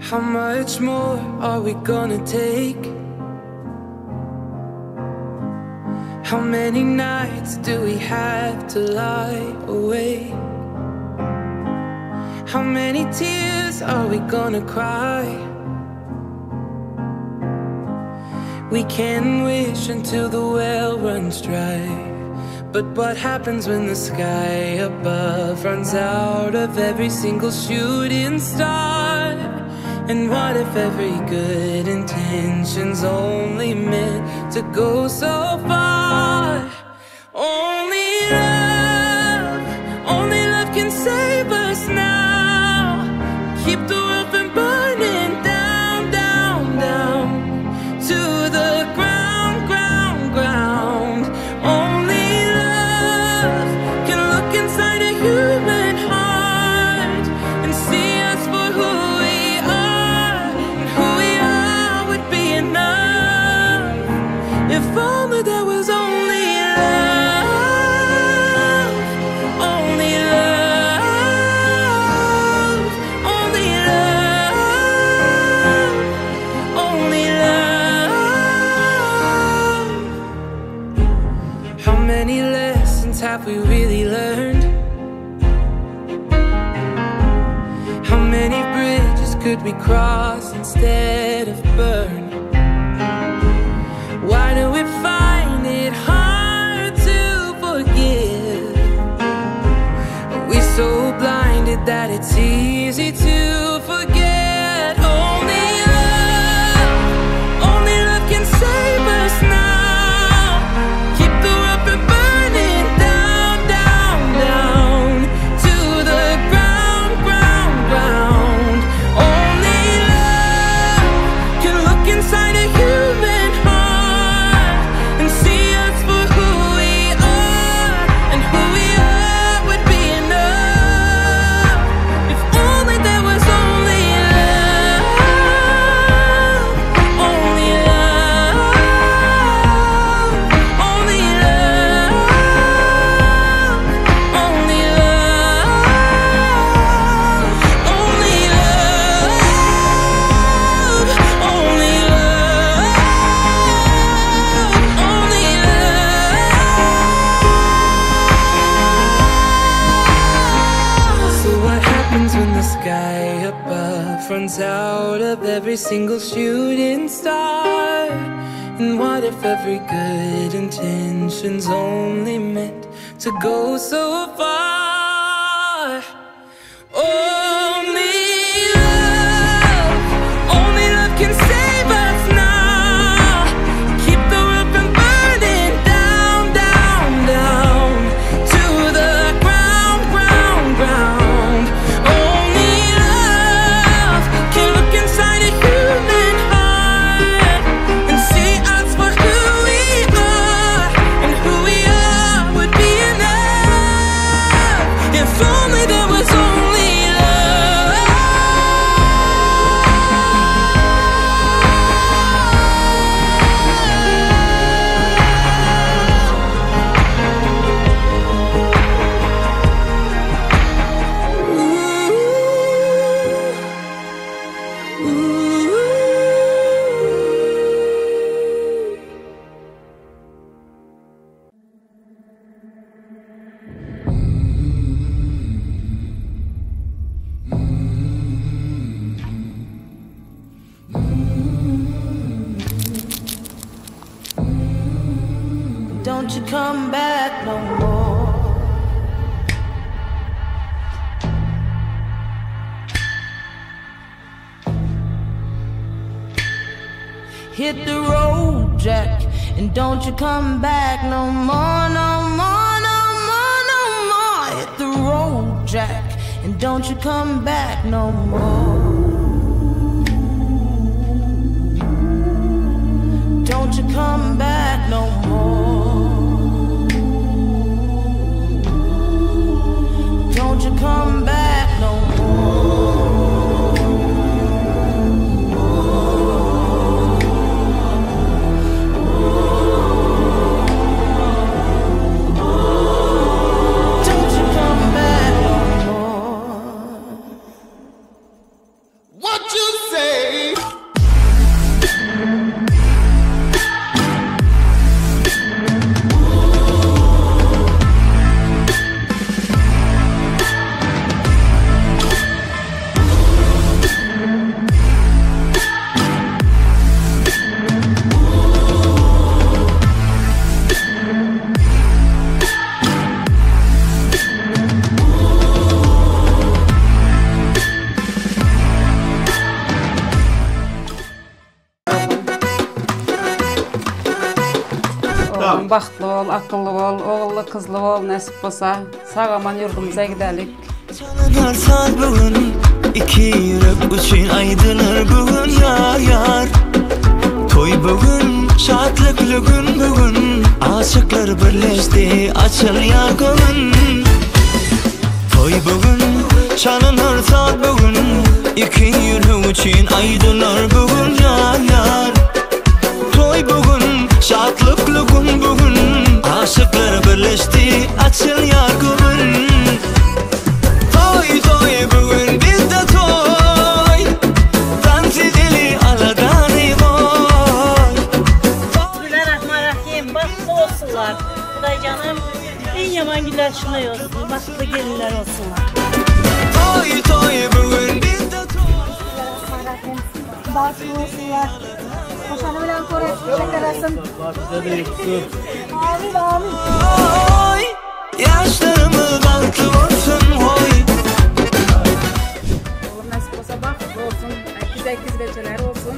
How much more are we gonna take? How many nights do we have to lie awake? How many tears are we gonna cry? We can wish until the well runs dry. But what happens when the sky above runs out of every single shooting star? And what if every good intention's only meant to go so far? Only love, only love can save us now. Keep the world from burning down, down, down to the ground, ground, ground. Only love can look inside a human heart and see us for who we are, and who we are would be enough. If only there was only love, only love, only love, only love. How many lessons have we really learned? How many bridges could we cross instead of burn? Why do we find it hard to forgive? Are we so blinded that it's easy to forget? Only love, only love can save us now. Keep the world from burning down, down, down to the ground, ground, ground. Only love can look inside a human heart and see us for who we are, and who we are would be enough. If only there was only love, only love, only love, only love, only love, only love, only love. So what happens when the sky above runs out of every single shooting star? And what if every good intention's only meant to go so far? Only love, only love can save us now. Keep the world from burning down, down, down to the ground, ground, ground. Only love can look inside a human heart and see us for who we are, and who we are would be enough. If only there was only love. Ooh, ooh. Don't you come back no more. Hit the road, Jack, and don't you come back no more, no more, no more, no more. Hit the road, Jack, and don't you come back no more. Don't you come back no more. Don't you come back no more. Don't you come back no more. What you say? Oglum bagtly bol, akylly bol, ogully kyzly bol nesip bolsa. Sag aman ýurdumyza gidälik. Çalynar saz bu gün Iki ýürek üçin aýdylar bu gün ýar ýar Toý bu gün şatlykly gün bu gün Aşyklar birleşdi açylýar göwün Toý bu gün çalynar saz bu gün Iki ýürek üçin aýdylar bu gün ýar ýar Toý bu gün şatlykly gün bu gün Aşyklar birleşdi açylýar göwün Toý toý bu gün bizde toý Tans edeli aladany goý Bismillahirrahmanirrahim. Bagtly bolsunlar. Hudaýjanym iň ýaman günler şuna ýozsun. Bagtly gelinler bolsunlar. Toý toý bu gün bizde toý Bismillahirrahmanirrahim. Bagtly bolsunlar. Hoşany bilen korek şeker alsyn. Amin amin. Oý Ýaşlarymyz bagtly bolsun goý Oglum nesip bolsa bagtly bolsun. Ekiz ekiz beçeler bolsun.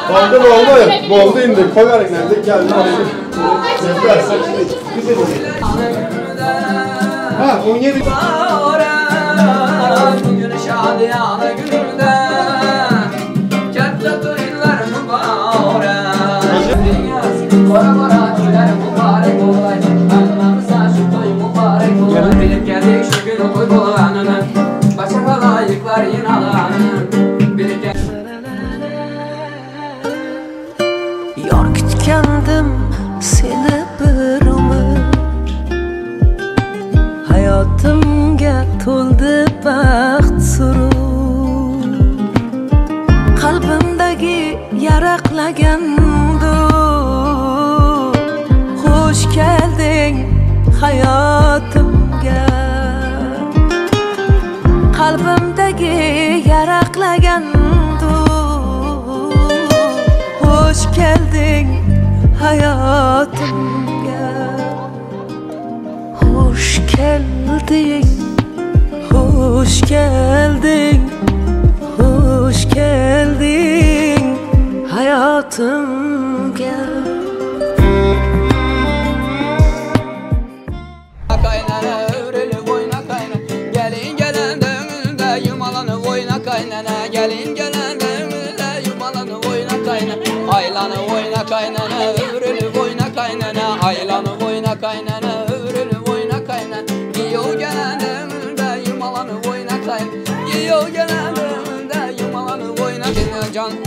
Oldu oldu. Oldu indi. Koyarak nerede geldi. Yeter. Ha 17. Bugün şadiyane günde Katta toylar mübarek Bora bora toylar mübarek olay Anlamıza şu toy mübarek olay Bilip geldik şu gün toy bolanını Başa kalayıklar yinalanı Bilip geldik Yor kutgandim seni bir umr Hayotimga to'ldi baxt surur Qalbimdagi yaraqlagan dur Xush kelding hayotimga Qalbimdagi yaraqlagan dur Xush kelding hayotimga Xush kelding Xush kelding Xush kelding hayotimga Kaynana övrülüp oyna kaynana Gelin gelen düğünde yumalanı oyna kaynana Gelin gelen düğünde yumalanı oyna kaynana Aylanı oyna kaynana övrülüp oyna kaynana Aylanı oyna kaynana övrülüp oyna kaynana Giyo gelen düğünde can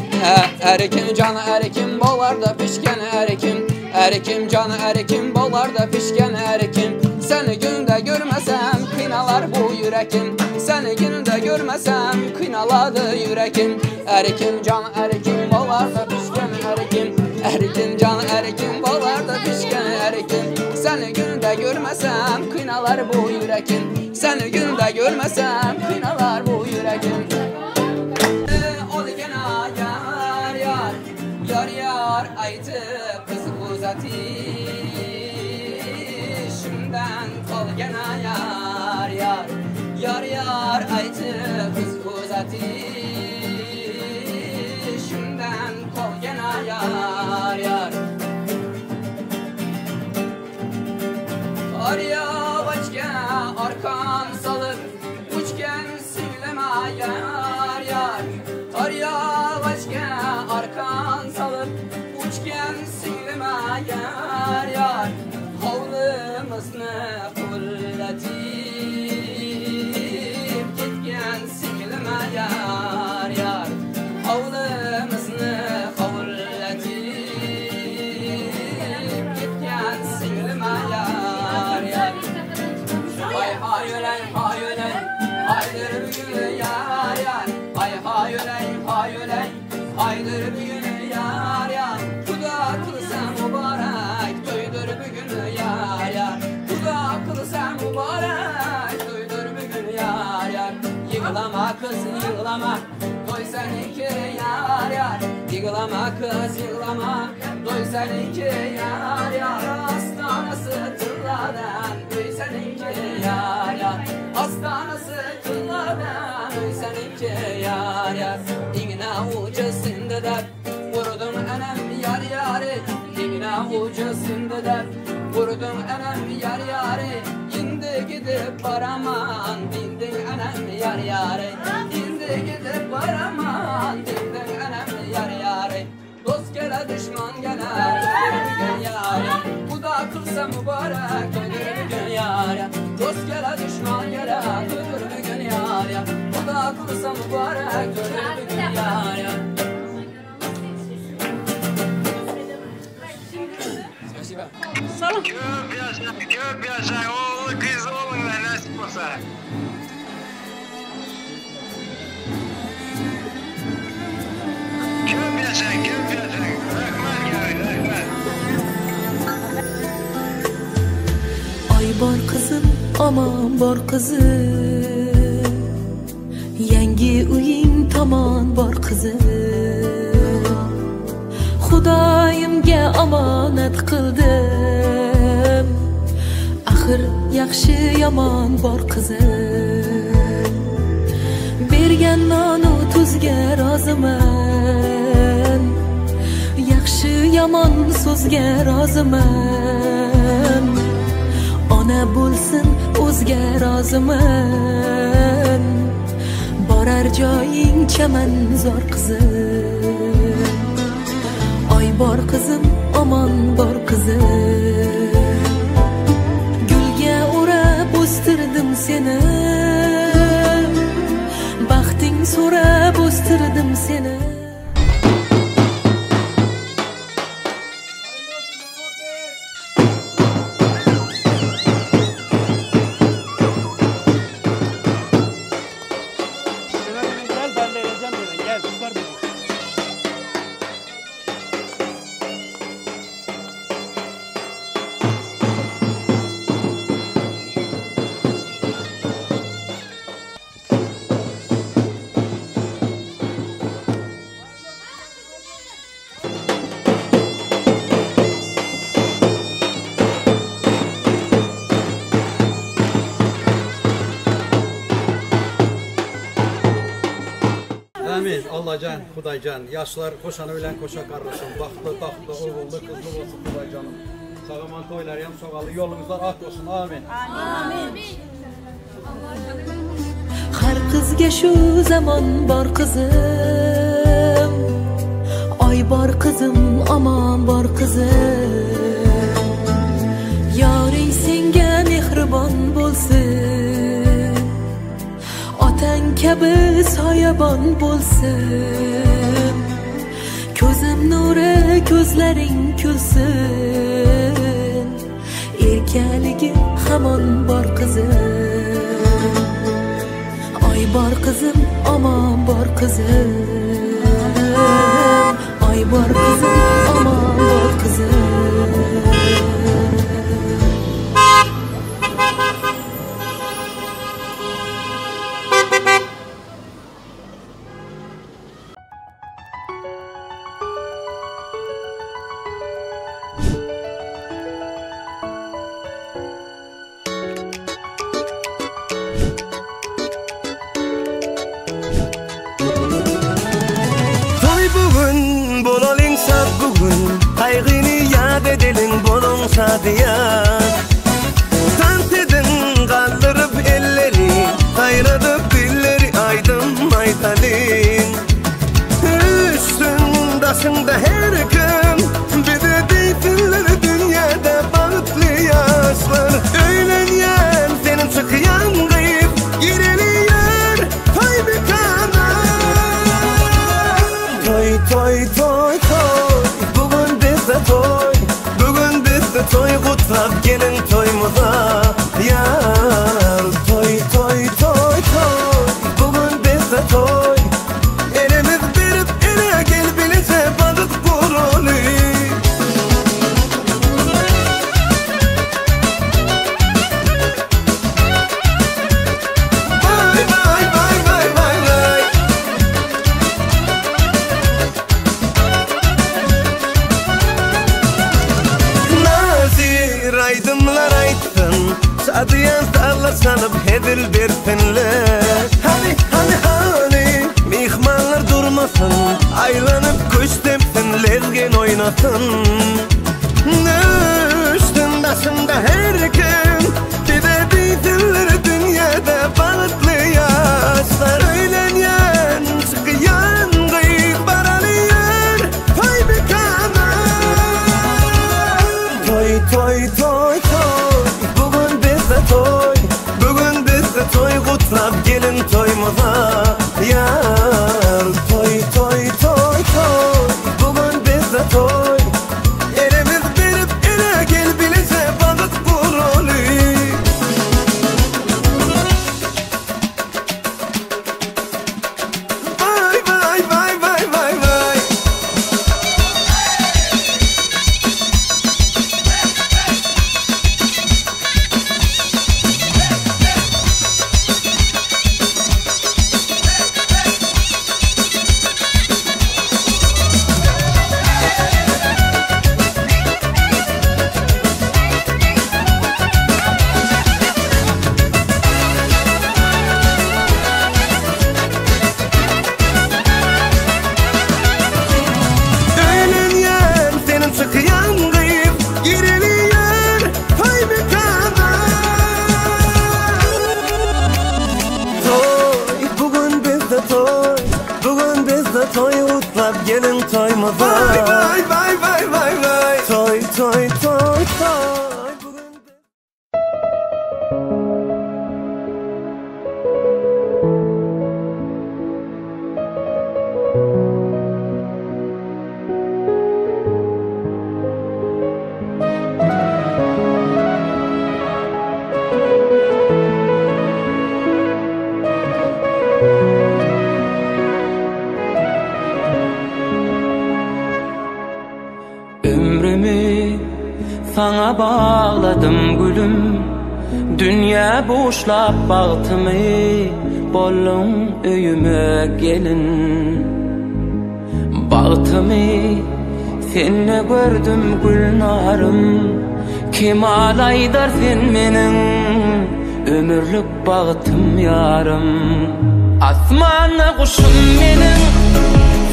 Erikim can erikim Bağlarda pişken erikim Erikim can erikim Bağlarda pişken erikim Seni günde görmesem Kıynalar bu yürekim. Seni günde görmesem Kıynaladı yürekim. Erikim can erikim Bağlarda pişken erikim Erikim can erikim Bağlarda pişken erikim Seni günde görmesem Kıynalar bu yürekim. Seni günde görmesem Kıynalar bu yürekim. Olgana yar yar Yar yar aytib qiz uzatishimdan qolgana yar yar Yar yar aytib qiz uzatishimdan qolgana yar yar. Arya arkan salıp uçken singlema yar yar. Arya arkan salıp uçken singlema yar yar. Hovlimizni qullatib ketgan singlima yar yar. Hovlimizni qullatib ketgan singlima yar yar. Hay hay öley hay öley haydır bugün yar yar. Hay hay öley hay öley haydır bugün yar yar. Xuda qilsa mübarek to'ydir bugün yar yar. Xuda qilsa mübarek to'ydir bugün yar yar. Yig'lama qiz yig'lama to'y seniki yar yar. Yig'lama qiz yig'lama to'y seniki yar yar. Astanası tilladan uy seniki yar yar. Astanası tilladan uy seniki yar yar. Igna ucu sindi deb vurdum enem yar yari. Igna ucu sindi deb vurdum enem yar yari. Indi gidip baraman dindin enem yar yari. Indi gidip baraman dindin enem yar yari. Dost gele düşman gele bugün yar. Xuda qilsa mübarek to'ydir bugün yar. Dost gele düşman gele to'ydir bugün yar. Xuda qilsa mübarek to'ydir bugün yar. Спасибо. Salam. Köp yaşa, köp yaşa, oğlu kız olun nasip olsa. Köp yaşa, köp yaşa. Rahman gelin, rahman. Ay bor qizim, omon bor qizim. Yangi uying tomon bor qizim. Xudoyimga omonat qildim. Axir yaxshi yomon bor qizim. Bergan nonu tuzga roziman. Yaxshi yomon so'zga roziman. Ona bo'lsin o'zga roziman. Borar joying chamanzor qizim. Oy bor qizim, omon bor qizim. Gulga o'rab o'stirdim seni. Baxting so'rab o'stirdim seni. Gel ben vereceğim hemen. Gel kurtar beni. Amin. Allahcan, Xudaycan, yaşlar koşanı bilen koşa kardeşim. Baxtlı, taxtlı, oğullu, kızlı olsun Xudaycanım. Sağaman toylar hem soğalı yolumuzlar ak olsun. Amin. Amin. Har qizga shu zamon bor qizim. Oy bor qizim, omon bor qizim. Yoring senga mehribon bo'lsin. Otang kabi soyabon bo'lsin. Ko'zim nuri ko'zlaring kulsin. Erkaligi hamon bor qizim. Oy bor qizim, omon bor qizim. Oy bor qizim, omon bor qizim. Toy bugün, bolalyň şat bugün, Gaýgyny ýat edeliň, boluň şadyýan. Tans ediň, galdyryp elleri, Saýradyp dilleri aýdym aýdalyň. Üstüň daşyňda her kim, Bize diýsinler dünýäde bagtly ýaşlar. Öýlenýän seniň çykýan gyz, Gireli ýör toý mekana. Toý, toý, toý, toý, bugün bizde toý, Bugün bizde toý gutlap geliň toýumyza. Ýar, toý, toý, toý, toý, bugün bizde toý, Elimiz berip ele gel bileje bagyt guraly. Vay vay vay vay vay vay. Nazir aýdymlar aýtsyn, Şadyýan sazlar çalyp hezil bersinler. Hany, hany, hany, myhmanlar durmasyn, Aýlanyp küş depsin, lezgin oýnasyn. Üstün daşynda her kim, Bize diýsinler dünýäde bagtly ýaşlar. Öýlenýän, çykýan gyz, baraly ýör toý mekana. Toý, toý, toý, toý, bugün bizde toý, Bugün bizde toý gutlap geliň toýumyza. Ýar, toý, toý, toý, toý, bugün bizde toý, Elimiz berip ele gel bileje bagyt guraly. Vay vay vay vay vay vay. Öýlenýän seniň çykýan gyz, Gireli ýör toý mekana. Toý, bugün bizde toý, Bugün bizde toý gutlap geliň toýumyza. Vay vay vay vay vay vay. Toý, toý, toý, toý, bugün Ömrümi sana bağladım gülüm, Dünya boşlap bagtymy, Bolluň öýüme gelin. Bagtymy sende gördüm gülnarym, Kemal aýdar sen meniň ömürlük bagtym ýarym. Asmanda guşum meniň,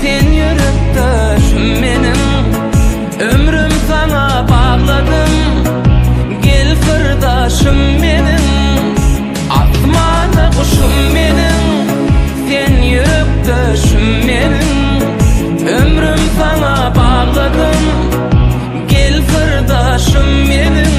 sen ýürekdeşim meniň, Ömrüm sana bağladım, gel syrdaşym meniň. Asmanda guşum meniň, sen ýürekdeşim meniň, Ömrüm sana bağladım, gel syrdaşym meniň.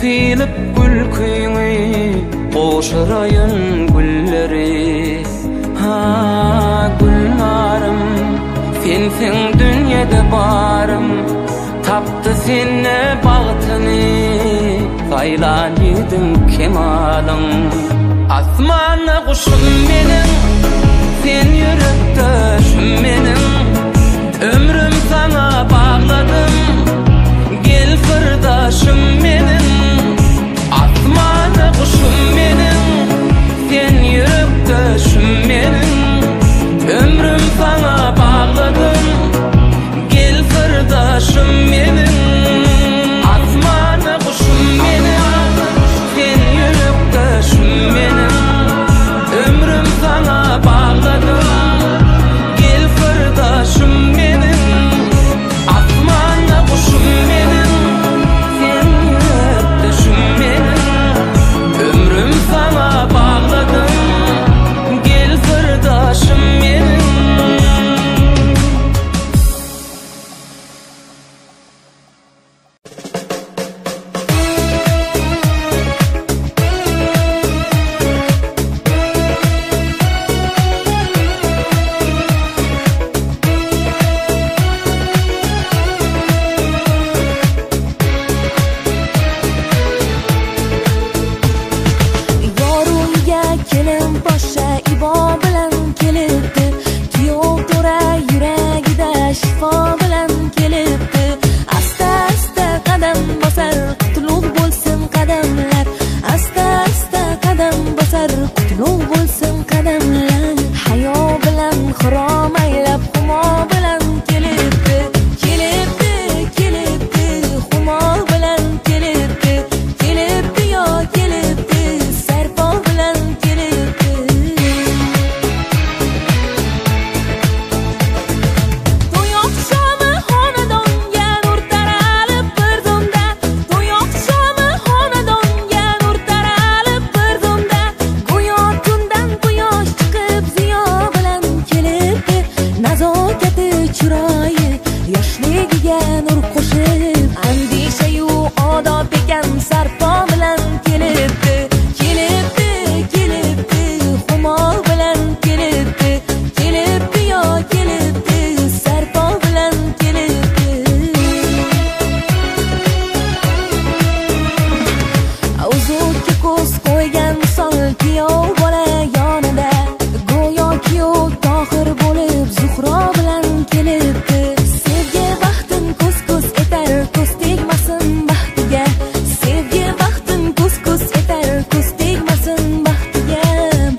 Sylyp gülküňi gowşuraýyn gülleri. Ha, Gülnarym, sensiň dünýede barym, Tapdy sende bagtyny, saýlan ýigidiň kemalyň. Asmanda guşum meniň, sen ýürekdeşim meniň, Ömrüm saňa bagladym, gel syrdaşym meniň. Asmanda guşum meniň, sen ýürekdeşim meniň, Ömrüm saňa bagladym, gel syrdaşym meniň. Asmanda guşum meniň, sen ýürekdeşim meniň, Ömrüm saňa bagladym, gel syrdaşym meniň. Asmanda guşum meniň, sen ýürekdeşim meniň, Ömrüm saňa bagladym, gel syrdaşym meniň. Yor uyga kelin poshsha ibo bilan kelibdi, kuyov to'ra yuragida shifo bilan kelibdi. Asta asta qadam bosar, qutlug' bo'lsin qadamlar, asta asta qadam bosar, qutlug' bo'lsin qadamlar. Hayo bilan xirom aylab xumo bilan kelibdi, kelibdi, kelibdi, xumo bilan kelibdi, kelibdi yo kelibdi, sarpo bilan kelibdi. To'y oqshomi xonadonga nur taralib bir zumda, to'y oqshomi xonadonga nur taralib bir zumda, go'yo tundan quyosh chiqib ziyo bilan kelibdi. Nazokati chiroyi yoshligiga nur qo'shib, andishayu odob ekan sarpo bilan kelibdi, kelibdi, kelibdi, xumo bilan kelibdi, kelibdi yo kelibdi, sarpo bilan kelibdi. Uzukka ko'z qo'ygan sol kuyov bola yonida, go'yo kuyov Tohir bo'lib Zuhro bilan kelibdi. Sevgi baxtin ko'z-ko'z etar, ko'z tegmasin baxtiga, sevgi baxtin ko'z-ko'z etar, ko'z tegmasin baxtiga.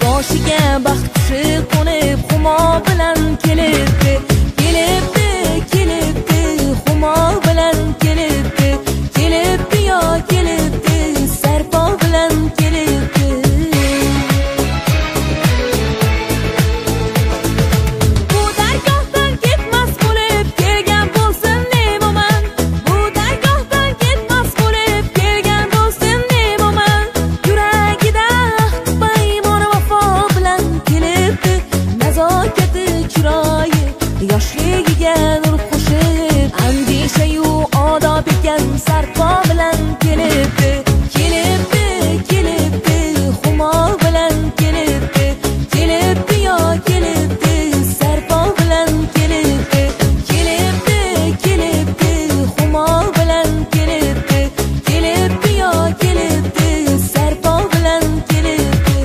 Boshiga baxt qushi qo'nib xumo bilan kelibdi, kelibdi, kelibdi, xumo bilan kelibdi, kelibdi yo kelibdi, sarpo bilan kelibdi. Bu dargohdan ketmas bo'lib kelgan bo'lsin nemoman, bu dargohdan ketmas bo'lib kelgan bo'lsin nemoman. Yuragida ahd paymon vafo bilan kelibdi, nazokati chiroyi yoshligiga nur qo'shib, andishayu odob ekan sarpo bilan kelibdi, kelibdi, kelibdi, xumo bilan kelibdi, kelibdi yo kelibdi, sarpo bilan kelibdi, kelibdi, kelibdi, xumo bilan kelibdi, kelibdi yo kelibdi, sarpo bilan kelibdi.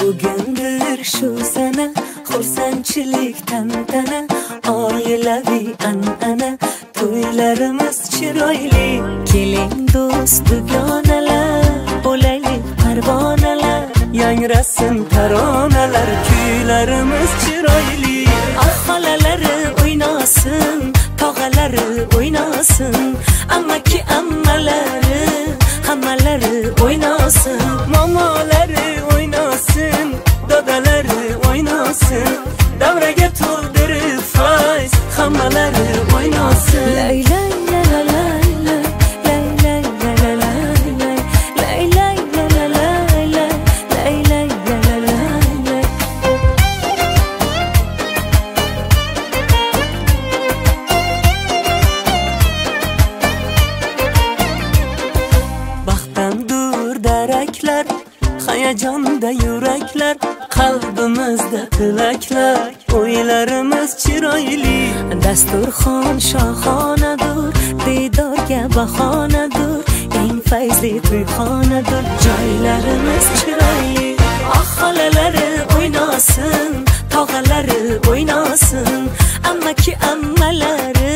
Bugundir shu sana, xursandchilik tantana, oilaviy an'ana, to'ylarimiz chiroyli. Keling do'st dugonalar, bo'laylik parvonalar, yangrasin taronalar, kuylarimiz chiroyli. Ah xolalari o'ynasin, tog'alari o'ynasin, amaki ammalari, hammalari o'ynasin, momolari o'ynasin, dodalari o'ynasin, davraga to'ldirib fayz, hammalari o'ynasin. Layli Kelaklar, hayajonda yuraklar, qalbimizda tilaklar, o'ylarimiz chiroyli. Dasturxon shohonadur, diydorga bahonadur, eng fayzli to'yxonadur, joylarimiz chiroyli. Ah xolalari o'ynasin, tog'alari o'ynasin, ammaki ammalari,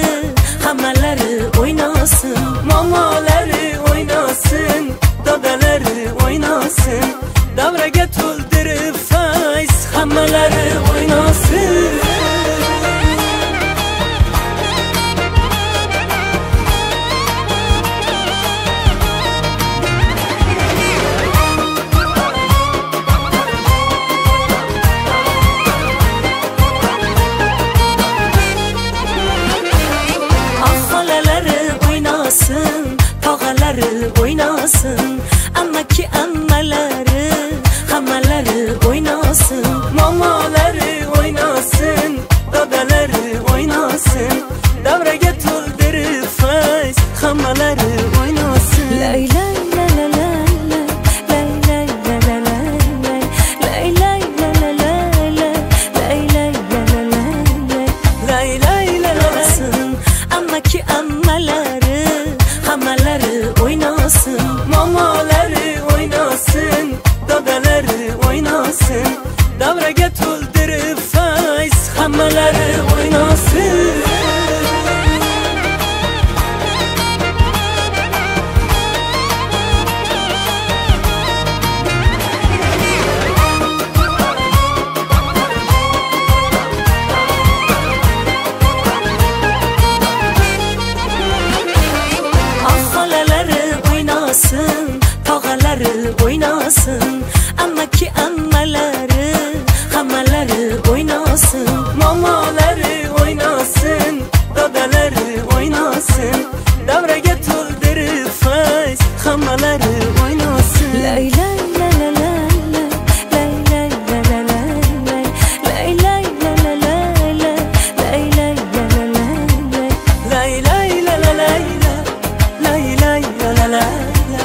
hammalari o'ynasin, Momolari o'ynasin, dodalari o'ynasin, davraga to'ldirib fayz, hammalari o'ynasin. Ah xolalari o'ynasin, tog'alari o'ynasin, ammaki ammalari, hammalari o'ynasin, Momolari o'ynasin, dodalari o'ynasin, davraga to'ldirib fayz, hammalari o'ynasin. Lay lay la la la la, lay lay la la la la, lay lay la la la la, lay lay la la la la, Lay lay la la la. Ammaki ammalari, hammalari o'ynasin, Momolari o'ynasin, dodalari o'ynasin, davraga to'ldirib fayz, hammalari o'ynasin. Ah xolalari o'ynasin, tog'alari o'ynasin, ammaki ammalari, hammalari o'ynasin, Momolari o'ynasin, dodalari o'ynasin, davraga to'ldirib fayz, hammalari o'ynasin. Lay lay la la la la, lay lay la la la la, lay lay la la la la, lay lay la la la la. Lay lay la la la la, lay lay la la la la,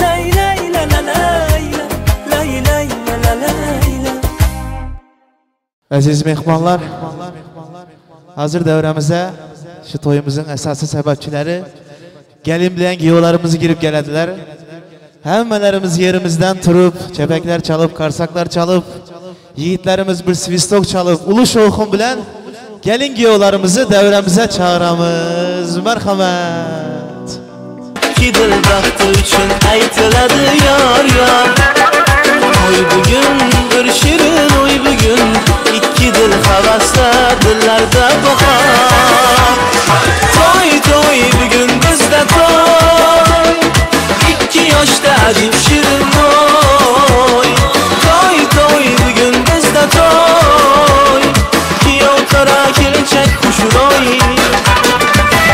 lay lay la la la la, lay lay la la la la. Əziz mehmanlar, hazır dövrəmizə şu toyumuzun əsası səbəbçiləri gəlin bilən giyolarımızı girib gələdilər. Həmmələrimiz yerimizdən turub, çəpəklər çalıb, karsaklar çalıb, yiğitlərimiz bir svistok çalıb, ulu şovxun bilən gəlin giyolarımızı dövrəmizə çağıramız. Mərhəmət. Ikki dil baxti uchun aytiladi yor yor. Oy bugun bir shirin oy bugun, ikki dil havasda dillarda bahor. To'y to'y bugun bizda to'y, ikki yoshda ajib shirin oy. To'y to'y bugun bizda to'y, kuyov qora kelinchak xushro'y.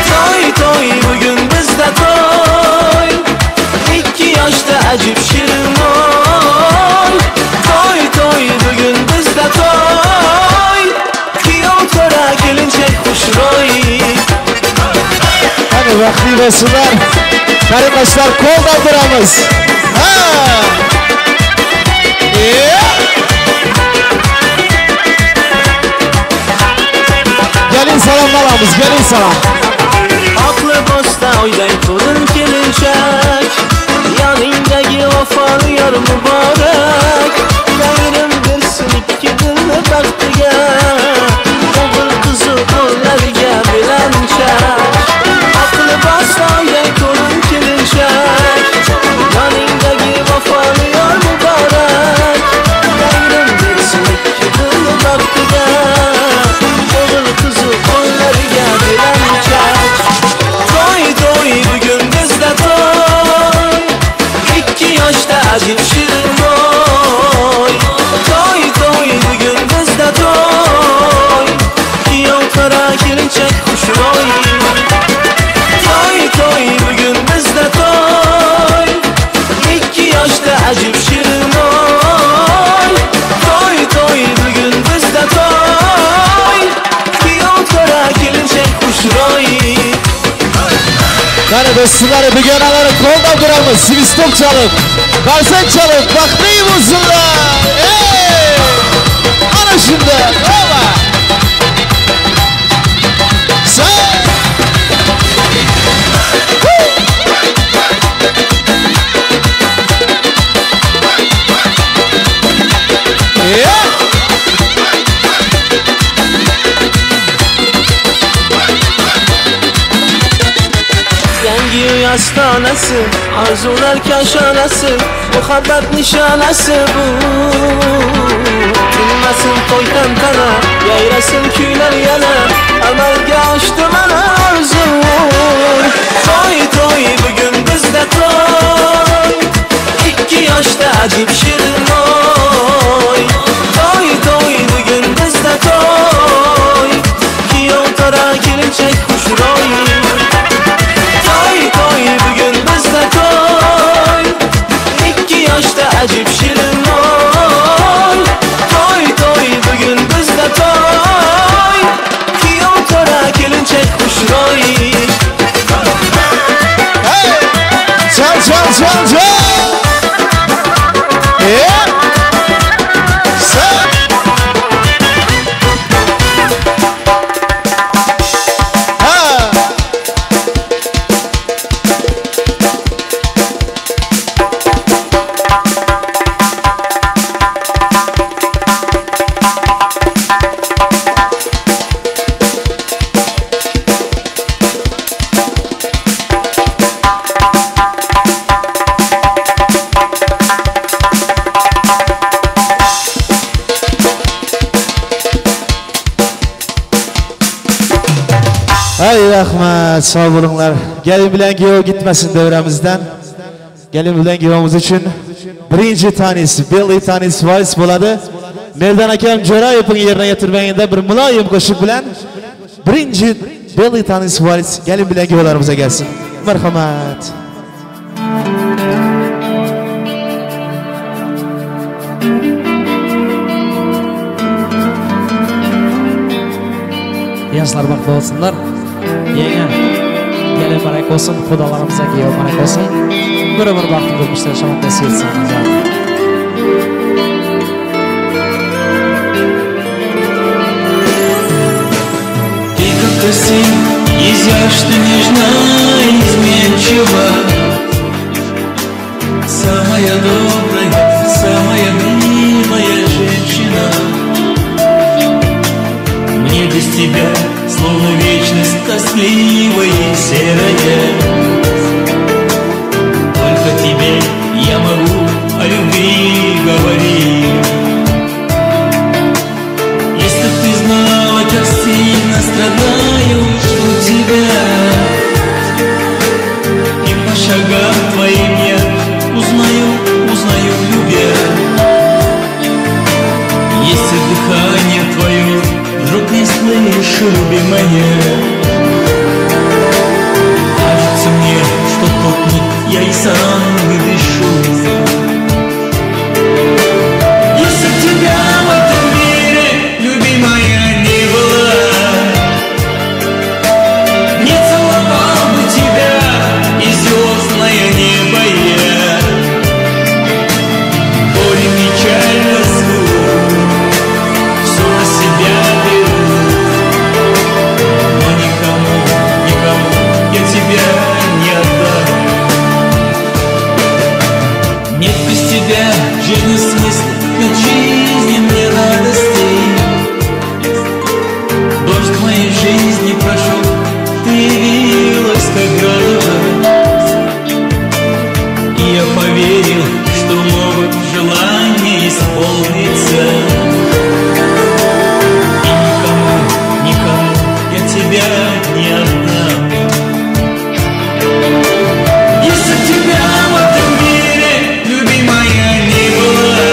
To'y to'y bugun bizda to'y, ikki yoshda ajib shirin oy. To'y to'y bugun bizda to'y, kuyov qora kelinchak xushro'y. Hadi vaxtli bo'lsinlar. Qarindoshlar qo'l doldiramiz. Ha! Yeah! Gelin salam alamız, gelin salam. Oq libosda oyday to'lin kelinchak, yoningdagi vafoli yor muborak. Tangrim bersin ikki dilni baxtiga, o'g'il qizi qo'llariga belanchak. Oq libosda oyday to'lin kelinchak, yoningdagi vafoli yor muborak. Tangrim bersin ikki dilni baxtiga, o'g'il qizi qo'llariga belanchak. To'y to'y bugun bizda to'y, ikki yoshda ajib shirin oy. To'y to'y bugun bizda to'y, kuyov qora kelinchak xushro'y. To'y to'y bugun bizda to'y, ikki yoshda ajib shirin oy. To'y to'y bugun bizda to'y, kuyov qora kelinchak xushro'y. Qani do'stlar, bugun Olara goldap duramiz, swistok çalyp, karsak çalyp, bagtly bolsunlar. Ey! Ana şunda, oba! Sen! Yeah! Yangi uy ostonasi, orzular koshonasi, muhabbat nishonasi bu. Tinmasin to'y tantana, yayrasin kuylar yana, amalga oshdi mana orzu. To'y to'y bugun bizda to'y, ikki yoshda ajib shirin oy. To'y to'y bugun bizda to'y, kuyov to'ra kelinchak xushro'y. Toy toy bugun bizda to'y, ikki yoshda ajib shirin oy. Toy toy bugun bizda to'y, kuyov to'ra kelinchak xushro'y. Hey! Çal çal çal çal! Yeah! Sen! Ha! Ay rahmat, sog' bo'linglar. Gelin bilan kuyov gitmesin devremizden. Gelin bilan kuyovimiz uchun birinchi tanesi, belly tanesi vals bo'ladi. Merdan akam Jo'rayevning yerine getirmeginde bir muloyim qo'shiq bilan birinchi belly tanesi vals gelin bilan kuyovlarimizga gelsin. Marhamat. Yaşlar baxtli olsunlar. Yenge, gelin mübarek olsun, xudalarımıza kuyov mübarek olsun. Bir ömür baxtli durmuşda yaşamak nasip etsin. Ты как красив, изящна, нежна, изменчива. Самая добрая, самая милая женщина. Мне без тебя словно вечность тоскливая и серая. Только тебе я могу о любви говорить. Если б ты знала, как сильно страдаю, жду тебя. И по шагам твоим я узнаю, узнаю, любя. Если дыхание твое вдруг не слышу, любимая, кажется мне, что тот миг я и сам не дышу. Если б тебя в этом мире, любимая, не было, не целовал бы тебя и звездное небо я. Горе, печаль, тоску, все на себя беру, но никому, никому я тебя не отдам. Нет без тебя жизни смысла, нет жизни мне радостей. Дождь моей жизни прошел, ты явилась как радуга. И я поверил, что могут желания исполниться. И никому, никому я тебя не отдам. Если б тебя в этом мире, любимая, не было,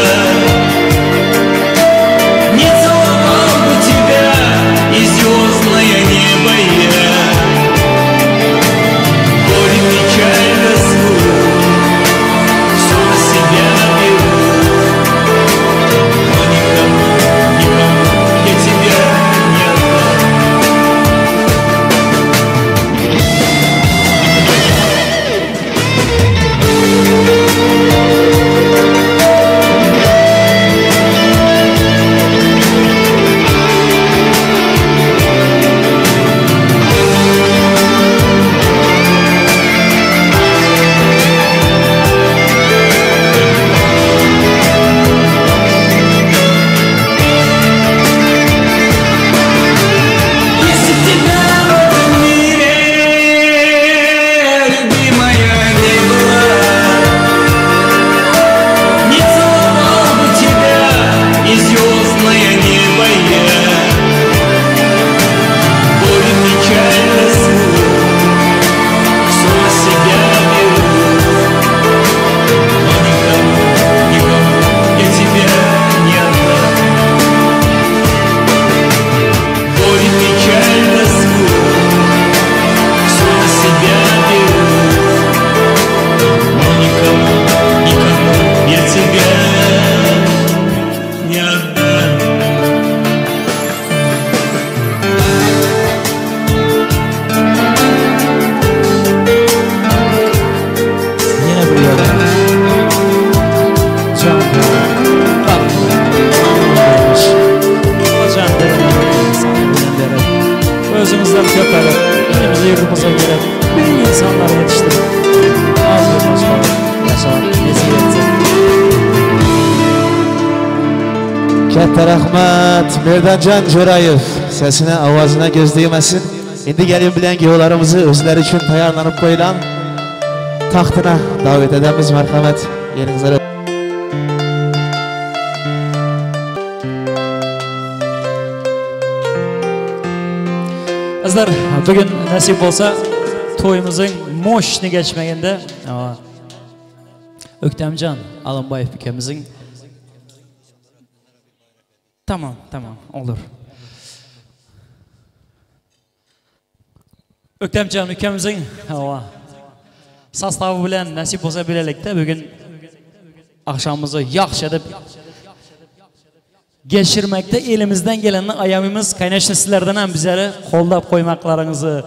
Çocuklar köpelip, ilimize yurdumuza göre büyük insanlar yetiştirip, az bir maşallah yaşamak nesip etsin. Katta rahmat Merdanjon Jo'rayev. Sesine, ovozina ko'z tegmasin. Endi gelin bilan kuyovlarimizni o'zlari uchun tayyorlanib qo'yilgan taxtına davet edemiz. Marhamat. Yeringizlarga Azizlar, bugün nasip bolsa to'yimizning мощный geçmeginde Öktemcan Alımbayev ukemizin Tamam, tamam, olur. Öktemcan ukemizin sostavı bilan nasip bolsa birlikte bugün akşamımızı yaxşı edip geçirmekte elimizden gelenini ayamımız kaynaşlı sizlerden hem bizleri qo'llab qo'ymoqlaringizni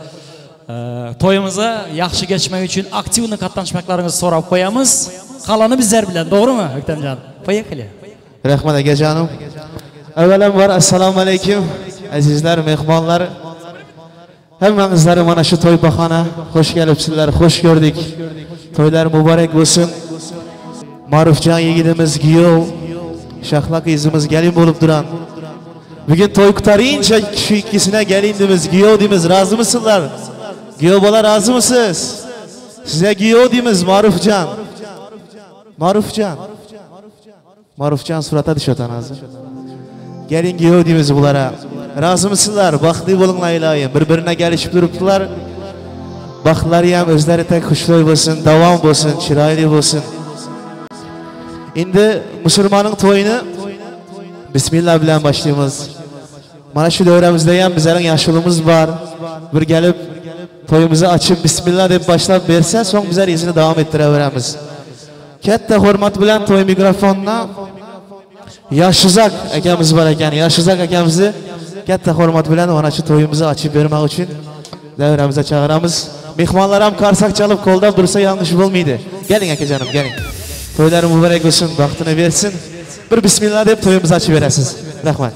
e, to'yimizni yaxshi geçmek için aktivni qatnashmoqlaringizni so'rab qo'yamiz. Qalanı bizler bilan, doğru mu Öktemcan? Поехали. Rahmat akajonim. Avvalambor assalomu alaykum azizlar, mehmonlar. Hammangizlarni mana shu to'y bahona xush kelibsizlar, xush ko'rdik. To'ylar muborak bo'lsin. Ma'rufjon yigitimiz kuyov, Shahla qizimiz gelin bo'lib turan. Bugun to'y qutarincha shu ikkisine gelin deymiz, kuyov deymiz. Rozimisiz? Kuyov bola rozimisiz? Sizga kuyov deymiz Ma'rufjon. Ma'rufjon. Ma'rufjon surata tushyapti hozir. Gelin kuyov deymiz bulara. Rozimisiz? Baxtli bo'linglar iloyim. Bir-birine kelishib turibdilar. Baxtlari ham o'zlari tek xushro'y bo'lsin, davom bo'lsin, chiroyli bo'lsin. Endi musulmonning to'yini bismillah bilan boshlaymiz. Mana shu davramizda ham bizlarning yaxshiligimiz bor. Bir kelib to'yimizni ochib bismillah deb boshlab bersa, so'ng bizlar izini davom ettiraveramiz. Katta hurmat bilan to'y mikrofondan Yoshuzak akamiz bor ekan. Yoshuzak akamizni katta hurmat bilan mana shu to'yimizni ochib bermak uchun davramizga chaqiramiz. Mehmonlar ham qarsak chalib qo'llab tursa yanglish bo'lmaydi. Keling akajonim, keling. To'ylar muborak bo'lsin, baxtini bersin. Bir bismillah deb to'yimizni ochib berasiz. Rahmat.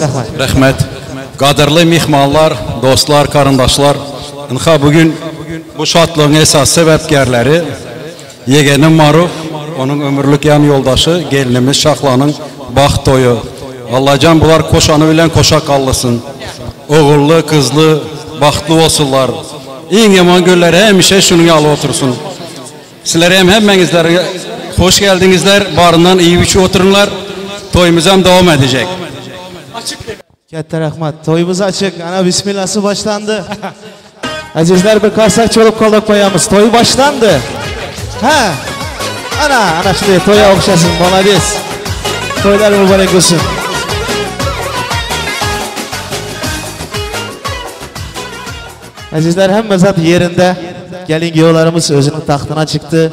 Rahmat. Rahmat. Qadrli mehmonlar, dostlar, qarindoshlar. Inha bugün bu şatlığın esas sebepkarları yeğenim Maruf, onun ömürlük yan yoldaşı gelinimiz Şahlanın baxt toyu. Allahcan bular koşanı bilen koşa kallasın. Oğullu, kızlı, baxtlı olsunlar. En yaman günleri hemişe şunun yalı otursun. Sizlere hem hemmenizlere hoş geldinizler. Barından iyi bir oturunlar. Toyumuz hem devam edecek. Katta rahmat. To'yimiz açık. Ana bismillahsi başlandı. Azizlar bir qarsak chalib qo'llab qo'yamiz. To'y başlandı. Ha. Ana, ana shunday to'yga o'xshasin, молодец. To'ylar muborak bo'lsin. Azizlar hamma zat yerinde. Gelin kuyovlarimiz o'zining taxtına chiqdi.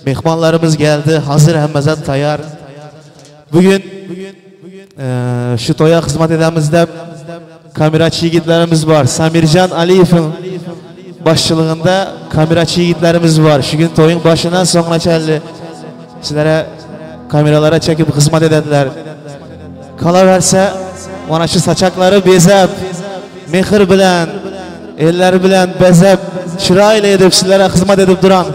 Mehmonlarimiz geldi. Hazır hamma zat tayyor. Bugun şu to'ya xizmat edamiz deb kamerachi yigitlarimiz bor. Samirjon Aliyevning boshchiligida kamerachi yigitlarimiz bor. Shu kun to'ying boshidan so'nggacha sizlarga kameralara çekip xizmat edadilar. Qolaversa mana shu saçakları bezab, mehr bilan, elleri bilan bezab, chiroyli edib sizlarga xizmat edib turan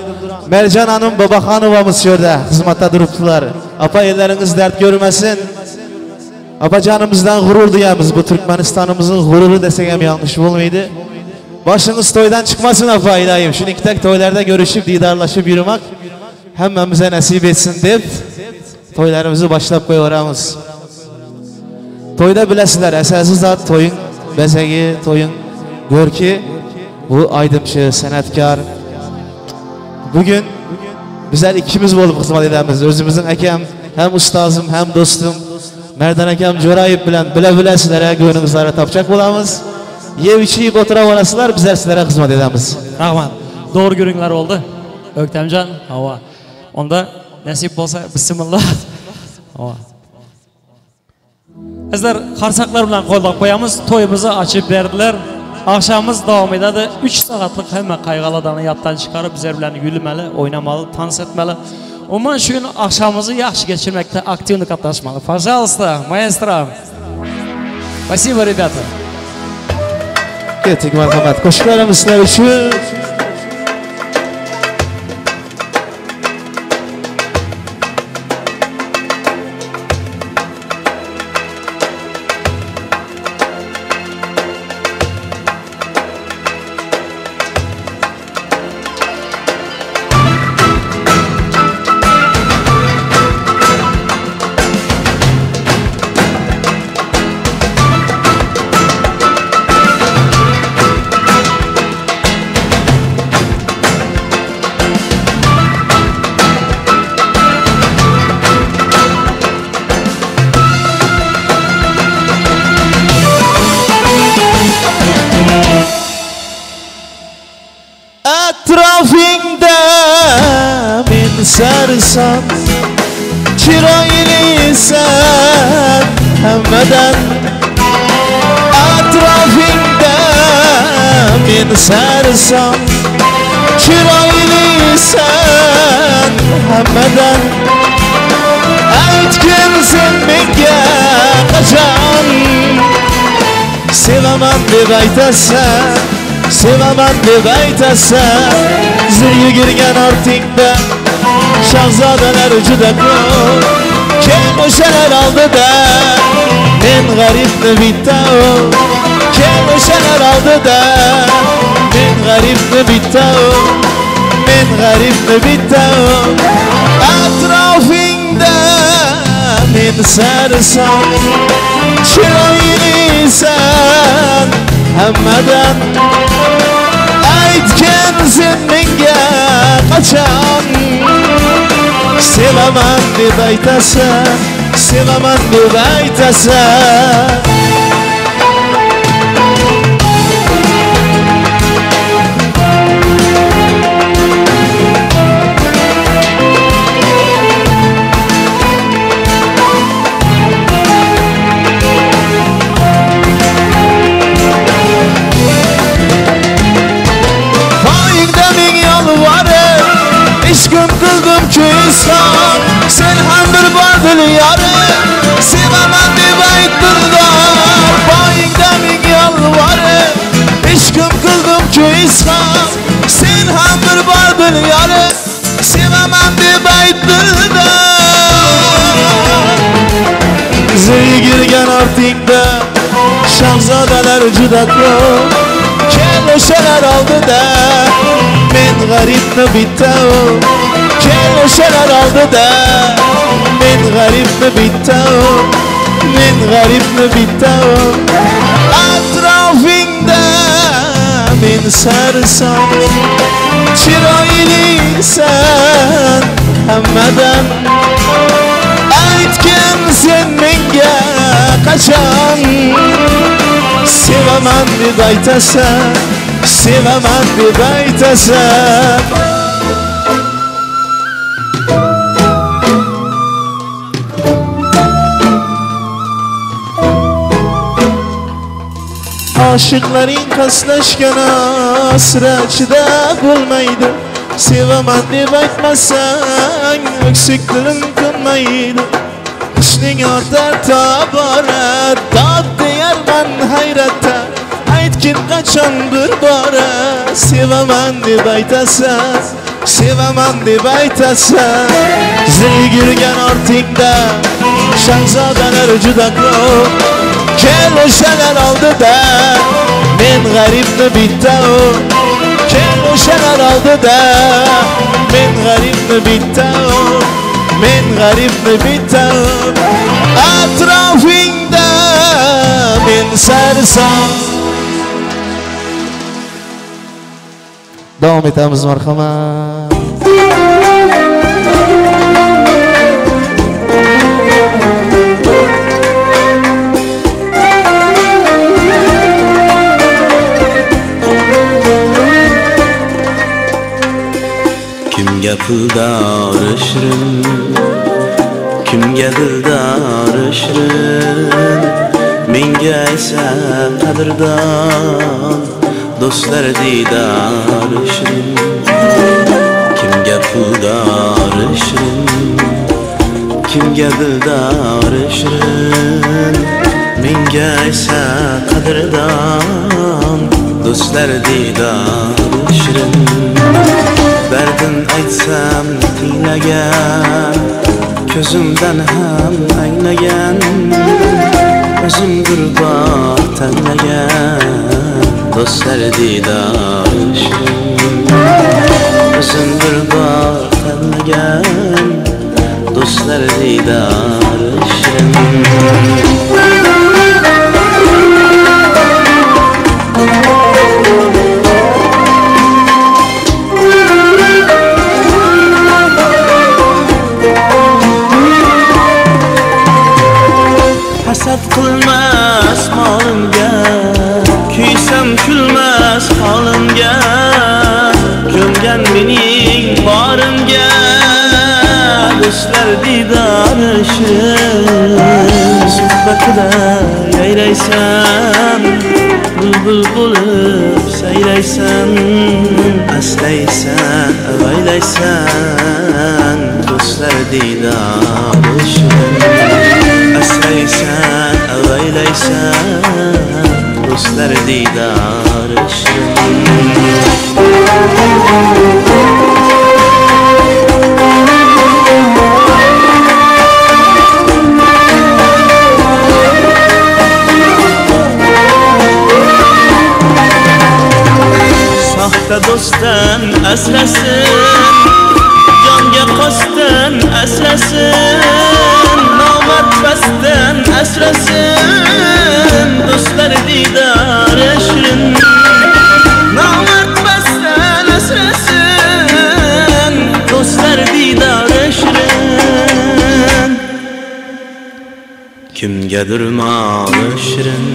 Mercan Hanım Babaxanovamiz shu yerda xizmatda turibdilar. Apa elleringiz dard ko'rmasin. Apacanımızdan gurur duyamız. Bu Türkmenistan'ımızın gururu desek hem yanlış bo'lmaydi. Başınız toydan çıkmasın apa ilayim. Şunu iki tek toylarda görüşüp didarlaşıp yürümek hemmemize nasip etsin deb toylarımızı başlab qo'yaveramiz. To'yda bilasizlar, asosiy zat to'ying bezagi, to'ying go'rki bu aydımçı, sanatkor. Bugün bizler ikimiz bo'lib xizmat edamiz. O'zimizning akam, ham ustozim, ham do'stim Merdan akam Jo'rayev bilan bila-bila sizlarga go'ningizlarga topchak bo'lamiz. Yeb ichib o'tirib olasizlar, bizlar sizlarga xizmat edamiz. Rahmat. Doğru görüngüler oldu. Öktemcan, hava. Onda nasip bolsa bismillah. Hava. Azizlar, qarsaqlar bilan qo'llab qo'yamiz. To'yimizni ochib berdilar. Akşamımız davam edadi. 3 saatlik hamma qayg'alarni yoddan chiqarib bizlar bilan yulmali, o'ynamali, tans etmali. Umuman shu kun akşamımızı yaxshi kechirmakda aktivni qatnashmali. Пожалуйста, маэстро. Спасибо, ребята. Ketdik marhamat. Qo'shiqlarimiz sizlar uchun. Atrofingda men sarson chiroylisan hammadan Atrofingda men sarson chiroylisan hammadan Aytgin sen menga qachon sevaman deb aytasan sevaman deb aytasan zir yugurgan ortingda shahzodalar juda ko'p kel o'shalar oldida men g'aribni bitta kel o'shalar oldida men g'aribni bitta men g'aribni bitta atrofingda men sarson chiroylisan hammadan aytgin sen menga qachon sevaman deb aytasan sevaman deb aytasan Ishqim qildim kuysan Sen ham bir bor dil yori Sevaman deb ayt dildor Boyingda ming yolvorib Ishqim qildim kuysan Sen ham bir bor dil yori Sevaman deb ayt dildor Ziyigirgan ortingda Shahzodalar juda ko'p Kel o'shalar oldida Men g'aribni bitta Kel o'shalar oldida Men g'aribni bitta Men g'aribni bitta Atrofingda men sarson Chiroylisan hammadan Aytgin sen menga qachon sevaman deb aytasan sevaman deb aytasan Oshiqlaring qasdlashgan asra chidab bo'lmaydi Sevaman deb aytmasang o'ksik dilim tinmaydi Hushning ortar tobora dod deyarman hayratda Aytgin qachon bir bora sevaman deb aytasan sevaman deb aytasan Ziyigirgan ortingda shahzodalar juda ko'p Kel o'shalar oldida men g'aribni bitta Kel o'shalar oldida men g'aribni bitta Men g'aribni bitta Atrofingda men sarson Davom etamiz marhamat. Kimga puldor shirin, kimga dildor shirin, menga esa qadrdon do'stlar diydor shirin. Kimga puldor shirin, kimga dildor shirin, menga esa qadrdon Dostlar didary şirin Derdin aýtsam diňlegen Közümden hem aýnagan Özümdir bar tanlagan Dostlar didary şirin Özümdir bar tanlagan Dostlar didary şirin. Hasad qilmas molimga, Kuysam kulmas holimga, Ko'mgan mening borimga, Do'stlar diydori shirin. Suhbatida yayraysan, Bulbul bo'lib sayraysan, Asraysan, avaylaysan, Do'stlar diydori shirin. Asraysan, avaylaysan, Do'stlar diydori shirin. Soxta do'stdan asrasin, Jonga qasddan asrasin, Nomard pastdan asrasin, Do'stlar diydori shirin. Nomard pastdan asrasin, Do'stlar diydori shirin. Kimgadir moli shirin,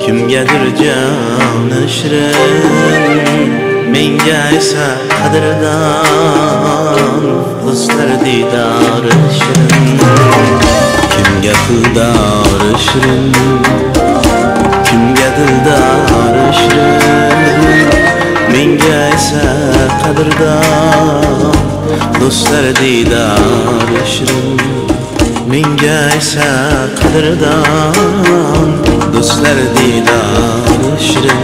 Kimgadir joni shirin, Menga esa qadrdon, Do'stlar diydori shirin. Kimga puldori shirin, Kimga dildori shirin, Menga esa qadrdon, Do'stlar diydori shirin. Menga esa qadrdon, Do'stlar diydori shirin.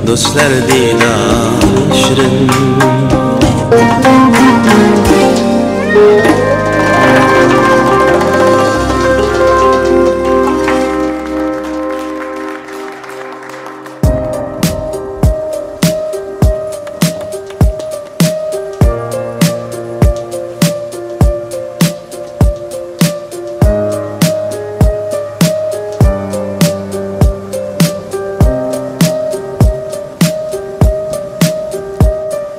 Do'stlar diydori shirin.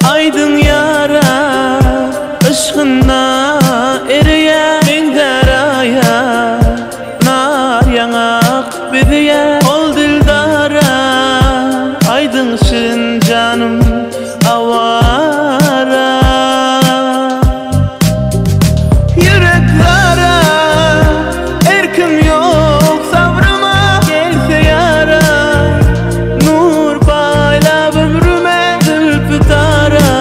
Aýdyň ýara yşkynda eriýär Meň daraýa nar ýaňak bezýär Ol dildara aýdyň şirin janym awara Ýürek zara erkim ýok sabryma Gelse ýara nur paýlap ömrüme Zülpi tara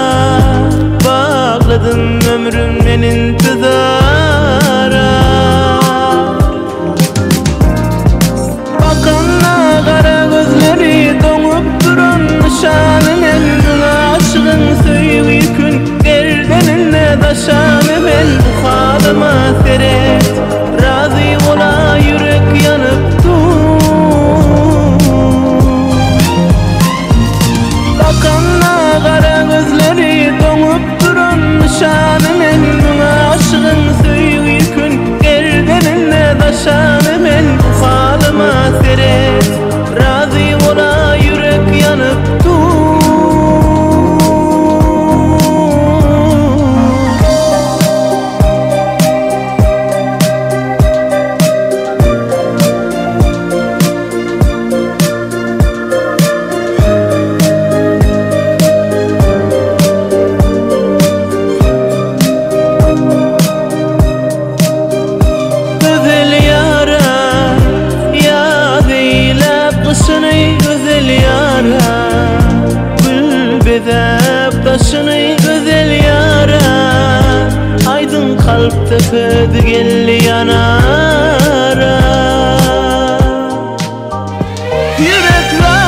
bagladym ömrüm men intizara Bakanda gara gözleri doňup duran nyşany men Muňa aşygyň söýgi ýükün gerdeninde daşany men Bu halyma seret razy bola ýürek ýanyp dur Bakanda gara gözleri doňup duran nyşany men Muňa aşygyň söýgi ýükün gerdeninde daşany men Bu halyma seret razy bola ýürek ýanyp dur. Gözel ýara ýaz eýläp gyşyny Gözel ýara gül bezäp daşyny Gözel ýara aýdyň kalpda közi geldi ýanara Ýürek zara.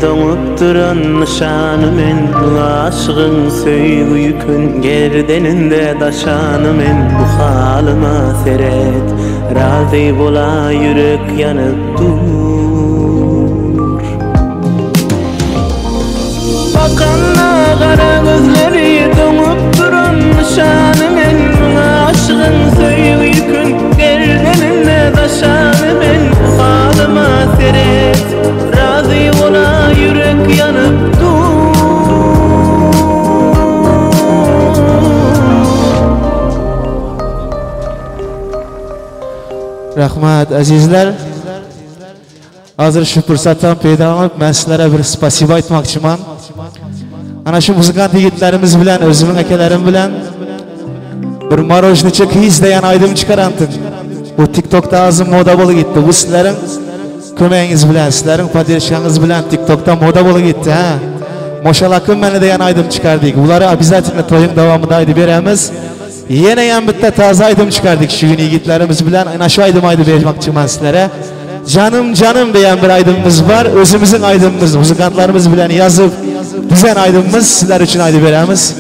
doňup duran nyşany men Aşygyň söýgi ýükün gerdeninde daşany men Bu halyma seret, razy bola ýürek ýanyp dur. Bakanda gara gözleri doňup duran nyşany men Aşygyň söýgi ýükün gerdeninde daşany men Halyma seret, razy bola ýürek ýanyp dur. Rahmat azizler. Hazir shu fursatdan foydalanib men sizlarga bir spasibo aytmoqchiman. Ana shu muzikant yigitlarimiz bilan, o'zimning akalarim bilan bir Morojnichi qiz degan aydim chiqarandim. Bu TikTokda hozir moda bo'lib ketdi. Bu sizlarning ko'magingiz bilan, sizlarning podдержкаңиz bilan TikTokda moda bo'lib ketdi, ha. Moshalakim meni degan aydim chiqardik. Ularni обязательно to'ying davomida aytib beramiz. Yana ham bitta toza aydim chiqardik shu kun yigitlarimiz bilan. Ana shu aydim aytib bermoqchiman sizlarga. Canım canım degan bir aydımımız var. O'zimizning aydımımız, muzikantlarimiz bilan yozib, tuzgan aydımımız sizlar uchun aytib beramiz.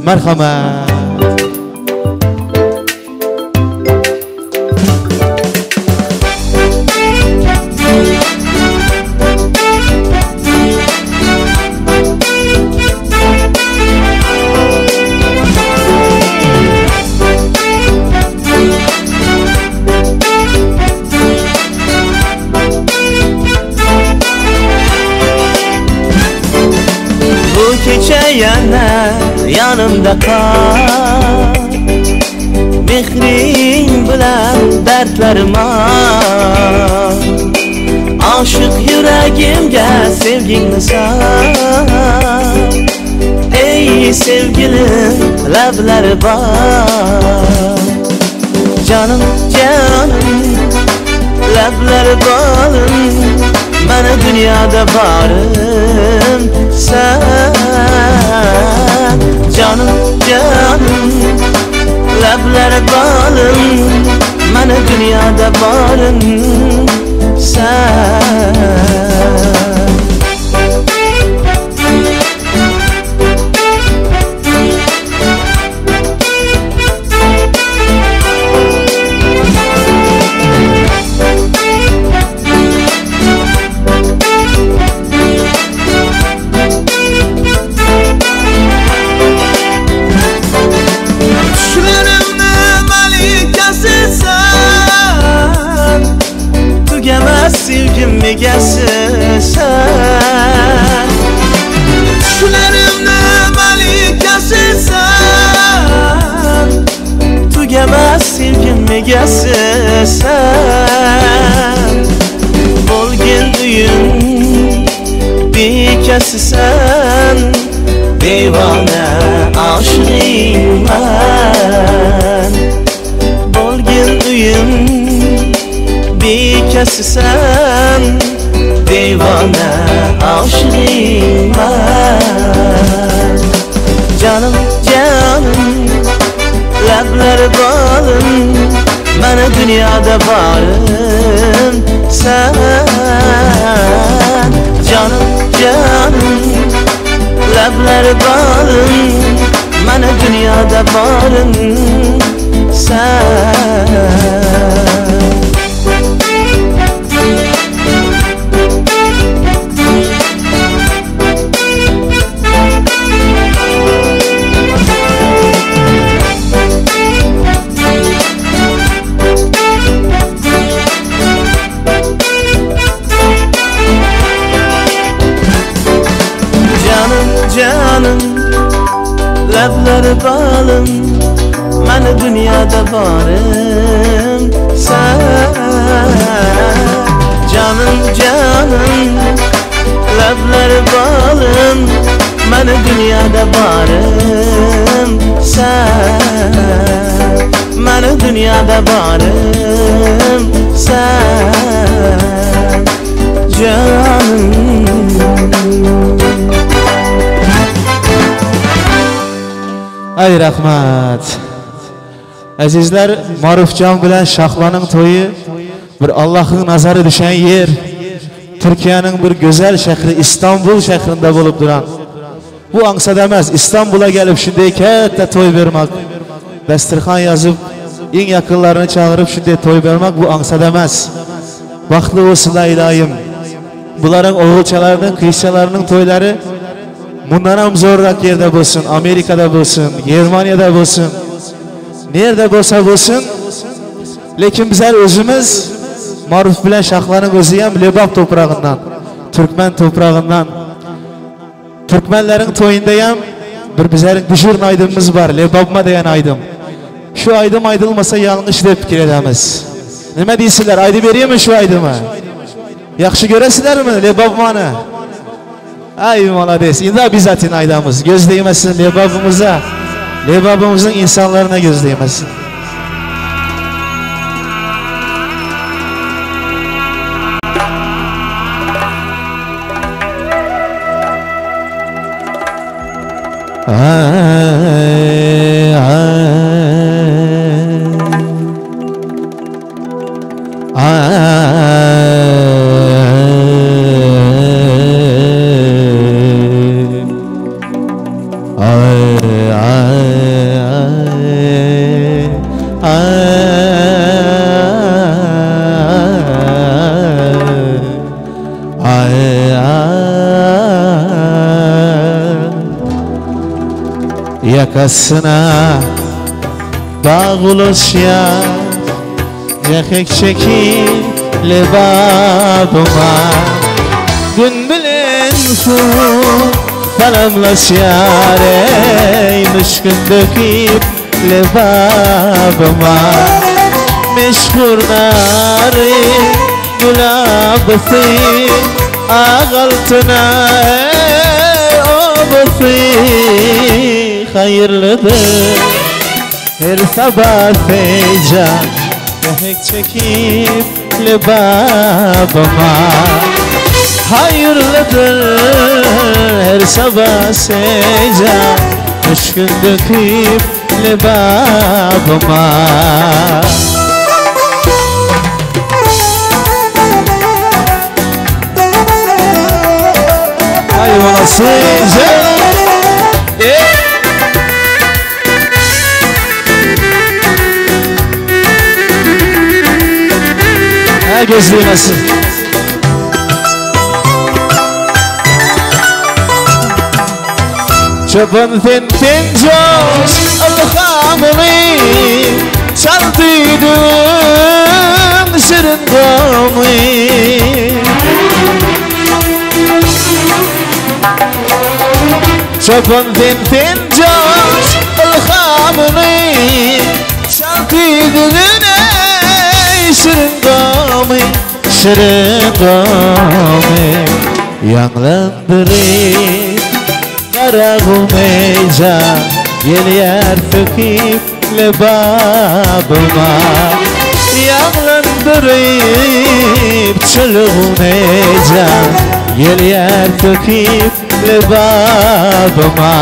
Marhamat. Bu kecha yana yonimda qol Mehring bilan dardlarim ol Oshiq yuragimga sevgingni sol Ey sevgilim lablari bor Canım canım lablari bolim Mani dunyoda borim sen Canım canım lablari bolim Mani dunyoda borim sen Tushlarimni malikasi sen Tugamas sevgim egasi sen Tushlarimni malikasi sen Tugamas sevgim egasi sen Bo'lgin uyim bekasi sen Devona oshiqingman Bo'lgin uyim bekasi sen Devona oshiqingman Canım canım lablari bolim Mani dunyoda borim sen Canım canım lablari bolim Mani dunyoda borim sen Canım canım lablari bolim Mani dunyoda borim sen Canım canım lablari bolim Mani dunyoda borim sen Mani dunyoda borim sen Canım Ay rahmat. Azizlar, Marufjon bilan Shahloning to'yi bir Allohning nazari düşen yer. Türkiýäniň bir gözel şähri Istanbul şährinde bolup duran. Bu aňsat emes, Istanbula gelip şunday kätde toý bermek, dasturhan ýazyp, iň ýakynlaryny çagyryp şunday toý bermek bu aňsat emes. Bagtly bolsunlar ylaýym. Bularyň ogulçalarynyň, gyzçalarynyň toýlary mundanam zorrak ýerde bolsun, Amerikada bolsun, Germaniýada bolsun, nirde bolsa bolsun. Lekin bizler özümiz Maruf bilen Şahlanyň özi hem Lebap topragyndan, türkmen topragyndan. Türkmenleriň toýunda hem bir bizleriň düşürin aýdymymyz bar, Lebapma diýen aýdym. Şu aýdym aýdylmasa ýalňyş diýip pikir edemiz. Nime diýsinler, aýdyp berýärmi şu aýdymy? Ýagşy göresizlermi Lebapmany? Aý, malades. Indi obязательно aýdamyz. Göz degmesin Lebabymyza. Lebabymyzyň insanlaryna göz degmesin. Ay, ay. Yakasına dağ ulaşya Cehek çekil lebabıma Gün bilen su Salamlaşar ey Müşkün döküp lebabıma Meşhur nari gülabısı Ağaltına ey obası Hayırlıdır her sabah seycan Gehek çekip lebabıma Hayırlıdır her sabah seycan Müşkün döküp lebabıma Hayvanası seycan Ha gözlemesin. Çoban sen sen coş ilhamını Çaldıydın şirin gamı Çoban sen sen coş ilhamını Çaldıydın ey şirin gamı Şirin gamı Yaňlandyrıp Garagumeyca Gelýär söküp lebabyma Yaňlandyryp çölgumeyca Gelýär söküp lebabyma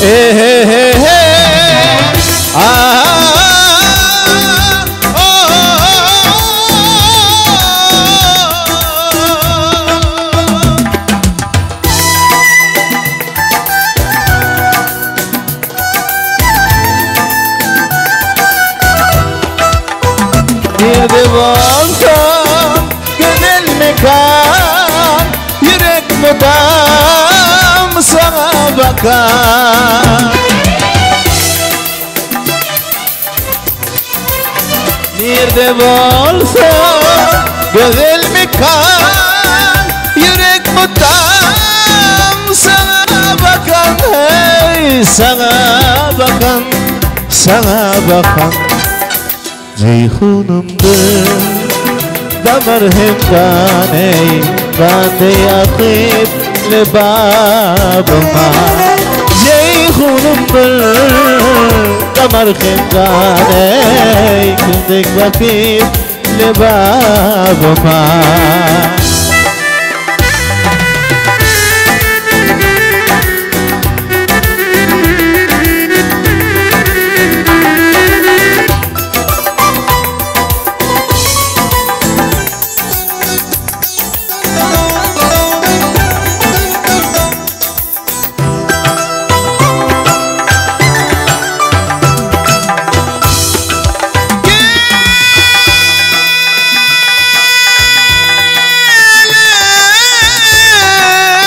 Hey hey hey hey ah, Nerede bolsam güzel mekan Yürek mudam sana bakar Nerede bolsam güzel mekan Yürek mudam sana bakan Hey sana bakan sana bakan Ceyhunumdur damar hem kan ey Bande yakıp lebabıma. Hunumdyr damar hem gan ey Güldek bakyp lebabyma.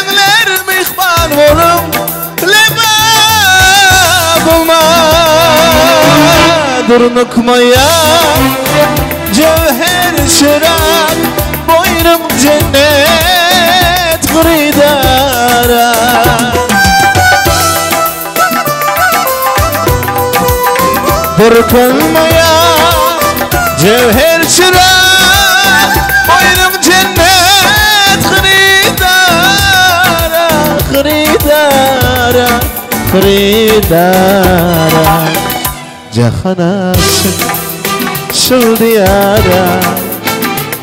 Gelinler mihman boluň lebabyma Durnukmaýa jöwher çyrak Boýnum jennet hyrydara. Burkulmaýa jöwher çyrak Boýnum jennet hyrydara Hyrydara, hyrydara. Jahan aşyk şul diýara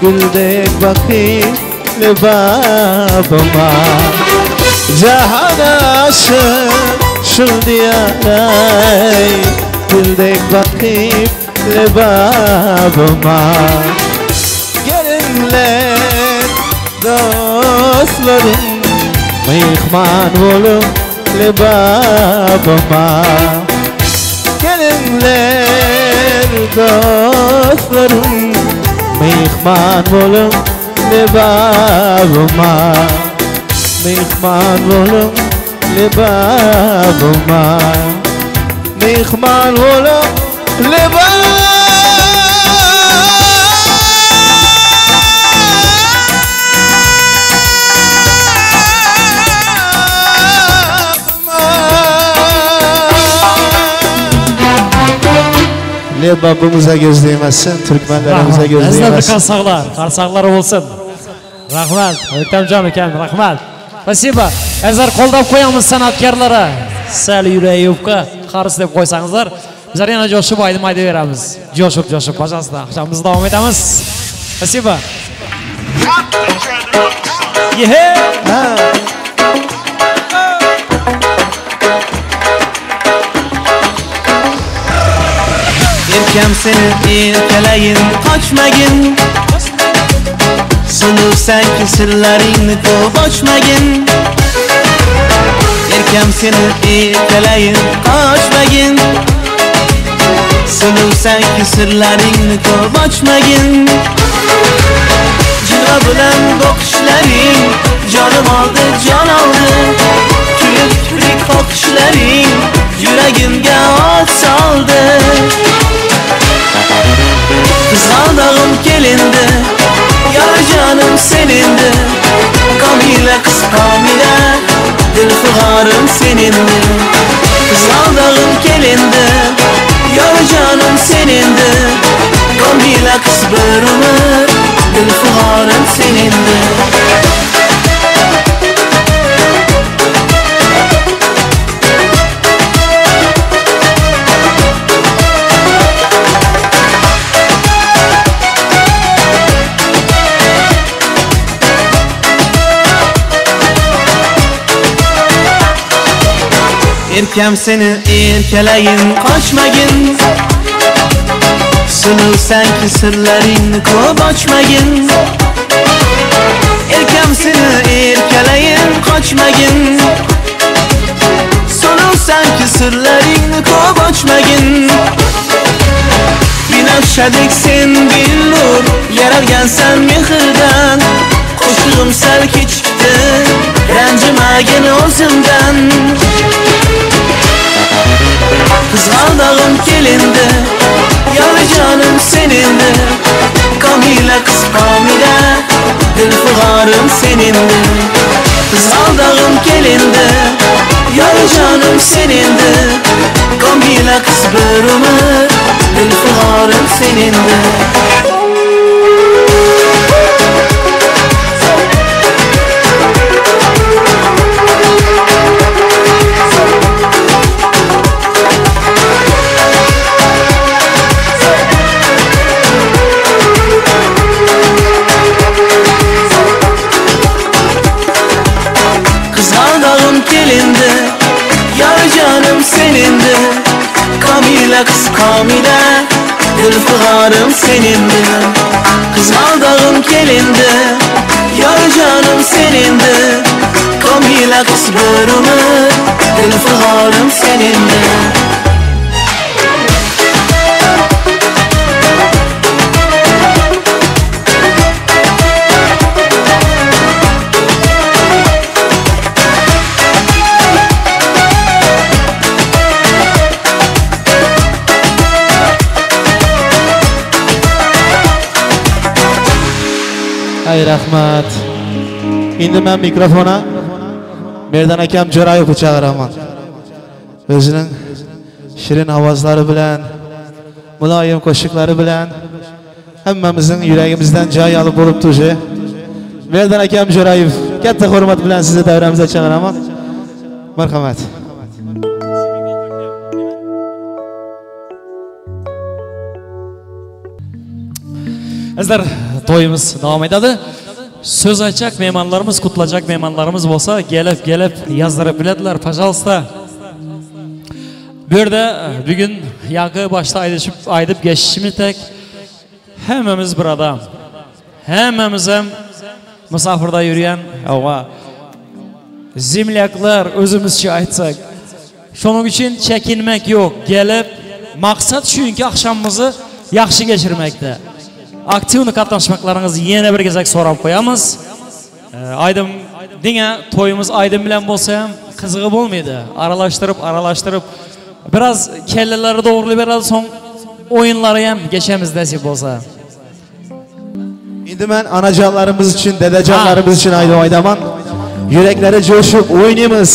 Güldek bakyp lebabyma Jahan aşyk şul diýara Güldek bakyp lebabyma Gelinler dostlarym Myhman boluň lebabyma Gelinler dostlarym Myhman boluň lebabyma Myhman boluň lebabyma Myhman boluň lebabyma. Lebabymyza göz degmesin, türkmenlerimize göz Azizlar degmesin. Qarsaqlar, qarsaqlar bolsun. Rahmat, Öktemjan ukam, rahmat. Спасибо. Azizlar, qo'llab qo'yamiz san'atkorlarga. Sal yurak yupqa qaris deb qo'ysangizlar, bizlar yana jo'shib aydim aytaveramiz. Jo'shib, jo'shib, пожалуйста, oqshomimizni davom etamiz. Спасибо. Yehe! Erkam seni erkalayin qochmagin Suluvsan-ki sirlaringni ko'p ochmagin Erkam seni erkalayin qochmagin Suluvsan-ki sirlaringni ko'p ochmagin Jilva bilan boqishlaring jonim oldi, jon oldi Kuyib kiprik qoqishlaring yuragimga o't soldi Qizg'aldog'im kelindi, yor jonim senindi Komila qiz komila, dil fig'orim senindi Qizg'aldog'im kelindi, yor jonim senindi Komila qiz bir umr, dil fig'orim senindi. Erkam seni erkalayin qochmagin Suluvsan-ki sirlaringni ko'p ochmagin Erkam seni erkalayin qochmagin Suluvsan-ki sirlaringni ko'p ochmagin Binafshadek sen billur yaralgansan mehrdan Qo'shig'im sal kechikdi ranjimagin o'zimdan Qizg'aldog'im kelindi, yor jonim senindi Komila qiz komila, dil fig'orim senindi Qizg'aldog'im kelindi, yor jonim senindi Komila qiz bir umr, dil fig'orim senindi. canım senindi Kızmaldağım kelindi Yar canım senindi Komila kız bir ömür Dil fiğarım senindi Ay rahmat. Endi men mikrofona Merdan akam Jo'rayevni chaqiraman. O'zining shirin ovozlari bilan, muloyim qo'shiqlari bilan hammamizning yuragimizdan joy olib bo'libdi уже. Merdan akam Jo'rayev, katta hurmat bilan sizni davramizga chaqiraman. Marhamat. Azizlar, to'yimiz davom etadi. So'z aytacak mehmonlarimiz, qutlajak mehmonlarimiz bo'lsa, kelib kelib yozdirib biladilar, пожалуйста. Bu yerda bugun yaqi boshda aytishib aytib kechishimizdek hammamiz bir odam. Hammamiz ham musofirda yurgan, ava земляк lar o'zimizcha aytsak. Shuning uchun chekinmak yo'q. Kelib maqsad shunki oqshomimizni yaxshi kechirmakda. Aktivni qatnashmoqlaringizni yana bir gezak so'rab qo'yamiz. Aydın dinga to'yimiz aydın bilan bo'lsa ham qizig'i bo'lmaydi. Aralashtirib, aralashtirib biraz kellalari to'g'rilab beradi, so'ng o'yinlari ham kechamiz nasib bo'lsa. Endi men onajonlarimiz uchun, dadajonlarimiz uchun aytib aytaman. Yuraklari jo'shib o'ynaymiz.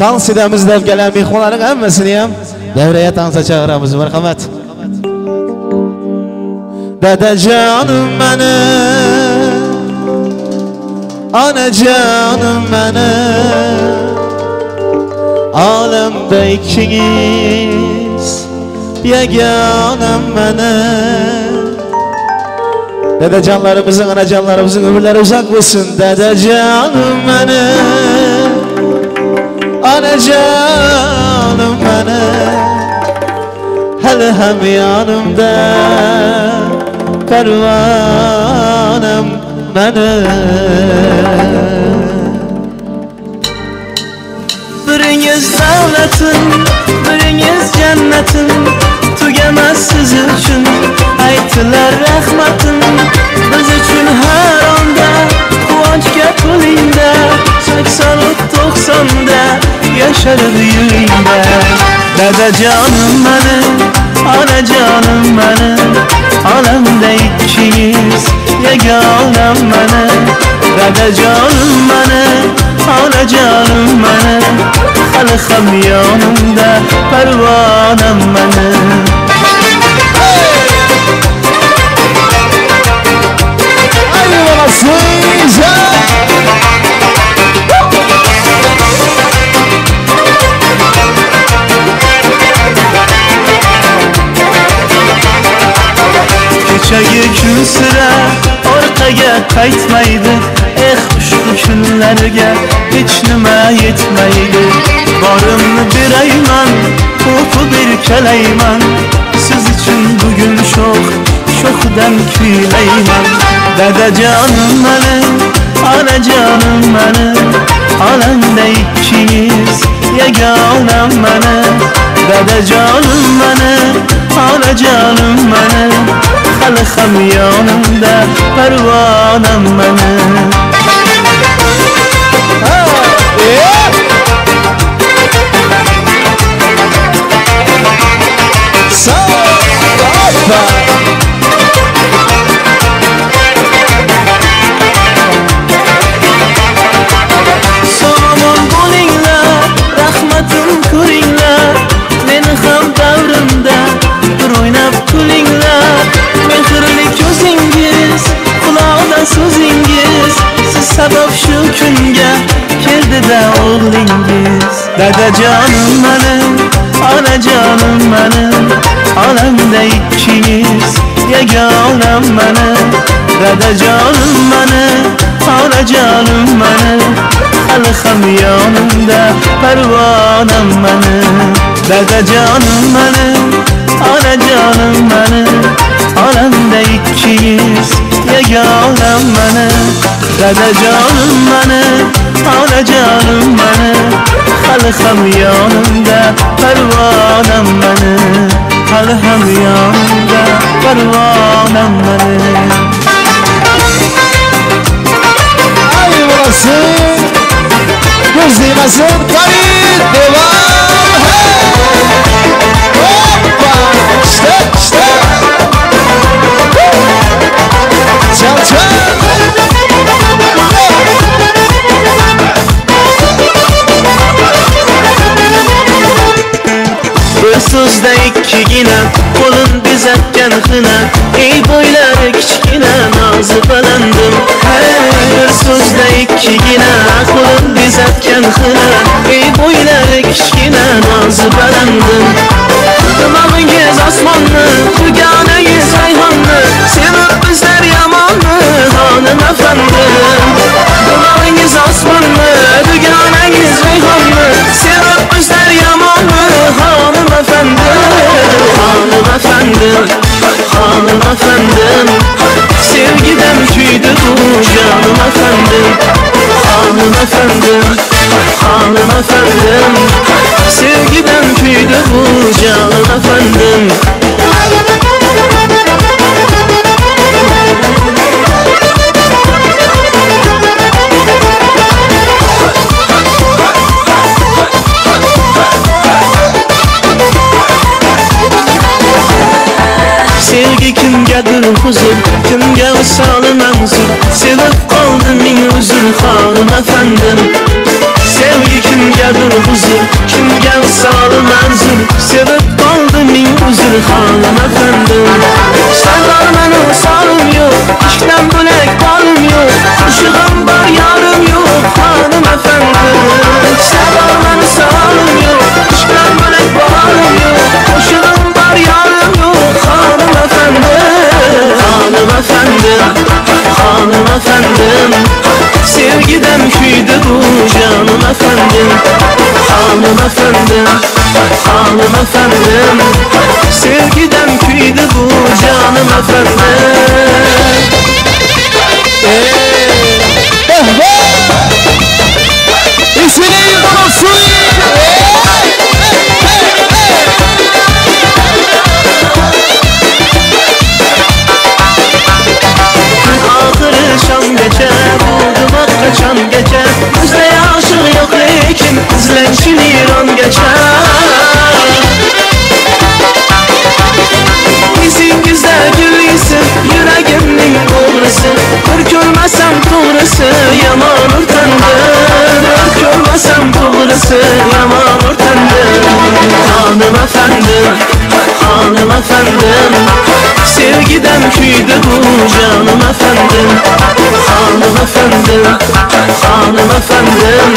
Tans edamiz deb kelgan mehmonlarning hammasini ham davraga tansa chaqiramiz. Marhamat. Dadajonim meni, onajonim meni, olamda ikkingiz yagonam meni. Dadajonlarimizning, onajonlarimizning umrlari uzoq bo'lsin. Dadajonim meni, onajonim meni, hali ham yonimda parvonam meni. Biringiz davlatim, biringiz jannatim, tugamas siz uchun aytilar rahmatim. Biz uchun har onda quvonchga to'lingda, 80-90da yasharib yuringda. Dadajonim meni, onajonim meni, olamda ikkingiz yagonam meni. Dadajonim meni, onajonim meni, hali ham yonimda parvonam meni. Kechagi kun sira orqaga qaytmaydi, eh ushbu kunlarga hech nima yetmaydi. Borimni berayman, o'pib erkalayman, siz uchun bugun sho'x sho'xdan kuylayman. Dadajonim meni, onajonim meni, olamda ikkingiz yagonam meni. Dadajonim meni, onajonim meni, hali ham yonimda parvonam meni. Somon bo'linglar, rahmatim ko'ringlar, meni ham davrimda bir o'ynab kulinglar. Mehrli ko'zingiz, quloqda so'zingiz, siz sabab shu kunga keldi-da o'g'lingiz. Dadajonim meni, onajonim meni, olamda ikkingiz yagonam meni. Dadajonim meni, onajonim meni, hali ham yonimda parvonam meni. Dadajonim meni, onajonim meni, Olamda ikkiyiz yegonam mani Dadajonim mani onajonim mani Hali ham yonimda parvonam mani Hali ham yonimda parvonam mani Ay burası Göz değmesin Kayıt devam hey! Hoppa İşte işte Çal çal Bir so'zda ikkigina qo'lim bezatgan xina Ey bo'ylari kichkina nozi balandim Hey bir so'zda ikkigina qo'lim bezatgan xina Ey bo'ylari kichkina nozi balandim Dimog'ingiz osmonni, dugonangiz rayhonni Sevib bizlar yomonni, xonim afandim Dimog'ingiz osmonni, dugonangiz rayhonni Sevib bizlar yomonni, xonim afandim Xonim afandim, xonim afandim Sevgidan kuydi bu jonim afandim Xonim afandim, xonim afandim Sevgidan kuydi bu jonim afandim Sevgi kimgadir huzur, kimga visoli manzur Sevib qoldim ming uzr xonim afandim Sevgi kimgadir huzur, kimga visoli manzur Sevib qoldim ming uzr xonim afandim Sardor mani visolim yo'q, ishqdan bo'lak borim yo'q Qo'shig'im bor yorim yo'q xonim afandim Sardor mani visolim yo'q, ishqdan bo'lak borim yo'q Qo'shig'im bor yorim yo'q xonim afandim Xonim afandim, xonim afandim Sevgidan kuydi bu jonim afandim Xonim afandim, xonim afandim Sevgidan kuydi bu jonim afandim İsmini olsun. Kun oxiri shomgacha bu dimoq qachongacha Bizda oshiq yo'q lekin izlanchi Erongacha Yuzingizda gul yuragimning o'g'risi Bir ko'rmasam to'g'risi yomon o'rtandim Bir ko'rmasam to'g'risi yomon o'rtandim Xonim afandim, xonim afandim Sevgidan kuydi bu jonim afandim Xonim afandim, xonim afandim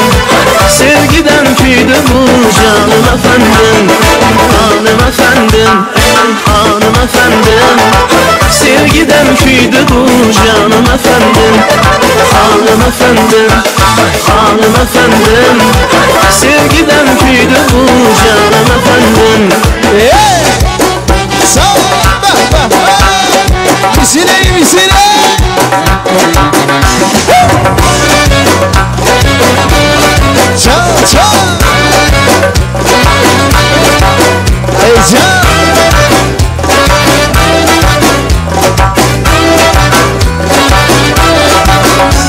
Sevgidan kuydi bu jonim afandim Xonim afandim, xonim afandim Sevgidan kuydi bu jonim afandim Xonim afandim, xonim afandim Sevgidan kuydi bu jonim afandim Hey! Sağ ol. Bah, bah, bah. Misile, misile. Çal, çal. Heyecan.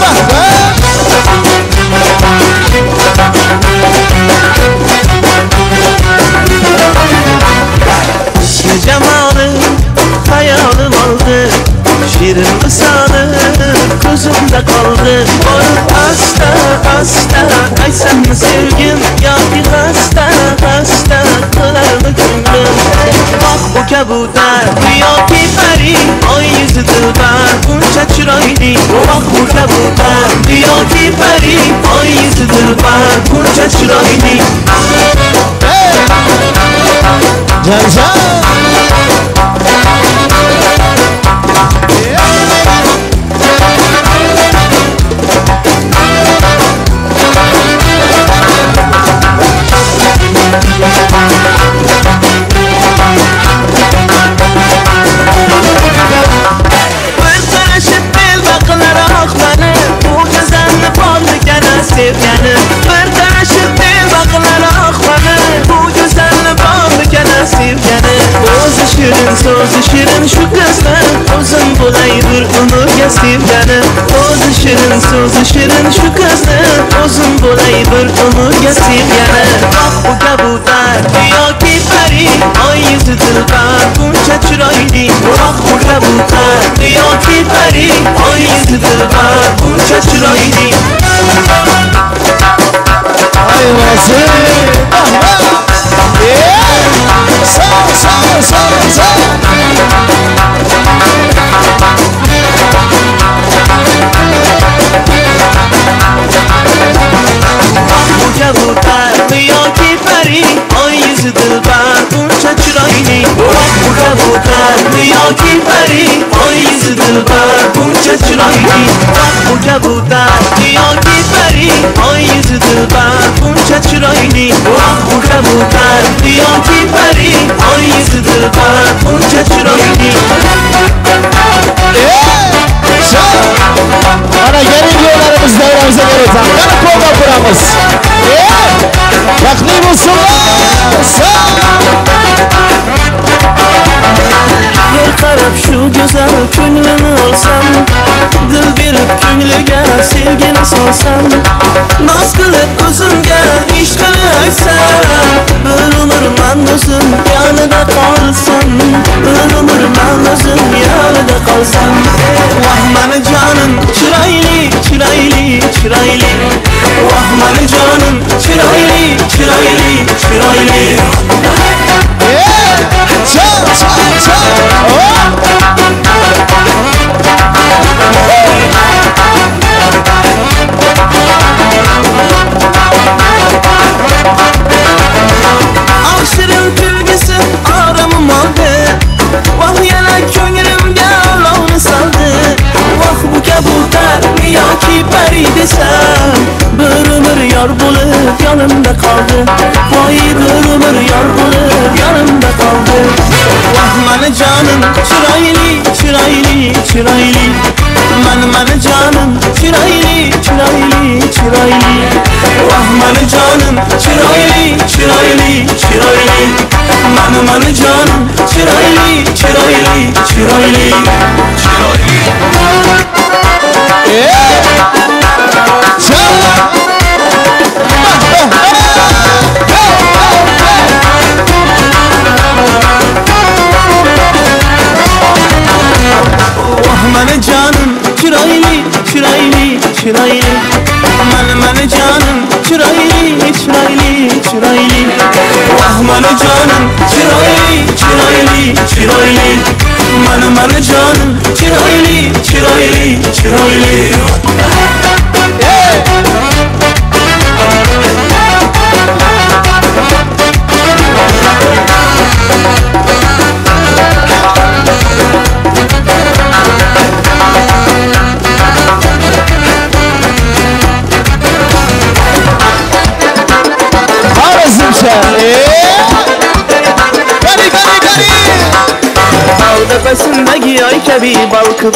Bah, bah. Husni jamoli hayolim oldi Shirin visoli ko'zimda qoldi Borib asta asta aytsammi sevgim yoki xasta xasta qilarmi ko'nglim Oq bu kabutar yoki pari oy yuzi dilbar buncha chiroyli Oq bu kabutar yoki pari oy yuzi dilbar buncha chiroyli Can can. So'zi shirin shu qizni o'zim bo'lay bir umrga sevgani. O'zi shirin, so'zi shirin shu qizni o'zim bo'lay bir umrga sevgani. Voh bu kabutar yoki pari, oy yuzi dilbar buncha chiroyli. Voh bu kabutar yoki pari, oy yuzi dilbar buncha chiroyli. Ay vazir. Sağ sağ sağ sağ. Bu kabutar yoki pari, oy yuzi dilbar buncha chiroyli. Bu kabutar yoki pari, oy yuzi dilbar buncha chiroyli. Bu kabutar yoki pari, oy yuzi dilbar buncha chiroyli. Bu kabutar yoki pari, oy yuzi dilbar buncha chiroyli. Mana gelin kuyovlarimiz davramiza keladi. Qani qo'llab ko'ramiz. Baxtli bo'lsinlar. Yer qarab shu go'zal ko'nglini olsam, dil berib ko'ngliga sevgini solsam, noz qilib o'zimga ishqini aytsam, bir umr man o'zim yonida qolsam, bir umr man o'zim yonida qolsam. Voh mani jonim chiroyli, chiroyli, chiroyli. Voh mani jonim chiroyli, chiroyli, chiroyli. Çal çal çal. Ah shirin kulgisi oramim oldi, voh yana ko'nglimga olovni soldi. Voh bu kabutar yoki pari desam, bir umr yor bo'lib yonimda qoldi. Voy bir umr yor bo'lib yonimda qoldi. Voh mani jonim chiroyli, chiroyli, chiroyli. Mani mani jonim chiroyli, chiroyli, chiroyli. Voh mani jonim chiroyli, chiroyli, chiroyli. Mani mani jonim chiroyli, chiroyli, chiroyli. Chiroyli. Voh mani jonim chiroyli, chiroyli, chiroyli. Mani mani jonim chiroyli, chiroyli, chiroyli. Voh mani jonim chiroyli, chiroyli, chiroyli. Mani mani jonim chiroyli, chiroyli, chiroyli. Qani qani qani. Tog' tepasindagi oy kabi balqib,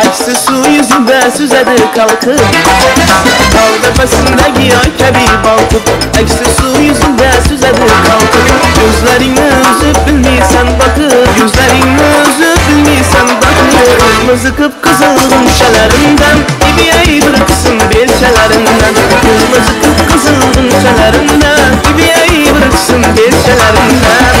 aksi suv yuzida suzadi qalqib. Tog' tepasindagi oy kabi balqib, aksi suv yuzida suzadi qalqib. Ko'zlaringni uzib bilmaysan boqib, ko'zlaringni uzib bilmaysan boqib. Qirmizi qip-qizil g'unchalaridan, ibiyay bir qism belchalaridan. Qirmizi qip-qizil g'unchalaridan, ibiyay bir qism belchalaridan.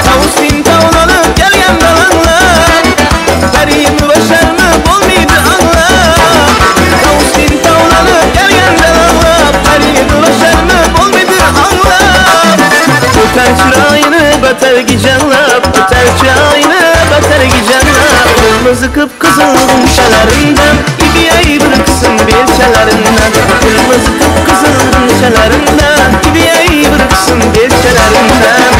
Tavusning tavun olib kelgan dalanglar, parimi basharmi bo'lmaydi anglab. Tavusning tavun olib kelgan dalanglar, parimi basharmi bo'lmaydi anglab. O'tar chiroyini batar gijanlab, o'tar chiroyini batar gijanlab. Qirmizi qip-qizil g'unchalaridan, ibiyay bir qism belchalaridan. Qirmizi qip-qizil g'unchalaridan, ibiyay bir qism belchalaridan.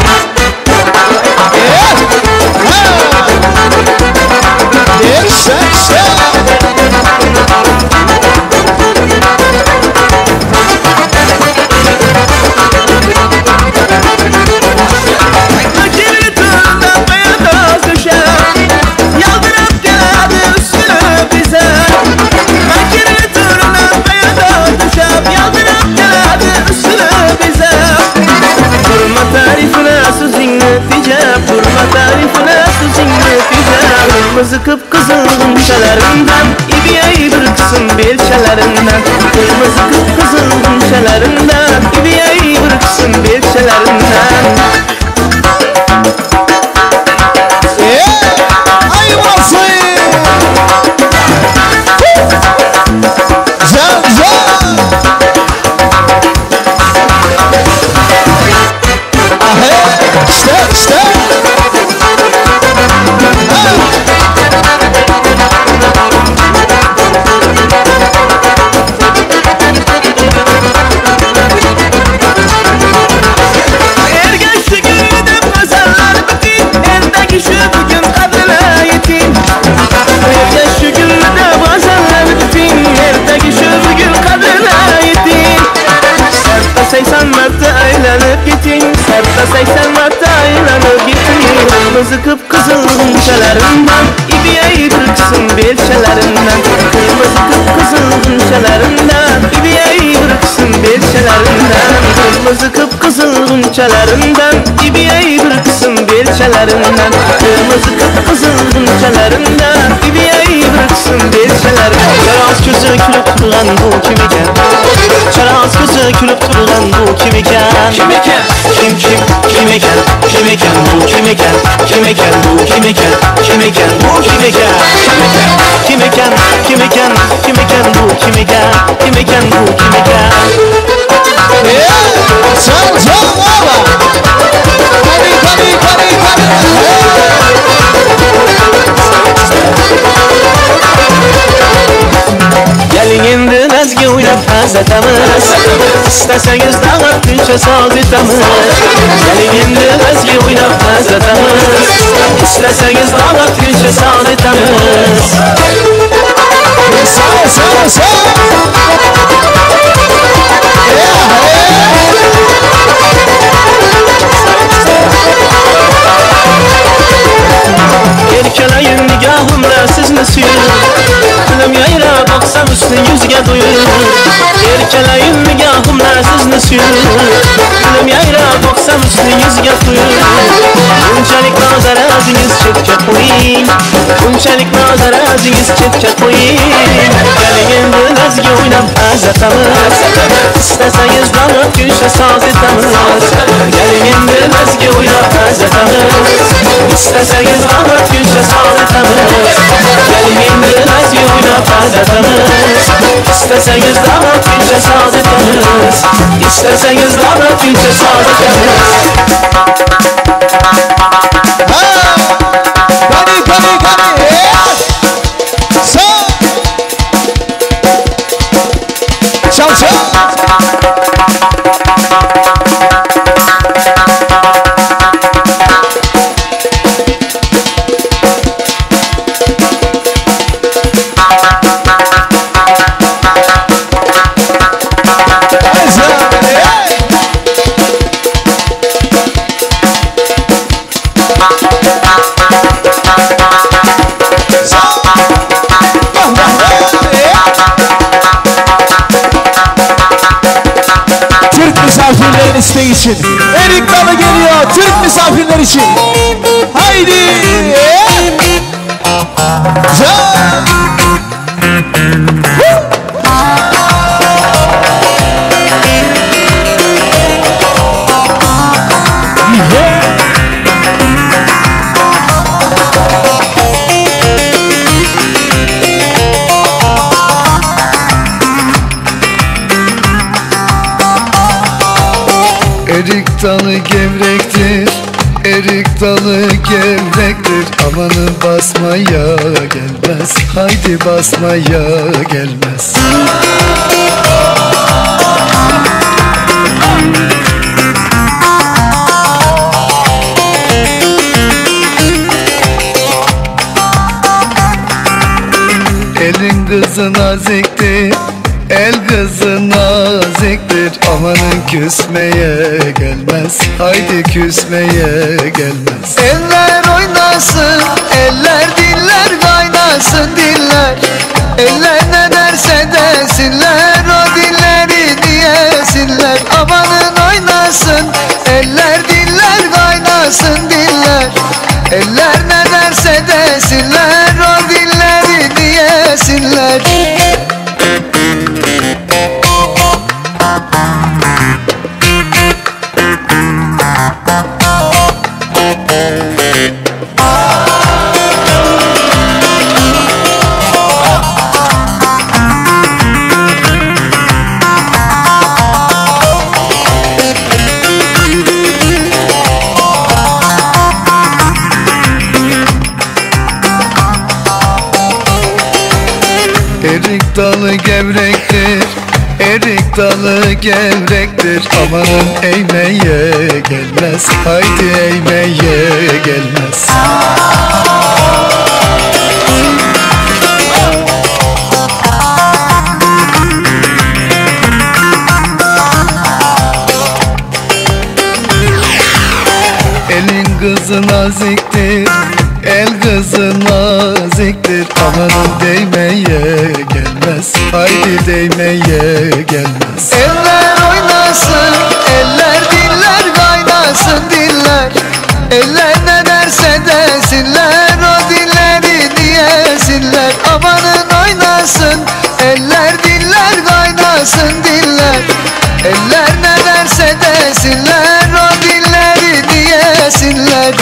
Kirli tığda Kırmızı kıpkızıl gunçalarından İbiyey bir kısım belçelerinden Kırmızı kıpkızıl gunçalarından İbiyey bir kısım belçelerinden Ay burası! Can can! Ahe, işte işte! Ergeçti günde pazarlar bitin Eldeki şu bugün kadrına yetin Ergeçti günde pazarlar bitin Eldeki şu bugün kadrına yetin Sertta 80 martı aylanıp gitin Sertta 80 martı aylanıp gitin Kırmızı kıpkızıl gunçalarından İbiyey bir kısım belçelerinden Kırmızı kıpkızıl gunçalarından İbiyey bir kısım belçelerinden Kırmızı kıpkızıl gunçalarından İbiyey bir kısım belçelerinden Kırmızı kıpkızıl gunçalarından İbiyey bir kısım belçelerinden Çaraz gözü külüp duran bu kim iken? Çaraz gözü külüp duran bu kim iken? Kim iken? Kim kim kim iken? Kim iken bu kim iken? Kim iken bu kim iken? Kim iken bu kim iken? Kim iken? Kim iken? Kim iken bu kim iken? Kim iken bu kim iken? Can can baba! Kani kani kani kani! Gelin endi nazga o'ynab hazatamiz Istasangiz dag'at kuncha soz etamiz Gelin endi nazga o'ynab hazatamiz Istasangiz dag'at kuncha soz etamiz Sağ sağ sağ! Erkalayin nigohimla sizni suyib Tilim yayrab boqsam husningizga do'yib Erkalayin nigohimla sizni suyib Tilim yayrab boqsam husningizga to'yib Bunchalik nazarazingiz chetga qo'ying Bunchalik nazarazingiz chetga qo'ying Keling endi nazga o'ynab azatamiz Istasangiz dag'at kuncha soz etamiz Keling endi nazga o'ynab azatamiz Istasangiz dag'at kuncha soz etamiz Keling endi nazga o'ynab azatamiz Istasangiz dag'at kuncha soz etamiz Istasangiz dag'at kuncha soz etamiz Kani kani kani! Sağ! Çal çal! Türk misafirlerin isteği için. Erik Dalı geliyor Türk misafirler için. Haydi! Can! Erik dalı gevrektir, erik dalı gevrektir. Amanın basmaya gelmez, haydi basmaya gelmez. Elin kızı naziktir, el kızı naziktir. Amanın küsmeye gelmez, haydi küsmeye gelmez. Eller oynasın, eller diller kaynasın diller. Eller ne derse desinler, o dilleri diyesinler. Amanın oynasın, eller diller kaynasın diller. Eller ne derse desinler, Erik dalı gevrektir Erik dalı gevrektir Amanın eğmeye gelmez Haydi eğmeye gelmez Elin kızı naziktir El kızı naziktir Amanın değmeye gelmez Haydi değmeye gelmez Eller oynasın Eller diller kaynasın diller Eller ne derse desinler O dilleri diyesinler Amanın oynasın Eller diller kaynasın diller Eller ne derse desinler O dilleri diyesinler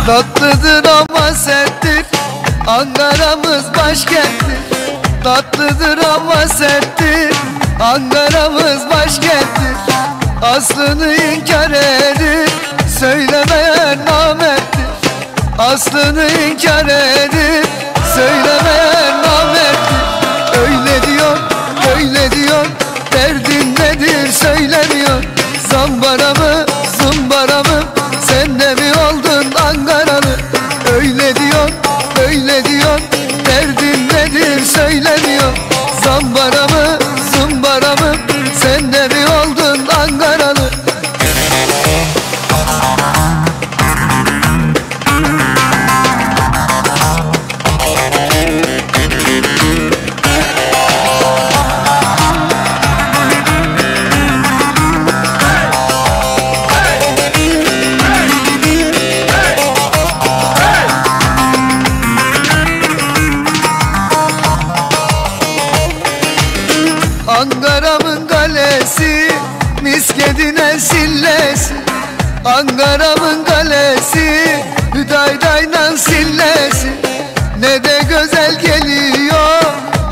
Tatlıdır ama serttir Ankara'mız başkenttir Tatlıdır ama serttir Ankara'mız başkenttir Aslını inkar edip Söylemeyen namerttir Aslını inkar edip Söylemeyen namerttir Öyle diyor, öyle diyor Derdin nedir söylemiyor Zambara mı, zımbara mı Sen de mi oldun Ankaralı Öyle diyor, öyle diyor Derdin nedir söylemiyor Zambara mı, zımbara mı Sen de mi oldun Ankaralı Ankara'mın kalesi Miskedine sillesi Ankara'mın kalesi Hüdaydayla sillesi Ne de güzel geliyor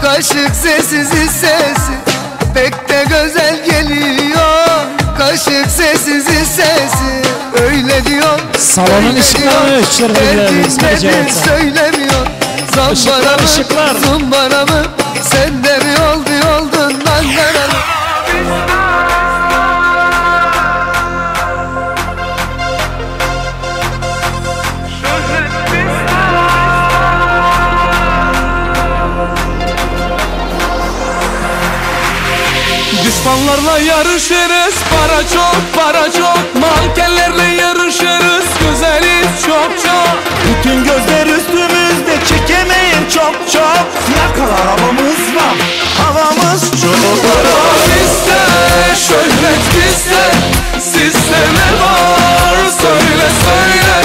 Kaşık sessiz sesi Pek de güzel geliyor Kaşık sessiz sesi Öyle diyor Salonun öyle ışıklarını diyor, ölçtürdüler, Derdin İsmail nedir Cevat. söylemiyor Zambara Işıklar, mı ışıklar. zımbara mı Sen de mi oldu oldun Ankaralı Düşmanlarla yarışırız para çok para çok Mankenlerle yarışırız güzeliz çok çok Bütün gözler üstümüzde çekemeyin çok çok Fiyakalı arabamız var havamız çok Para bizde şöhret bizde Sizde ne var söyle söyle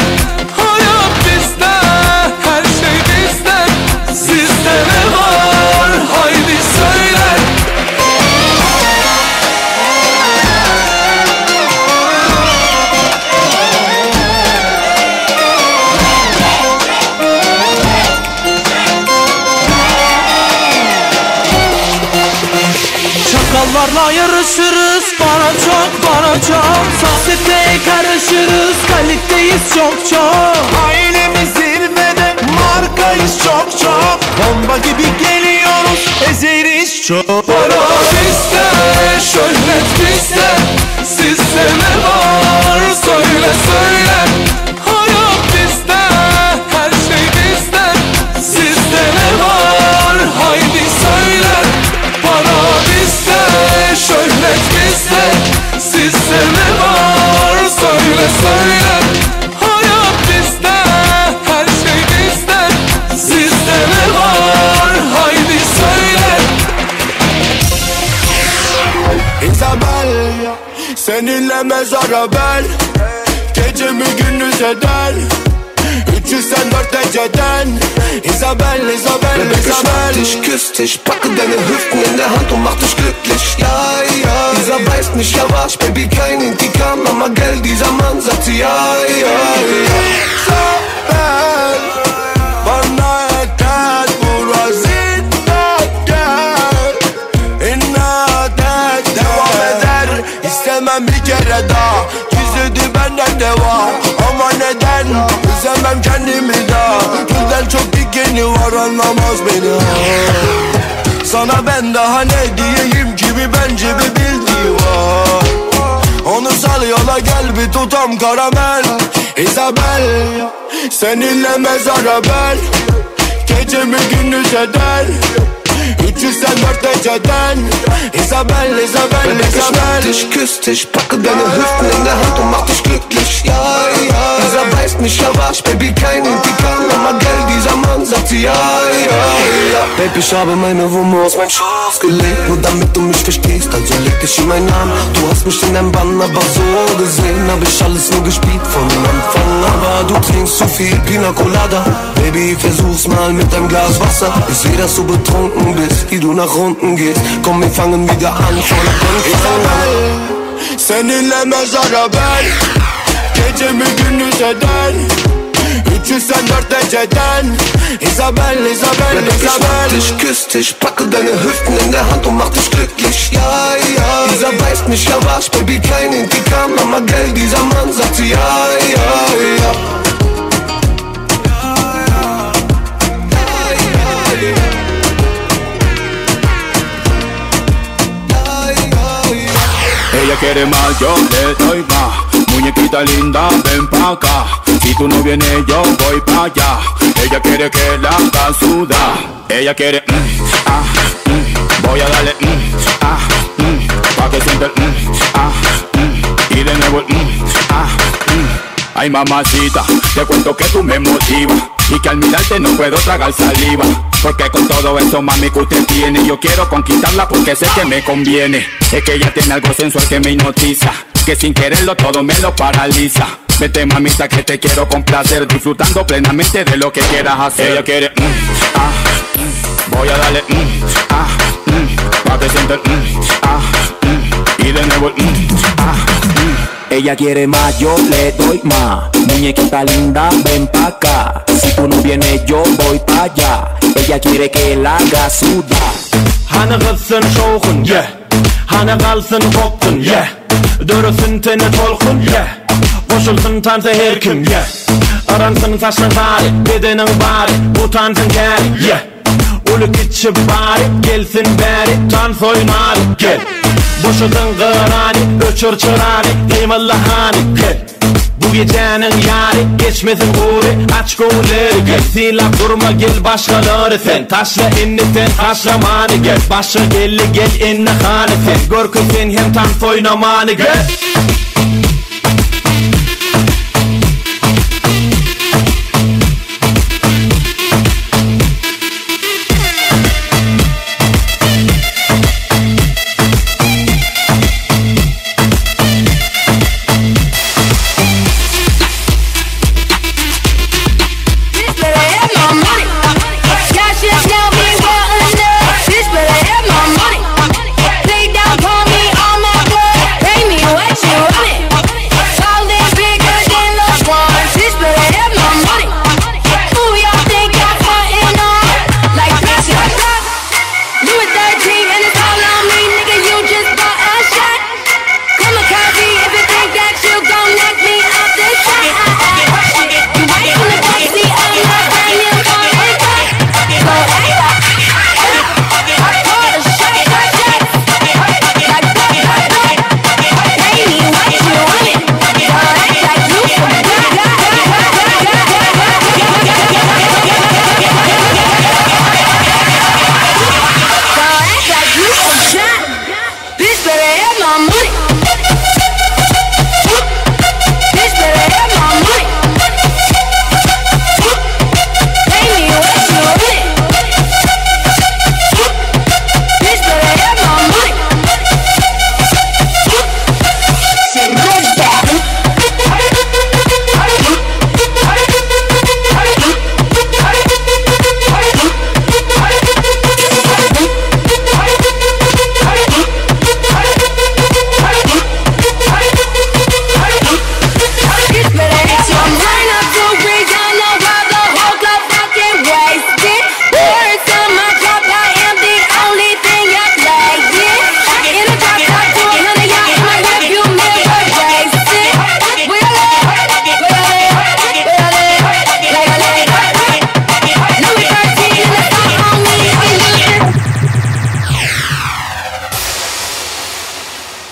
Hayat bizde her şey bizde Sizde ne var haydi söyle Çakallarla yarışırız para çok para çok Sosyeteye karışırız kaliteyiz çok çok Ailemiz zirvede markayız çok çok Bomba gibi geliyoruz ezeriz çok Para bizde, şöhret bizde Sizde ne var söyle söyle Hayat bizde, her şey bizde Sizde ne var haydi söyle Para bizde, şöhret bizde Sizde ne var söyle söyle Hayat bizde, her şey bizde Sizde ne var haydi söyle Isabel Seninle mezara bel Gecemi gündüz eder 304 dereceden Isabel, Isabel, Baby, ich Isabel schnapp dich, küss dich, packe deine Hüften in der Hand und mach dich glücklich. Ja, ja, dieser beißt mich, yavaş, Baby, kein Intikam, ama gel, dieser Mann sagt sie, ja, ja, ja. Isabel Bana yeter burası da gel İnat et devam eder İstemem bir kere daha Gizledi benden deva Ama neden üzemem kendimi daha Gülden çok dikeni var anlamaz beni Sana ben daha ne diyeyim ki bir bence bir bildiği var Onu sal yola gel bir tutam karamel Isabel Seninle mezara ben Gecemi gündüz eder 304 dereceden Isabel, Isabel, Baby, ich schnapp Isabel dich, küss dich, packe deine Hüften in der Hand und mach dich glücklich. Ja, ja, dieser beißt mich, yavaş, Baby, kein Intikam, ama gel, dieser Mann sagt sie, ja, ja, ja. Baby, ich habe meine Wumme aus meinem Schoß gelegt, nur damit du mich verstehst, also leg dich in meinen Arm. Du hast mich in deinem Bann, aber so gesehen hab ich alles nur gespielt von Anfang. Aber du trinkst zu viel Pina Colada, Baby, versuch's mal mit einem Glas Wasser. Ich seh, dass du betrunken bist, wie du nach unten gehst. Komm, wir fangen wieder an von Anfang an. Seninle mezara ben Gecemi gündüz eder 304 dereceden Isabel, Isabel, Baby, ich schnapp Isabel dich, küss dich, packe deine Hüften in der Hand und mach dich glücklich. Ja, ja, dieser beißt mich, yavaş, Baby, kein Intikam, ama gel, dieser Mann sagt sie, ja, ja, ja. Ella quiere más, yo le doy más. Muñequita linda, ven pa' acá. Si tú no vienes, yo voy pa' allá. Ella quiere que la haga sudar. Ella quiere, ah, Voy a darle, ah, Pa' que sienta el, ah, Y de nuevo el, ah, Ay, mamacita, te cuento que tú me motivas. Y que al mirarte no puedo tragar saliva. Porque con todo eso, mami, que usted tiene, yo quiero conquistarla porque sé que me conviene. Es que ella tiene algo sensual que me hipnotiza. Que sin quererlo todo me lo paraliza. Vete, mamita, que te quiero complacer. Disfrutando plenamente de lo que quieras hacer. Ella quiere, ah, Voy a darle, ah, Pa' que sienta el, ah, Y de nuevo el, ah, Ella quiere más, yo le doy más. Muñequita linda, ven pa' acá. Si tú no vienes, yo voy pa' allá. Ella quiere que la haga sudar. Hany gyzsyn şowhun, yeah. Hany galsyn gopsun, yeah. Döresin tene tolkun, yeah. Goşulsyn tansa her kim, yeah. Yransyn saçlaň sary, bedeniň bary, utansyn käri, yeah. Uly kiçi bary, gelsin bäri, tans oýnaly, gel. Boşadyň gyrany, öçür çyrany, gymylla hany, gel. Bu gijäniň ýary, geçmesin gury, aç göwünleri, gel. Sylap durma gel başgalary sen, taşla indi sen taşlamany gel. Başga gelli gel indi hany sen, görkez sen hem tans oýnamany gel. Bitch better have my money. Y'all should know me well enough. Bitch better have my money. Play down, call me on my blood. Pay me what you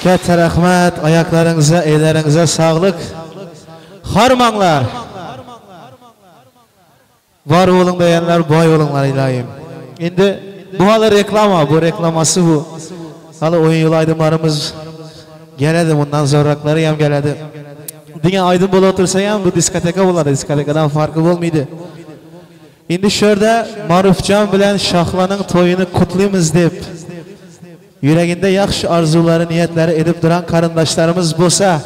Katta rahmat, aýaklaryňyza, elleriňize saglyk. Harmaňlar! Bar boluň diýenler baý boluňlar ilayim. Indi bu haly reklama, bu reklamasy bu. Haly oýun ýyly aýdymlarymyz geledi, mundan zorraklary hem geledi. Diňe aýdym bolup otursa hem bu diskoteka bolady, diskotekadan farky bolmydy. Indi şu ýerde Marufjan bilen Şahlanyň toýuny kutlymyz diýip, ýüreginde ýagşy arzuwlary, niýetleri edip duran garyndaşlarymyz bolsa,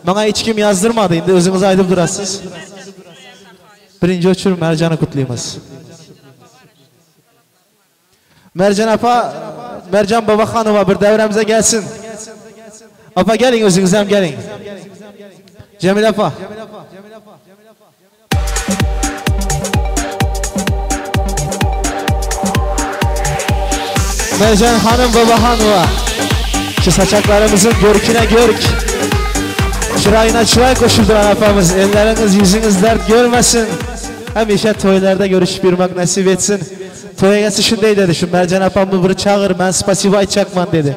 maňa hiç kim ýazdyrmady, indi özüňiz aýdyp durasyz. Birinji oçur Merjany kutlymyz. Merjan apa, Merjan Babahanowa bir däwrämize gelsin. Apa geliň özüňizem geliň. Jemile apa. Mercan Hanım Babahanowa. Şu saçaklarymyzyň görküne görk, çyraýyna çyraý goşup duran apamyz, elleriňiz, ýüzüňiz dert görmesin. Hemişe toýlarda görüşip ýörmek nesip etsin. Toý eýesi şundeý dedi, şu Merjen apamy bir çagyr, men spasibo aýtjakman dedi.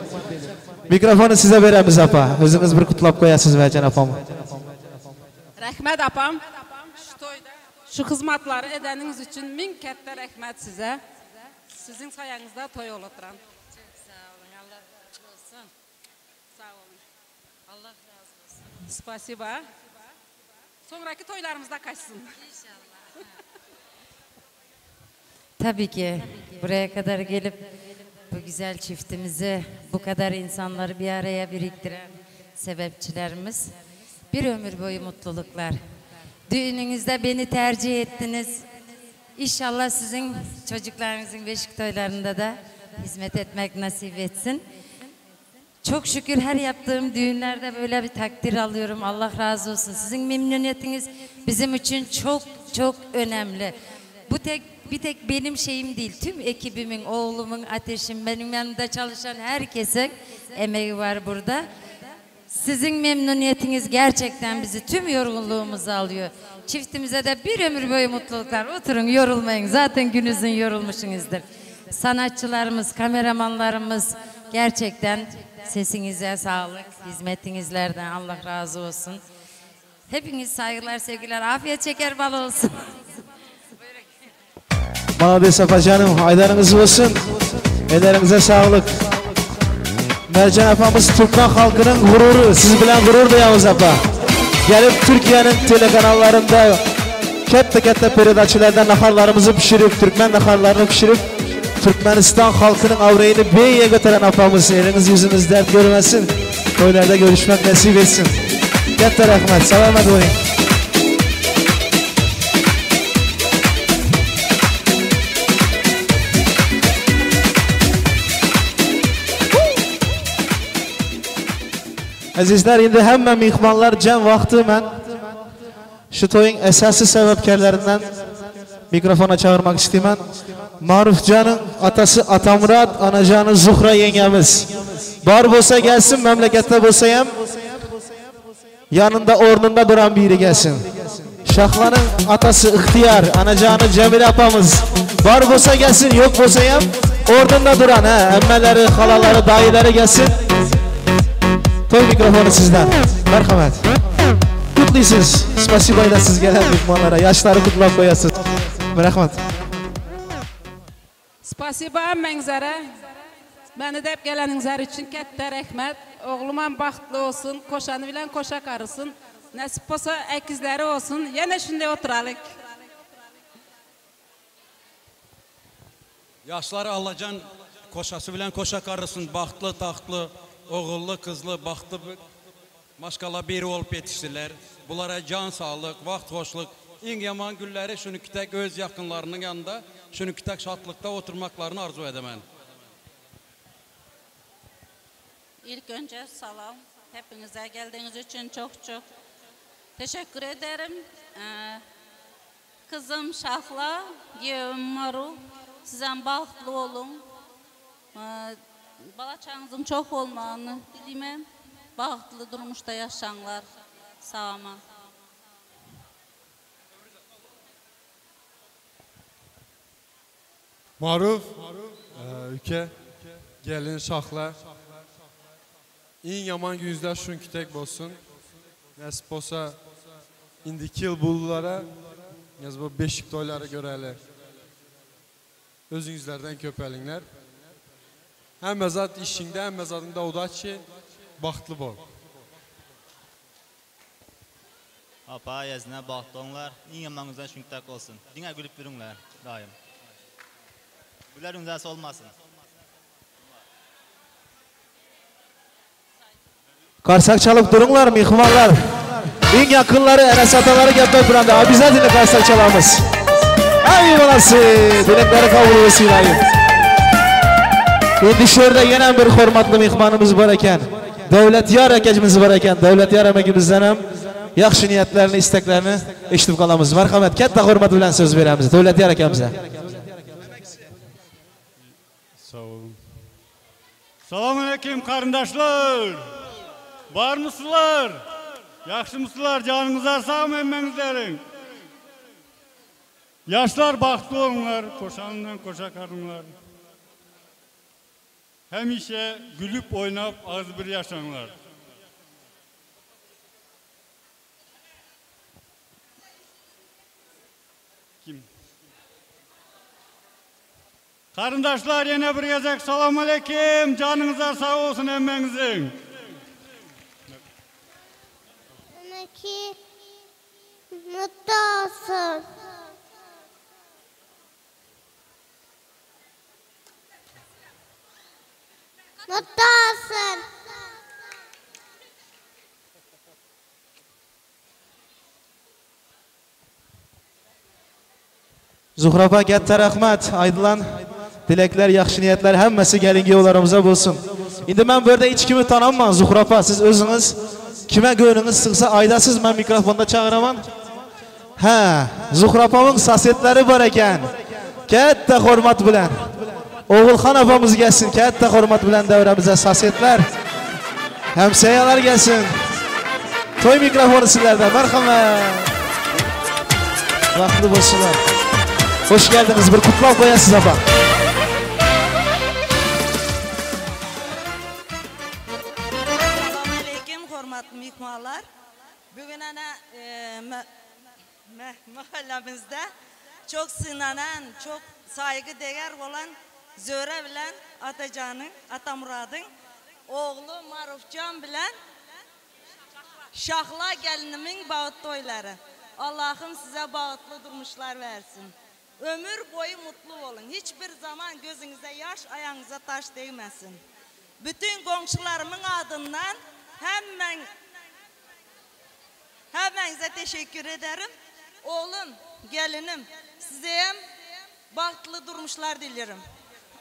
Mikrofony size beremiz apa, özüňiz bir gutlap goýasyz Merjen apamy. Rehmet apam, şu toýda şu hyzmatlary edeniňiz üçin miň ketde rehmet size. Siziň saýaňyzda toý olatran. Çok sag boluň, Allah razy bolsun. Sag boluň. Allah razy bolsun. Spasiba. Soňraky toýlarymyzda kaçsyn. İnşallah. Tabii ki buraya kadar gelip bu güzel çiftimizi, bu kadar insanları bir araya biriktiren sebepçilerimiz. Bir ömür boyu mutluluklar. Düğününüzde beni tercih ettiniz. İnşallah sizin çocuklarınızın beşik toylarında da hizmet etmek nasip etsin. Çok şükür her yaptığım düğünlerde böyle bir takdir alıyorum. Allah razı olsun. Sizin memnuniyetiniz bizim için çok çok önemli. Bu tek bir tek benim şeyim değil. Tüm ekibimin, oğlumun, ateşim, benim yanımda çalışan herkesin emeği var burada. Sizin memnuniyetiniz gerçekten bizi tüm yorgunluğumuzu alıyor. Çiftimize de bir ömür boyu mutluluklar. Oturun yorulmayın. Zaten gününüzün yorulmuşsunuzdur. Sanatçılarımız, kameramanlarımız gerçekten sesinize sağlık, hizmetinizlerden Allah razı olsun. Hepiniz saygılar, sevgiler, afiyet şeker bal olsun. Malades apajanym, aýdaryňyz bolsun. Elleriňize saglyk. Merjan apamyz türkmen halkynyň gurury, siz bilen gurur duýamyz apa. Gelip Türkiýäniň telekanallarynda ketde-ketde peredaçilarda naharlarymyzy bişirip, türkmen naharlaryny bişirip, Türkmenistan halkynyň abraýyny beýige göteren apamyz, eliňiz ýüzüňiz dert görmesin. Toýlarda görüşmek nesip etsin. Ketde rahmet, salamat boluň. Azizler indi hemme mihmanlar jam wagty men şu toýuň esasy sebäpkärlerinden mikrofona çagyrmak isteýmen. Marufjanyň atasy Atamyrat, anajany Zuhra ýeňňemiz. Bar bolsa gelsin, memleketde bolsa hem ýanynda ornunda duran biri gelsin. Şahlanyň atasy Ygtyýar, anajany Jemile apamyz. Bar bolsa gelsin, ýok bolsa hem ornunda duran, hä, emmeleri, halalary, daýylary gelsin. Toý mikrofony sizden. Merhamet. Gutlysyz. Spasibo aýdasyz gelen myhmanlara. Ýaşlary gutlap goýasyz. Rahmat. Spasibo hemmäňizere. Meni dep geleniňizer üçin ketde rehmet. Oglumam bagtly bolsun, koşany bilen koşa garysyn. Nesip bolsa ekizleri bolsun. Ýene şunday oturalyk. Ýaşlar Allajan koşasy bilen koşa garysyn bagtly tagtly ogully kyzly bagtly maşgala biri bolup ýetişdiler. Bulara jan saglyk, wagt hoşluk, iň ýaman günleri şunükitek öz ýakynlarynyň ýanynda şunükitek şatlykda oturmaklaryny arzuw edemen. İlk önce salam. Hepinize geldiğiniz için çok çok teşekkür ederim. Kızım Şahla, giýewim Maru, sizem bagtly boluň. Bala-çaňyzyň çok bolmagyny dileýmen. Bagtly durmuşda ýaşaňlar. Sag-aman. Maruf, üke, gelin Şahla. Iň ýaman güýzler şuňky tek bolsun. Nesip bolsa indiki ýyl bululara nesip bolsa beşik toýlary göreli. Özüňizlerden köpeliňler. Hemme zat işiňde, hemme zadyňda udaçi, bagtly bol. Apa ýazna bagtly bolňlar iň ýaman güzel şuňtak bolsun diňe gülüp ýörüňler daýym güler ýüzler solmasyn. Karsak çalyp duruňlar myhmanlar. Iň ýakynlary enes-atalary gepläp duranda obязательно karsak çalamyz. Aý bolasy, dilekleri kabul bolsun aýym. Indi şu ýerde ýene bir hormatly myhmanymyz bar eken. Döwletýar akajymyz bar eken. Döwletýar amegimizdenem ýagşy niýetlerini, isteklerini eşidip galamyz. Marhamat, kätde hormat bilen söz beremiz Döwletýar akamyza. Sag boluň. Salam aleýkim garyndaşlar! Barmysyzlar? Ýagşymysyzlar? Janyňyzlar sagmy hemmeňizleriň? Ýaşlar bagtly boluňlar, koşandan koşa karyňlar. Hemişe gülüp oýnap agzybir ýaşaňlar. Kim? Garyndaşlar ýene bir gezek salamaleýkim janyňyzlar sag bolsun hemmeňiziň. Ömeki mutlu olsun. Mutlu olsun. Zuhra apa katta rahmat. Aýdylan dilekler, ýagşy niýetler hemmesi gelin-giýewlerimize bolsun. Indi men bu ýerde hiç kimi tanamman Zuhra apa siz özüňiz kime göwnüňiz sygsa aýdasyz men mikrofonda çagyraman. Hä, Zuhra apamyň sosedleri bar eken. Katta hormat bilen. Ogulhan apamyz gelsin katta hormat bilen döwremize sosedler. Hemseýalar gelsin. Toý mikrofony sizlerde. Merhamet. Bagtly bolsunlar. Hoş geldiňiz. Bir kutlap goýasyz apa. Salam aleýkim hormatly myhmanlar. Bugün ana mahallamizde çok synanan, çok saýgy deger bolan Zöre bilen Atajanyň, Atamyradyň ogly Marufjan bilen Şahla gelinimiň bagt toýlary. Allahym size bagtly durmuşlar bersin. Ömür boýy mutly boluň. Hiç bir zaman gözüňize ýaş, aýagyňyza taş degmesin. Bütün goňşularymyň adyndan hemmäň Hemmäňize teşekkür ederim. Oglum, gelinim, sizeyem bagtly durmuşlar dilerim.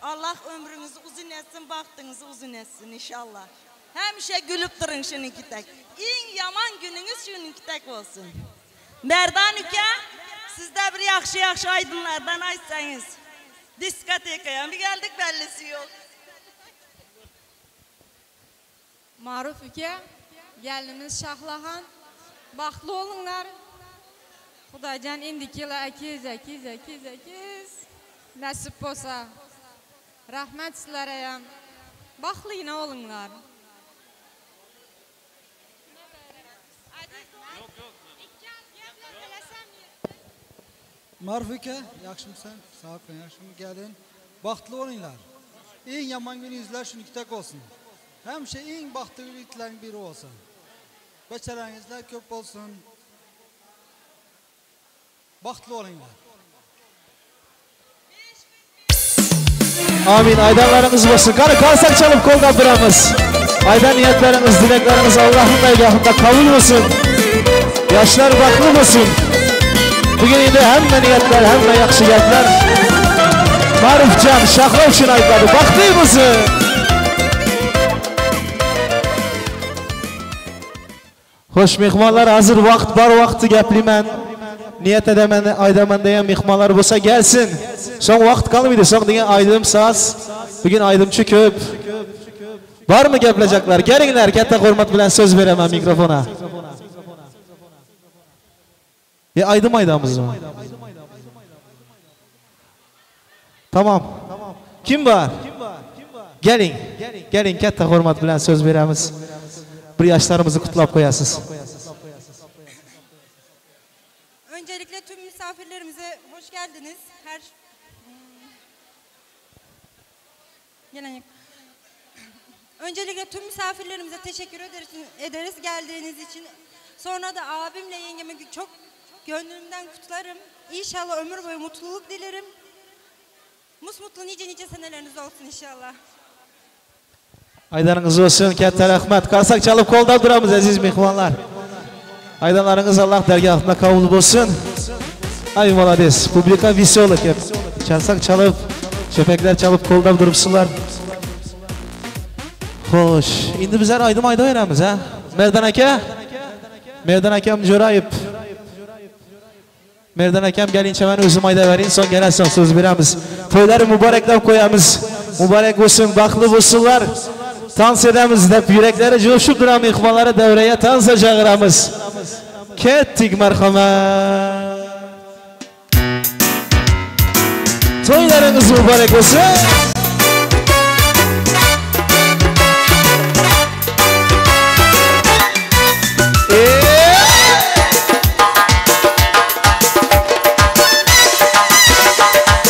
Allah ömrüňizi uzyn etsin, bagtyňyzy uzyn etsin inşallah. Hemişe gülüp duruň şunuňki tek. Iň ýaman günüňiz şunuňki tek bolsun. Merdan uka, sizde bir ýagşy-ýagşy aýdymlardan aýtsaňyz. Diskotekaya mı geldik bellisi ýok. Maruf uka, gelinimiz Şahlahan, bagtly boluňlar. Hudaýjan indiki ýyla ekiz, ekiz, ekiz, ekiz nesip bolsa. Rahmet sizlereyem. Bagtly ýene boluňlar. Maruf uka, ýagşymysan? Saglyk ýagşymy gelin? Bagtly boluňlar. Iň ýaman günüňizler şunuňky tek bolsun. Hemişe iň bagtly ýigitleriň biri bolsun. Beçeräňizler köp bolsun. Bagtly boluňlar. Amin. Aýdanlaryňyz bolsun. Gany karsak çalyp gol gapyramyz. Aýdan niýetleriňiz, dilekleriňiz Allahyň dergahynda kabul bolsun. Ýaşlar bagtly bolsun. Bu gün indi hemme niýetler, hemme ýagşy gepler Marufjan Şahla üçin aýdylady. Bagtly bolsun. Hoş myhmanlar hazir wagt bar wagty geplimän niýet edemen aýdaman diýen myhmanlar bolsa gelsin. Soň wagt galmydy soň diňe aýdym saz bu gün aýdymçy köp. Barmy geplejekler geliňler käte hormat bilen söz beremen mikrofona. Ýa aýdym aýdamyzmy? Tamam. Kim bar? Geliň. Geliň käte hormat bilen söz beremiz. Bir ýaşlarymyzy gutlap goýasyz. Öncelikle tüm misafirlerimize hoş geldiniz. Her Gelen Öncelikle tüm misafirlerimize teşekkür ederiz, ederiz geldiğiniz için. Sonra da abimle yengemi çok gönlümden kutlarım. İnşallah ömür boyu mutluluk dilerim. Musmutlu nice nice seneleriniz olsun inşallah. Aýdanyňyz bolsun, katta rahmat. Qarsak çalyp goldap duramyz eziz myhmanlar. Aýdanlaryňyz Allah dergahynda kabul bolsun. Ay молодец. Publika веселый hep. Qarsak çalyp, şepekler çalyp goldap durupsylar. Hoş. Indi bizler aýdym aýdaberemiz ha. Merdan aka? Merdan akam Jo'rayev. Merdan akam gelinçe men özüm aýdaberin, soň gelersen söz beremiz. Toýlary mübareklap goýamyz. Mübarek bolsun, bagtly bolsunlar. Tans edemiz dep ýürekleri joşup duran myhmanlary döwreye tansa çagyramyz. Ketdik merhamet. Toýlaryňyz mübarek bolsun.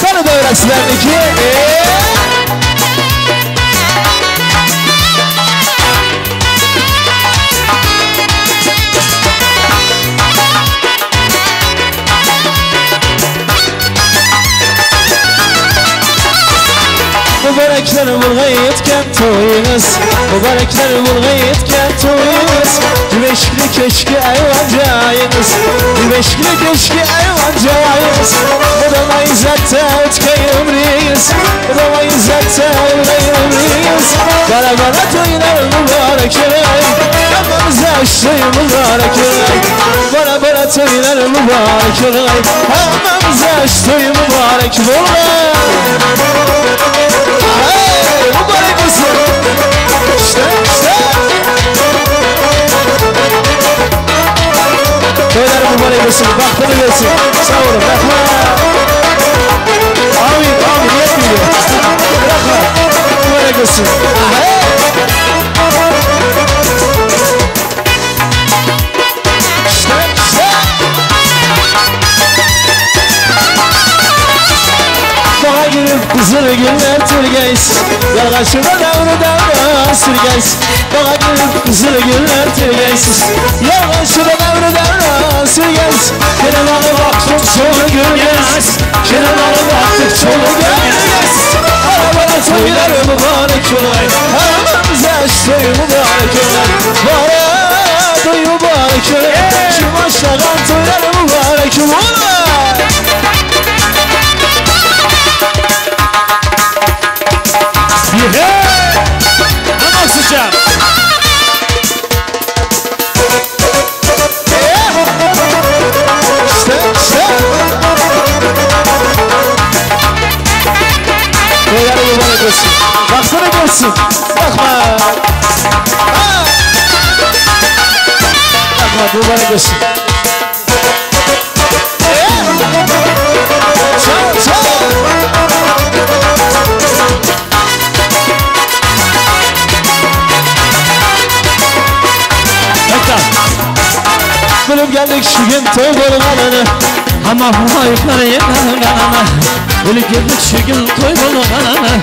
Kanı döwreslerindeki Mübarekler bulgay etken toýuňyz Mübarekler bulgay etken toýuňyz Güneşli keşke eyvan jaýyňyz Güneşli keşke eyvan jaýyňyz Mudama izzetde ötken ömrüňiz Mudama izzetde ötken ömrüňiz Bara bara toýlar mübarek olay Hammamize toý mübarek olay Bara bara toýlar mübarek olay Hammamize toý mübarek olay. Hey, mübarek olsun. İşte, işte. Toýlar mübarek olsun, bagtyny bersin. Sag boluň, rahmet. Amin, amin, ýetmedi. Rahmet, mübarek olsun. Hey. İşte, işte. Bağa girip kızıl güller tergeysiz Yalgaşına davru davra sürgeysiz Bağa girip kızıl güller tergeysiz Yalgaşına davru davra sürgeysiz Kenarlara baktık çolu gülgeysiz Kenarlara baktık çolu gülgeysiz Arabana toylar mübarek olay Hammamize toy mübarek olay Bana toy mübarek olay Şu başlagan toylar mübarek olay. Hey! Sıcak. İşte, işte. Toýlar mübarek olsun. Bagtyny bersin. Rahmet. Rahmet mübarek olsun. Çal, çal. Bilip geldik şu gün toy bolganını Hamma halayıkları yığlanganını Bilip geldik şu gün toy bolganını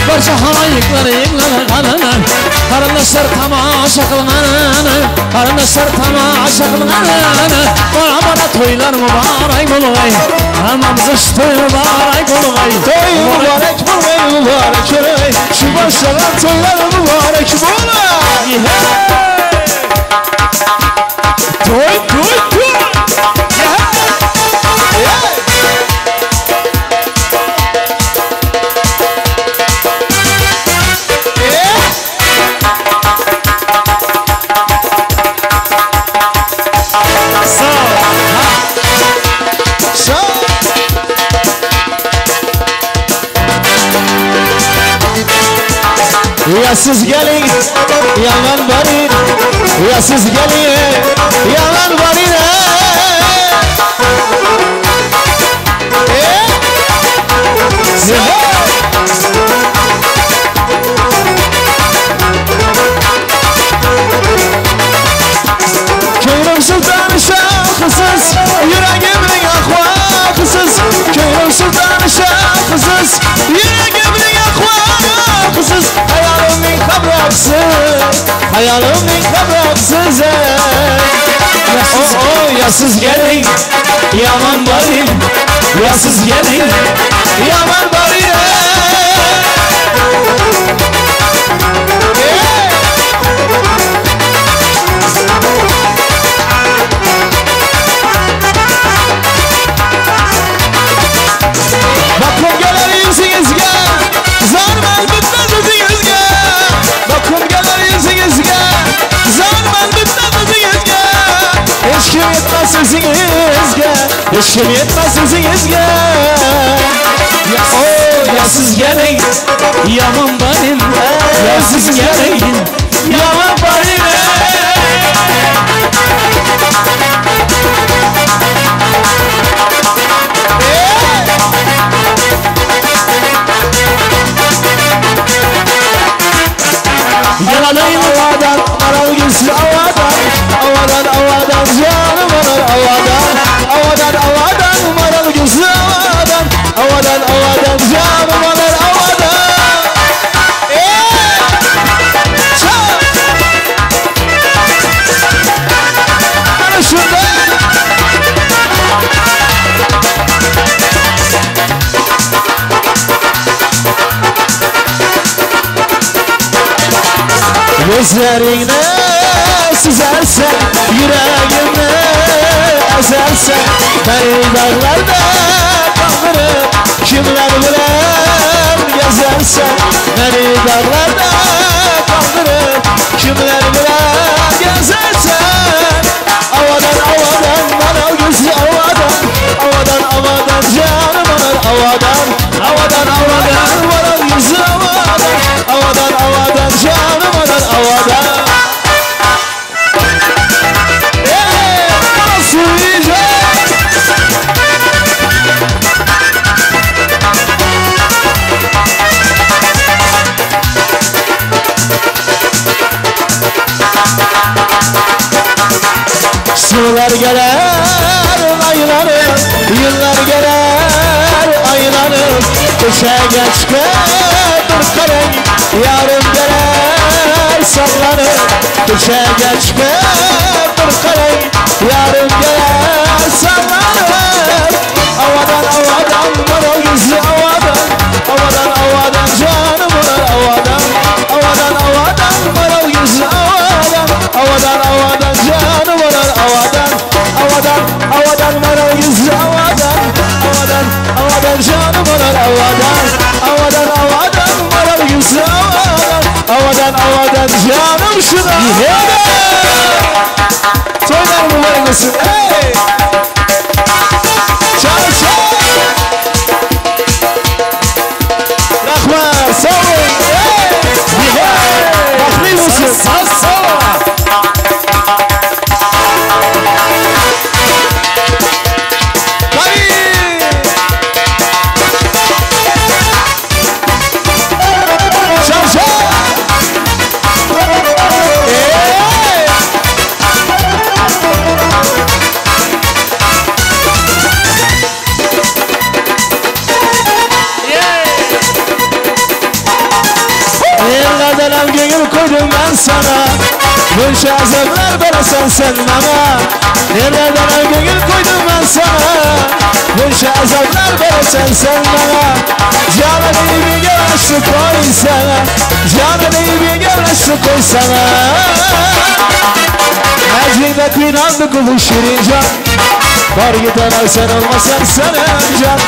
Barça halayıkları yığlanganını Karındaşlar tamaşa kılganını Karındaşlar tamaşa kılganını Bana bana toylar mübarek bolgay Hammamız toy mübarek bolgay Toy mübarek bolgay mübarek olay Şu başlanan toylar mübarek bolay. Toy, toy, toy! Yeah! Yeah! Sağ ol! Sağ ol! Ya siz gelin, ya ben varım. Ya siz gelin, ya ben varım. Hayalımın kabrak size. Oh oh yasız gelin yaman barin. Yasız gelin yaman barin. Bakım gelir yüzünüzge, zarmen bitmez özünüzge. Bakım gelir yüzünüzge, zarmen bitmez özünüzge. Hiç kim yetmez sözünüzge, hiç kim yetmez sözünüzge. Oh yasız gelin, yaman barin. Yasız gelin, yaman barin. Yalanayım havadan, maral gülsün havadan. Havadan havadan canım anar havadan. Havadan havadan maral gülsün havadan. Havadan havadan canım anar havadan. Çal! Ana şurada! Gözlerine süzersen, yüreğime ezersen, beni dağlarda kaldırıp kimler bilen gezersen, beni dağlarda kaldırıp kimler bilen gezersen. Havadan havadan maral gözü havadan, havadan havadan canım anar havadan, havadan havadan maral gözü havadan, havadan havadan canım anar havadan. Hey, nasıl yiyecek? Sular gelir aylanır, yıllar gelir aylanır. Köşe geçme dur kalem, yarım gelir sallanır. Köşe geçme dur kalem, yarım gelir sallanır. Havadan havadan maral yüzü havadan, havadan havadan canım olar havadan. Havadan havadan maral yüzü havadan, havadan havadan canım olar havadan. Havadan havadan maral yüzü havadan, havadan havadan canım olar havadan. Havadan havadan maral yüzü havadan, havadan havadan canım şuna. Toylar mübarek olsun. Hey! Çal çal! Rahmat, sağ olun. Hey! Bahtlı olsun. Sağ sağ. Çal çal! Hey! Yıllardan gönül koydum ben sana, bunca azaplar veresen sen bana. Nereden gönül koydum ben sana, bunca azaplar veresen sen bana. Canı bir gel koy sana, canı bir gel koy sana. Meclide kıynandı kulu şirin can, var giden sen olmasan sen can.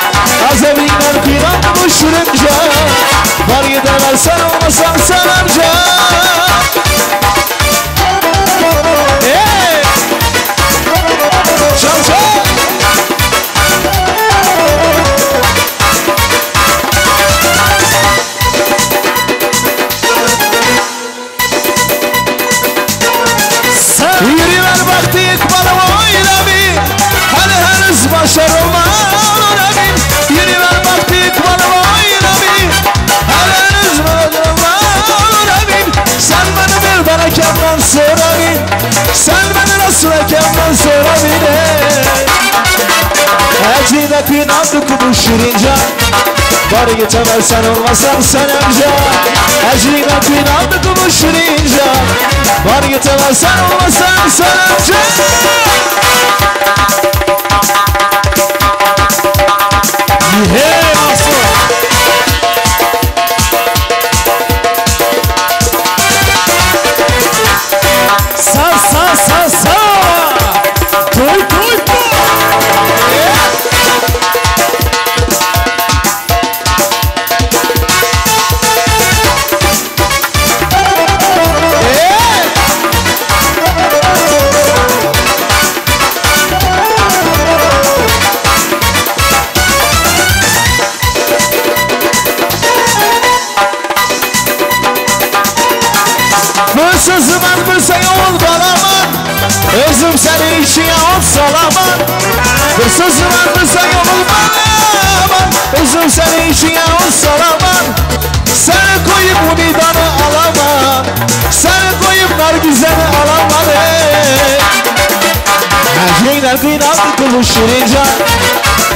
Azabinden kıynandı bu şirin can, var giden sen olmasan sen can. Hey! Çal çal! Yürüver baktı yıkmalı oynabi, hani henüz başarılmaz onabi. Yürüver baktı yıkmalı oynabi, hani henüz başarılmaz onabi. Sen bana bir bana Acingden kıynaldı bu şirin can. Var getemez sen olmasan sen amca. Acingden kıynaldı bu şirin can. Var getemez sen olmasan sen amca. Hey Mahsun. Sa sa sa sa. Toy toy toy. Sözümün bilsen ol balaman, özüm seni içine ot salaman. Bir sözümün bilsen ol balaman, özüm seni içine ot salaman. Seni koyup umidanı alaman, seni koyup nargizeni alaman. Erkekler kıynaldı kulu şirin can.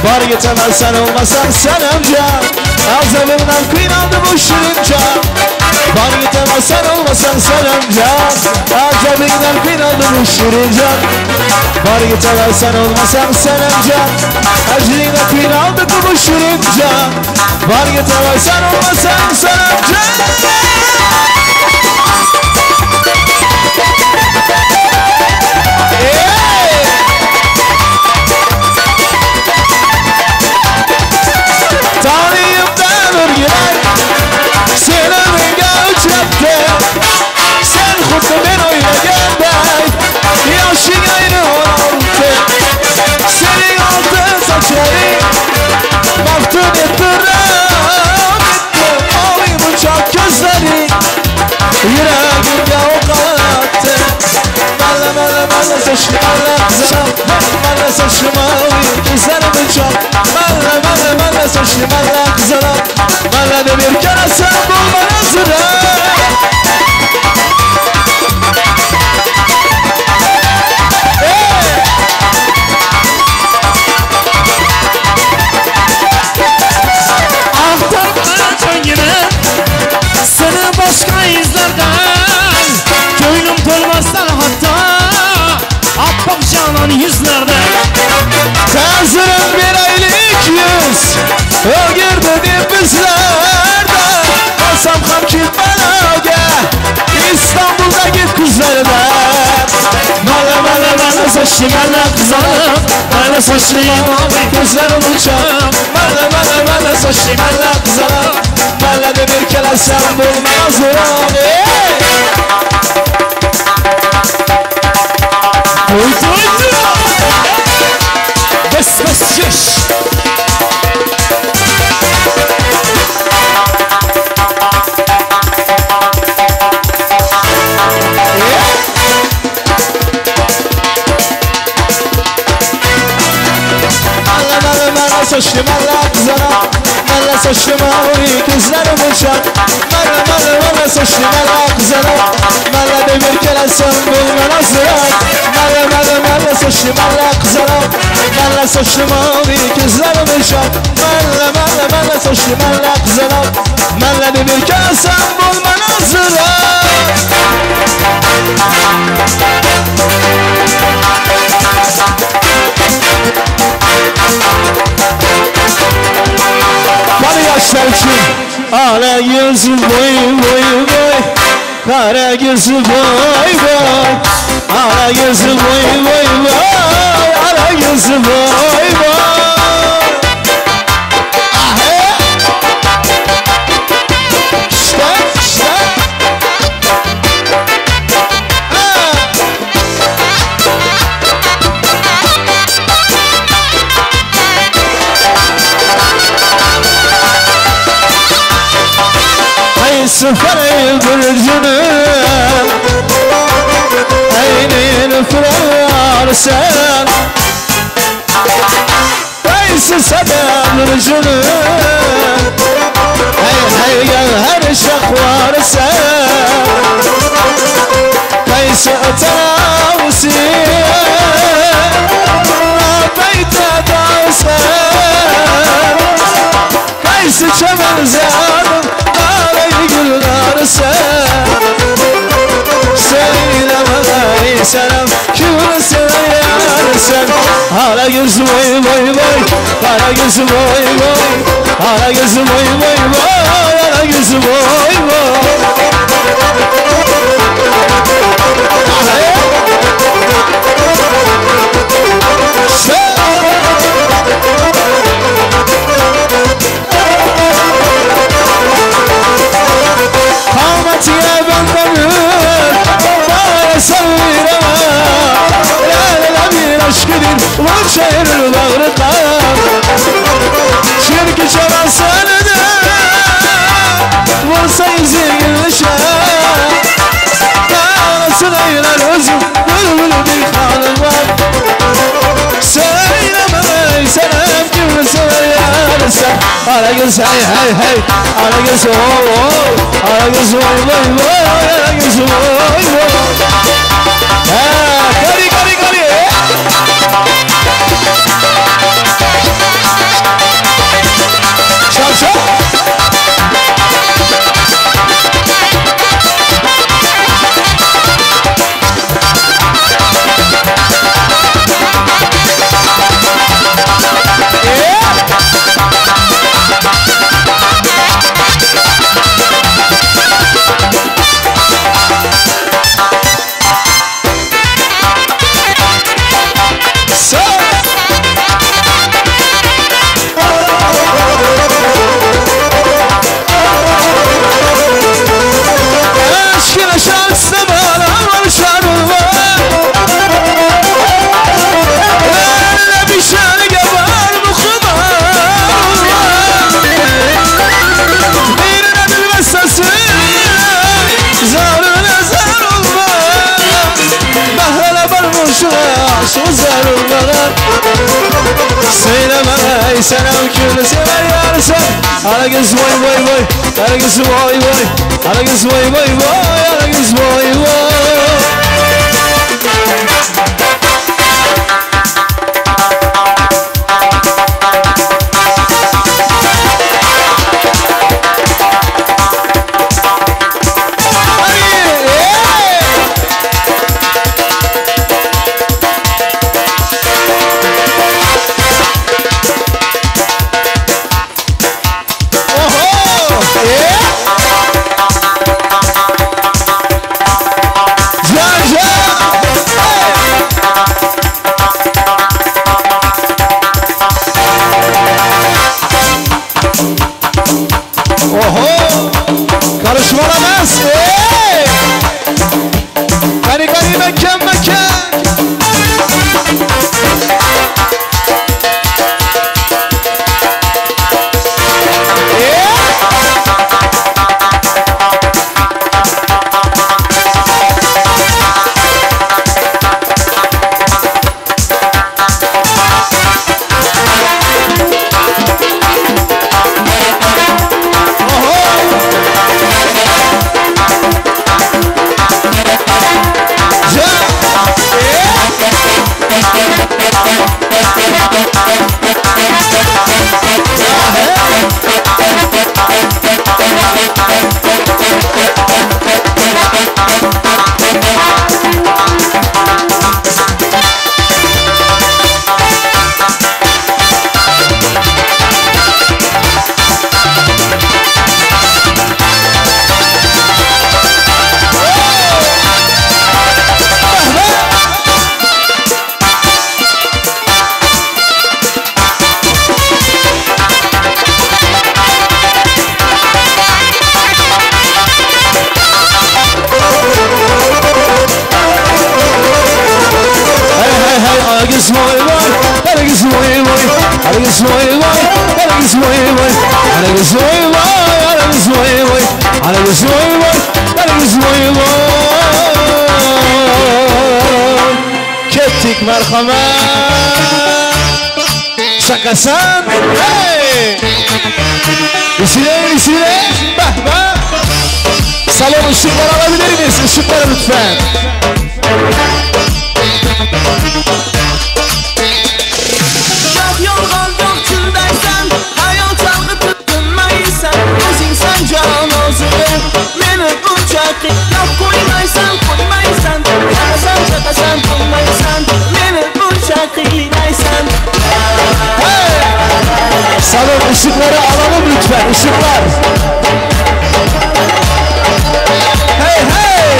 Var getemez sen olmasan sen amca. Azabından kıynaldı bu şirin can. Var getemez sen olmasan sen amca. Azabından kıynaldı bu şirin can. Var getemez sen olmasan sen amca. Acılığına kıynaldı bu şirin can. Var getemez sen olmasan sen amca. Tanıyıp da örgüler seni menga uchratdi. Sen xuddi men o'ylagandek yoshing ayni 16. Sening oltin sochlaring maftun etdi, ram etdi. Oliy munchoq ko'zlaring yuragimga o'q otdi. Malla malla malla sochli malla qizaloq, malla sochli mavi ko'zlari munchoq. Malla malla malla sochli malla qizaloq, malla deb erkalasan bo'lma nazira. Aktarma köngülü seni başka izlerden, gönlüm tolmazdan hatta appak canan yüzlerden. Təsirin bir aylık yüz o'girdi deb bizlerden. Olsam ham kim baloga İstanbuldagi kızlardan. Malla malla malla sochli malla qizaloq, malla sochli mavi ko'zlari munchoq. Malla malla malla sochli malla qizaloq, malla deb erkalasan bo'lmas ozroq. Toy toy toy. Bes bes şiş. Malla malla malla sochli malla qizaloq, malla sochli mavi ko'zlari munchoq. Malla malla malla sochli malla qizaloq, malla deb erkalasan bo'lma ozroq. Malla malla malla sochli malla qizaloq, malla sochli mavi ko'zlari munchoq. Malla malla malla sochli malla qizaloq, malla deb erkalasan bo'lma ozroq. Bana yaşlar için ala yüzü boy boy boy, kara gözü boy boy, ala gözü boy boy boy, ala gözü boy boy. İşte işte. Sıfır burcunu Eynin fırarsan Kayısı sada burcunu Hey hey gel her şakvarsan Kayısı tavsiye Beyte tavsiye. Qara gözüm oy voy voy Qara gözüm oy voy Qara gözüm oy voy voy Qara gözüm oy voy Kalmatıya benden Bana sevirem La la bir aşkıdır Vur çevirir bağrıdan Çünkü çalan seni de Vursa yüzü gülüşe Nasıl eyler özüm Bülbül bir hanım var Söyleme ey senem kimi seversen Ara göz hey hey hey Ara göz oh oh Ara göz oy oy oy Ara göz oy oy Ha, kari kari kari Şap şap Aşkına şanslı bana şanlı Öyle bir şarkı var mı kumar Birine bilmez sesi Zarına zar olmaz Bahane varmış aşkı zar olmaz Söyleme ey senem kimi sever yarsan Ara göz vay vay vay Ara göz vay vay Ara göz vay vay vay Ara göz vay vay Oho! Karışmalamaz. Hey! Kari kari mekan mekan. Hey hey hey Aragız vay vay Aragız vay vay Aragız vay vay Aragız vay vay Aragız vay vay Aragız vay vay Aragız vay vay Aragız vay vay Kettik merhamet Şakasan Hey İsile isile Bah bah Salon ışıkları alabilir miyiz? Işıkları lütfen. Goh yolg'on, goh childaysan, Hayol chalg'itib tinmaysan, O'zingsan jon ozig'i, Meni buncha qiynab qo'ymaysan, qo'ymaysan, Chaqasan, chaqasan, tinmaysan, Meni buncha qiynaysan. Işıkları alalım lütfen, ışıklar. Hey hey!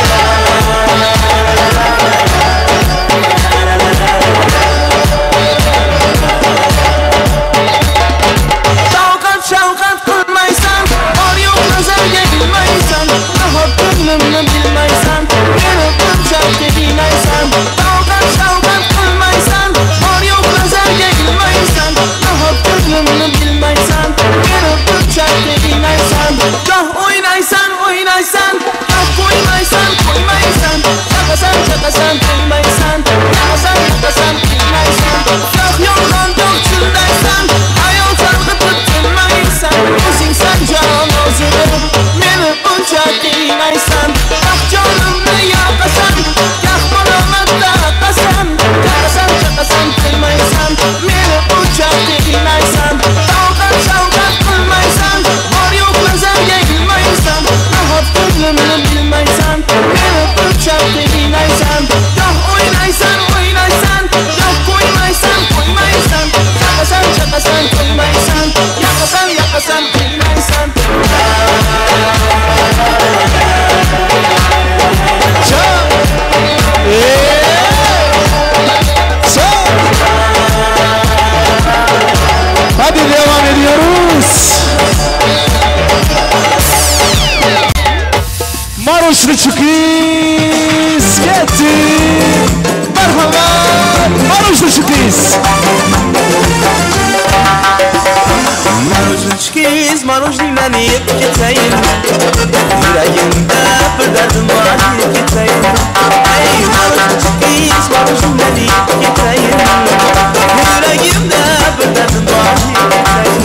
Şavkat şavkat qilmaysan, Bor yo'q nazarga ilmaysan, Nahot ko'nglimni bilmaysan, Meni buncha qiynaysan. Toqat shavqat qilmaysan, Bor yo'q nazarga ilmaysan, Nahot ko'nglimni bilmaysan, Meni buncha qiynaysan. Goh o'ynaysan, o'ynaysan, Goh qo'ymaysan, qo'ymaysan, Chaqasan, chaqasan, qo'ymaysan, Yaqasan, yaqasan, qiynaysan. Goh yolg'on, goh childaysan, Ayol chalg'itib tinmaysan, O'zingsan jon ozig'i, Meni buncha qiynaysan. Goh jonimni yoqasan, Goh malomat taqasan, Chaqasan, chaqasan, qo'ymaysan, Meni buncha qiynaysan. Toqat shavqat qilmaysan, Bor yo'q nazarga ilmaysan, Nahot ko'nglimni bilmaysan, Meni buncha qiynaysan. Goh o'ynaysan, o'ynaysan, Goh qo'ymaysan, qo'ymaysan, Chaqasan, chaqasan, qo'ymaysan, Yaqasan, yaqasan, qiynaysan. Hadi devam ediyoruz. Maroşlu çıkız geldi. Merhaba. Maroşlu çıkız. Marojnichkiz, marojninglarni yeb ketayin, Yuragimda bir dardim bor yeb ketayin. Ey marojnichkiz, marojninglarni yeb ketayin, Yuragimda bir dardim bor yeb ketayin.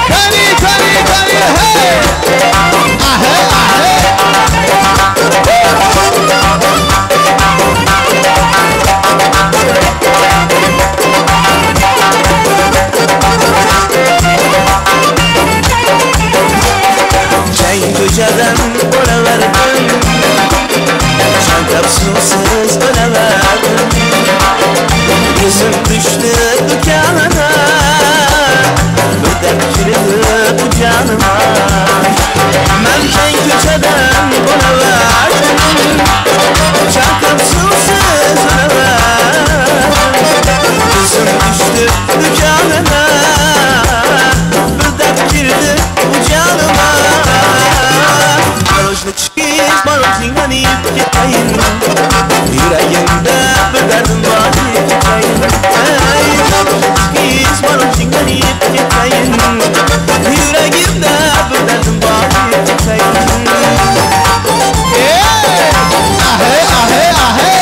Kani kani kani hey. Ahe ahe. Chang ko'chadan o'laverdim, Chanqab suvsiz o'laverdim. Yuzim tushdi do'konina, Bir dard kirdi bu jonima. Man chang ko'chadan o'laverdim, Chanqab suvsiz o'laverdim. Yuzim tushdi do'konina, Bir dard kirdi bu jonima. Marojnichkiz, marojninglarni yeb ketayin, Yuragimda bir dardim bor yeb ketayin. Ey marojnichkiz, marojninglarni yeb ketayin, Yuragimda bir dardim bor yeb ketayin. Ahe ahe ahe.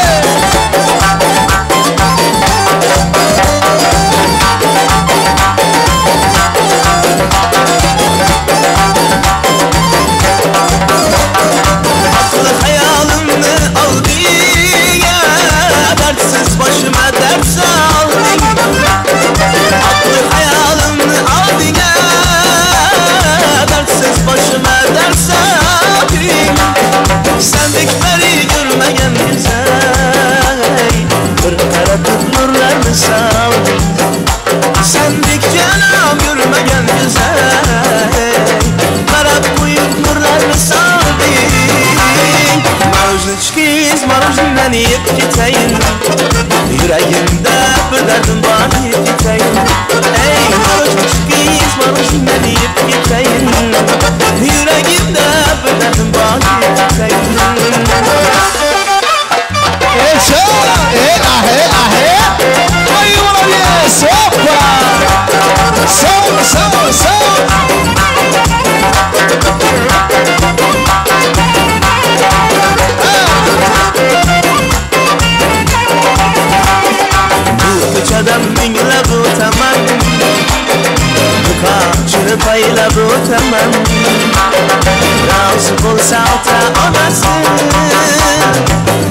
Aklı hayalimni olding, Dardsiz boshima dard solding. Aklı hayalimni olding, Dardsiz boshima dard solding. Sendek pari ko'rmagan go'zal, Bir qaratib nurlarni solding. Sendek janom ko'rmagan go'zal, Qarab qo'yib nurlarni solding. Marojnichkiz, marojninglarni yeb ketayin, Yuragimda bir dardim bor yeb ketayin. Ey marojnichkiz, marojninglarni yeb ketayin, Yuragimda bir dardim bor yeb ketayin. Eşe, e ahe ahe. Ay молодец. Hoppa. Sol sol sol. Bu ko'chadan minglab o'taman, Do'konchini paylab o'taman. Rozi bo'lsa ota onasi,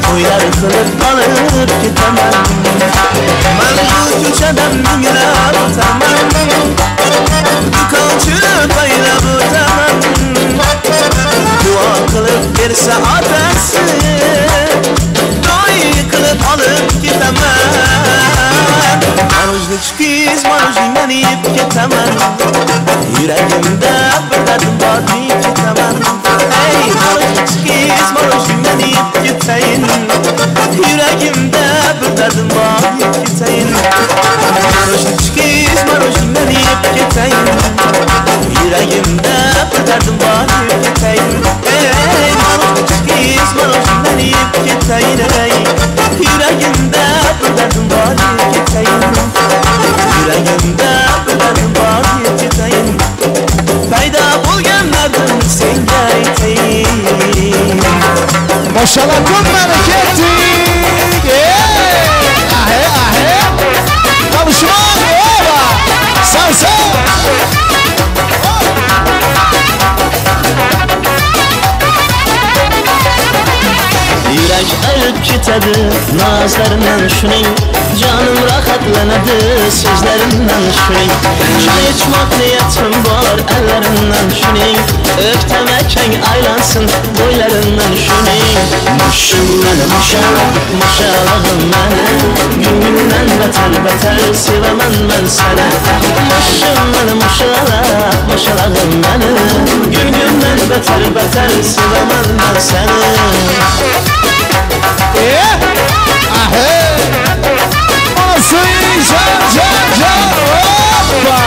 To'ylar qilib olib ketaman. Man bu ko'chadan minglab o'taman, Do'konchini paylab o'taman. Duo qilib bersa otasi, To'y qilib olib ketaman. Marojnichkiz, marojnichkiz. Marojningni yeb ketaman. Yuragimda bir dardim bor deb ketaman. Ey marojnichiz, marojningni yeb ketayin. Yuragimda bir dardim bor deb ketayin. Marojnichiz, marojningni yeb ketayin. Yuragimda bir dardim bor deb ketayin. Ey marojnichiz, marojningni yeb ketayin. Ey yuragimda bir dardim bor deb ketayin. Yuragimda bir dardim bor deb ketayin. Paydo bo'lgan dardim senga aytayin. Maşallah mani ketdik. Ey, ahe ahe. Konuşmak oba. Salsa. Yurak erib ketadi nozlaridan shuning, jonim rohatlanadi so'zlaridan shuning. Choy ichmoq niyatim bor ellaridan shuning, o'ktamakang aylansin bo'ylaridan shuning. Mushim mani mushalab, mushalag'im mani, gün-gündan batar batar sevaman man seni. Mushim mani mushalab, mushalag'im mani, gün-gündan batar batar sevaman man seni. Ahe. Nasıl can can can. Hoppa.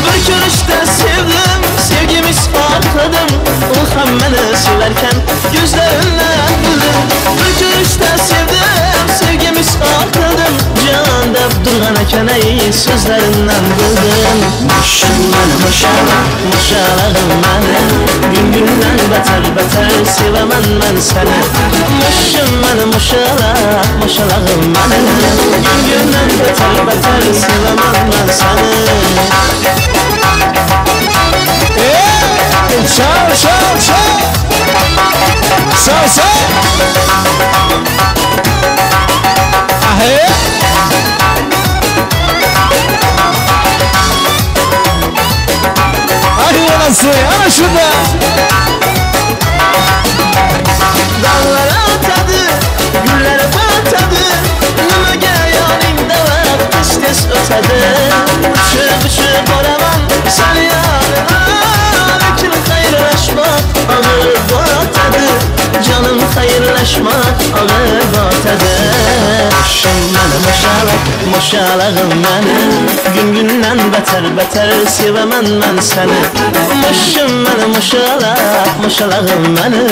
Bir görüşte sevdim, sevgimi ispatladım. O ham meni severken gözlerinden bildim. Bir görüşte sevdim, sevgimi ispatladım. Can deb durgan ekan ey so'zlarinden bildim. Mushim mani mushalab, mushalag'im mani, gün-gündan batar batar sevaman man seni. Mushim mani mushalab, mushalag'im mani, gün-gündan batar batar sevaman man seni. Ey, çal çal çal. Salsa. Ahe. Ay orası, ana şurada. Dağlara atadı, güller batadı. Nimaga yoningda vaqt tez tez o'tadi. Uchib uchib boraman sani yonima, lekin xayrlashmoq og'ir botadi. Jonim xayrlashmoq og'ir botadi. Mushim mani mushalab, mushalag'im mani, gün-gündan batar batar sevaman man seni. Mushim mani mushalab, mushalag'im mani,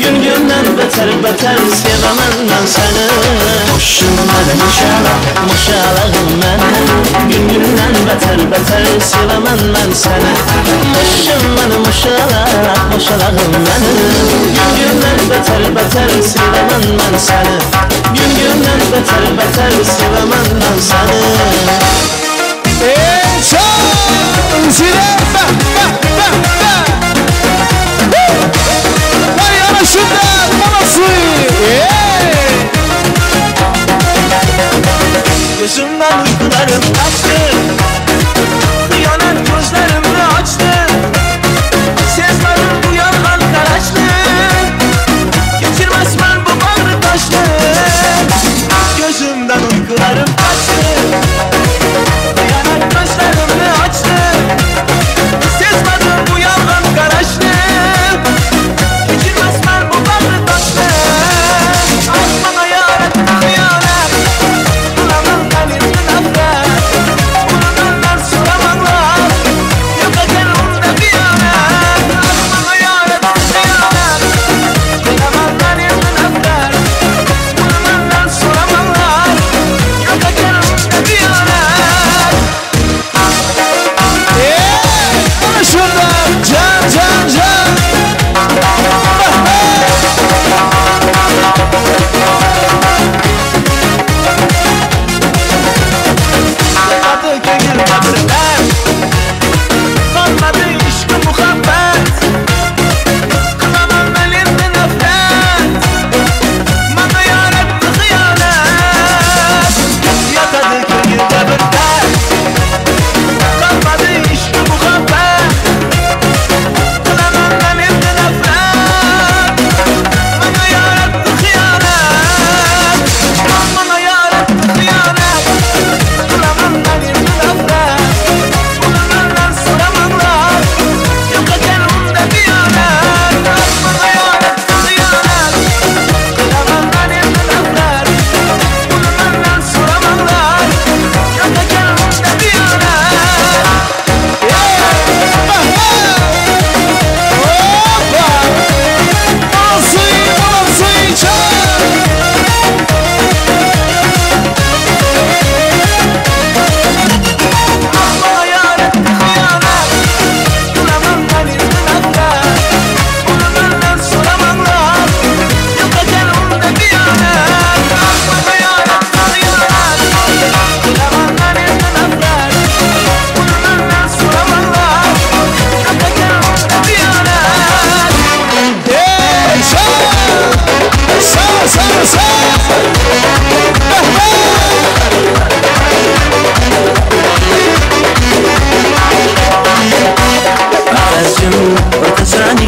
gün-gündan batar batar sevaman man seni. Mushim mani mushalab, mushalag'im mani, gün-gündan batar batar sevaman man seni. Mushim mani mushalab, mushalag'im mani, gün-gündan batar batar sevaman man seni. Gün-gündan batar batar sevaman man seni. Ey çal, zile, ba ba ba ba. Vay ana şurada, anası. Ey. Gözümden uykularım kaçtı, yanan gözlerimi açtı. Sezmedim bu yalan karaçlı, geçirmez ben bu bağrı taşlı. Gözümden uykularım kaçtı, yanan gözlerimi açtı. Sezmedim bu yalan karaçlı, geçirmez ben bu bağrı taşlı. Aşk bana yar etti hıyanet, bulamam elimden nefret.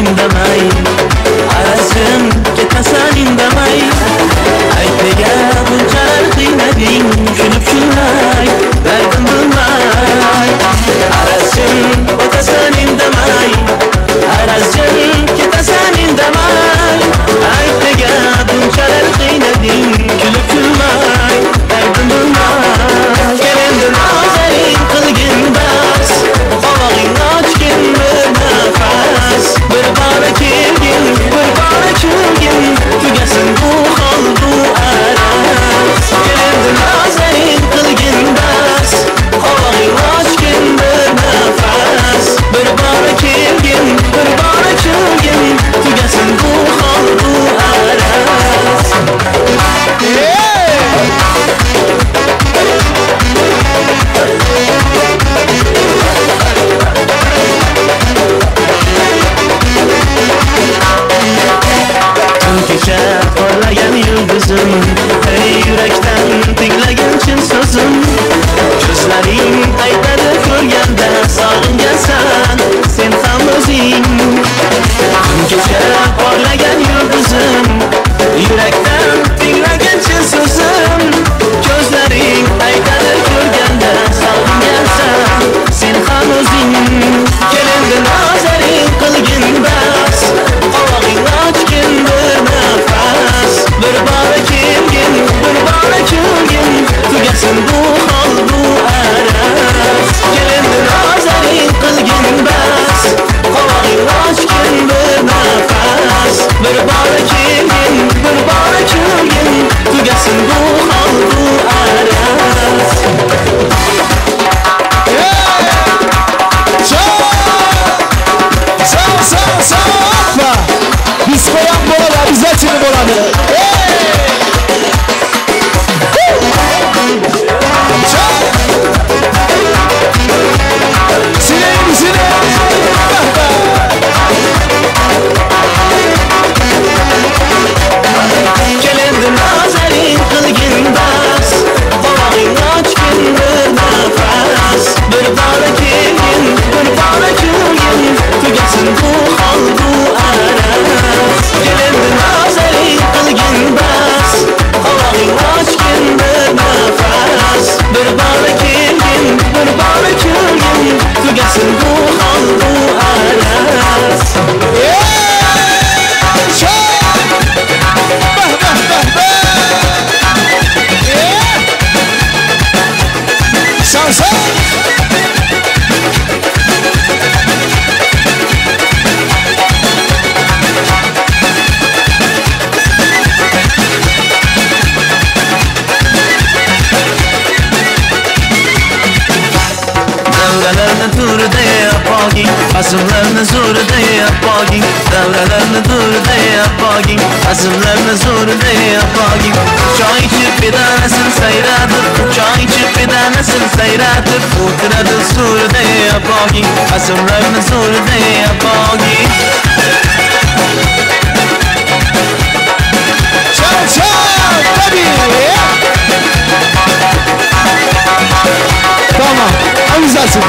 Indamay Arazim ketasan indamay Ayt nega bunchalar qiynading Kulib kulmay dardim bilmay Arazim o'tasan indamay Arazim ketasan indamay Ayt nega bunchalar qiynading Kulib kulmay dardim bilmay Kel endi nozaring qilgin bas Qovog'ingni ochgin bir nafas Bir bora kelgin, bir bora kulgin Tugasin bu hol bu araz Kel endi nozaring qilgin bas Qovog'ingni ochgin bir nafas Bir bora kelgin, bir bora kulgin Tugasin bu hol bu araz Tun kecha porlagan yulduzim Ey yurakdan tinglagan chin so'zim Ko'zlaring aytadi ko'rganda Sog'ingansan sen ham o'zing Tun kecha porlagan yulduzim Yurakdan tinglagan chin so'zim Ko'zlaring aytadi ko'rganda Sog'ingansan sen ham o'zing Kel endi nazaring qilgin bas Qovog'ingni ochgin bir nafas Bir bora kelgin, bir bora kulgin Tugasin bu hol bu araz Kel endi nazaring qilgin bas Qovog'ingni ochgin bir nafas Bir bora kelgin, bir bora kulgin Tugasin bu hol bu araz Sağ sağ sağ atma. Biz koyan bolada, biz açını boladı. Sileğim sileğim. Kel endi nazaring qilgin bas Qovog'ingni ochgin bir nafas Bir bora kelgin, bir bora kulgin Tugasin bu hol bu araz Kel endi nazaring qilgin bas Qovog'ingni ochgin bir nafas Bir bora kelgin, bir bora kulgin Tugasin bu hol bu araz Sağ sağ. Davralarni to'rida bog'ing Azimlarni zo'rida bog'ing Davralarni to'rida bog'ing Azimlarni zo'rida bog'ing Choy ichib bedanasin sayratib Choy ichib bedanasin sayratib O'tiradi so'rida bog'ing Azimlarni zo'rida bog'ing Çal çal tabii. Tamam. Güzelsin.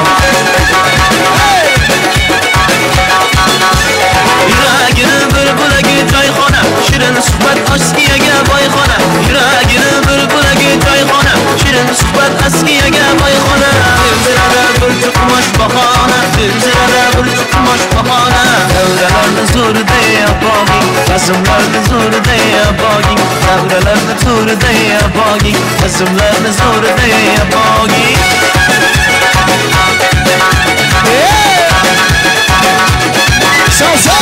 Yuragini bir bo'lagi choyxona Shirin suhbat askiyaga boyxona Yuragini bir bo'lagi choyxona Shirin suhbat askiyaga boyxona Zilzilada bir chiqmosh bahona Zilzilada bir chiqmosh bahona Davralarni zo'rida bog'ing Qasmlarni zo'rida bog'ing Davralarni to'rida bog'ing Qasmlarni zo'rida bog'ing Sağ sağ.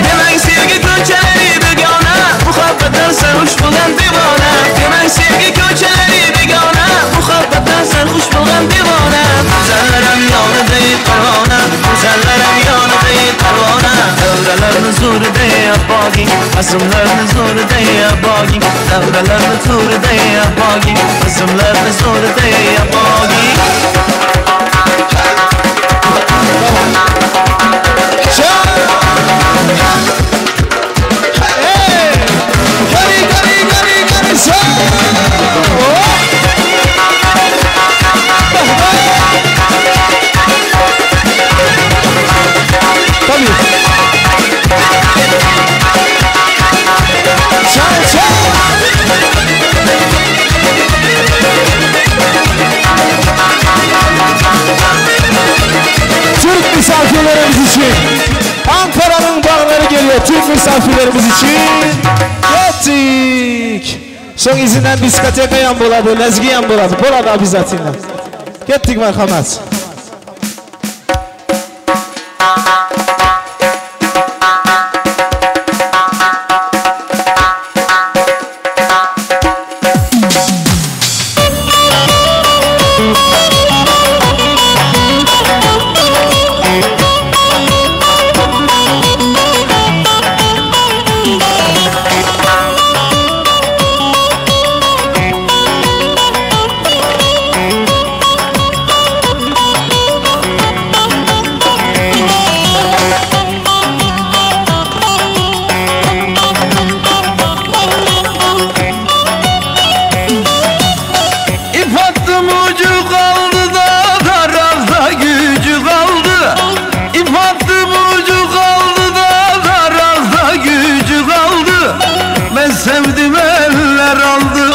Demang sevgi ko'chalari begona Muhabbatdan sarxush bo'lgan devona Demang sevgi ko'chalari begona Muhabbatdan sarxush bo'lgan devona Go'zallaram yonida parvona Go'zallaram yonida parvona Davralarni zo'rida bog'ing Azimlarni zo'rida bog'ing Davralarni to'rida bog'ing Azimlarni zo'rida bog'ing Hey! Gari gari gari gari sağ. çiftlerimiz için. Ketdik. Soň izinden diskoteka hem bolady, lezgi hem bolady. Bolady обязательно. Ketdik merhamet. İp attım ucu kaldı da tarazda gücü kaldı. İp attım ucu kaldı da tarazda gücü kaldı. Ben sevdim eller aldı,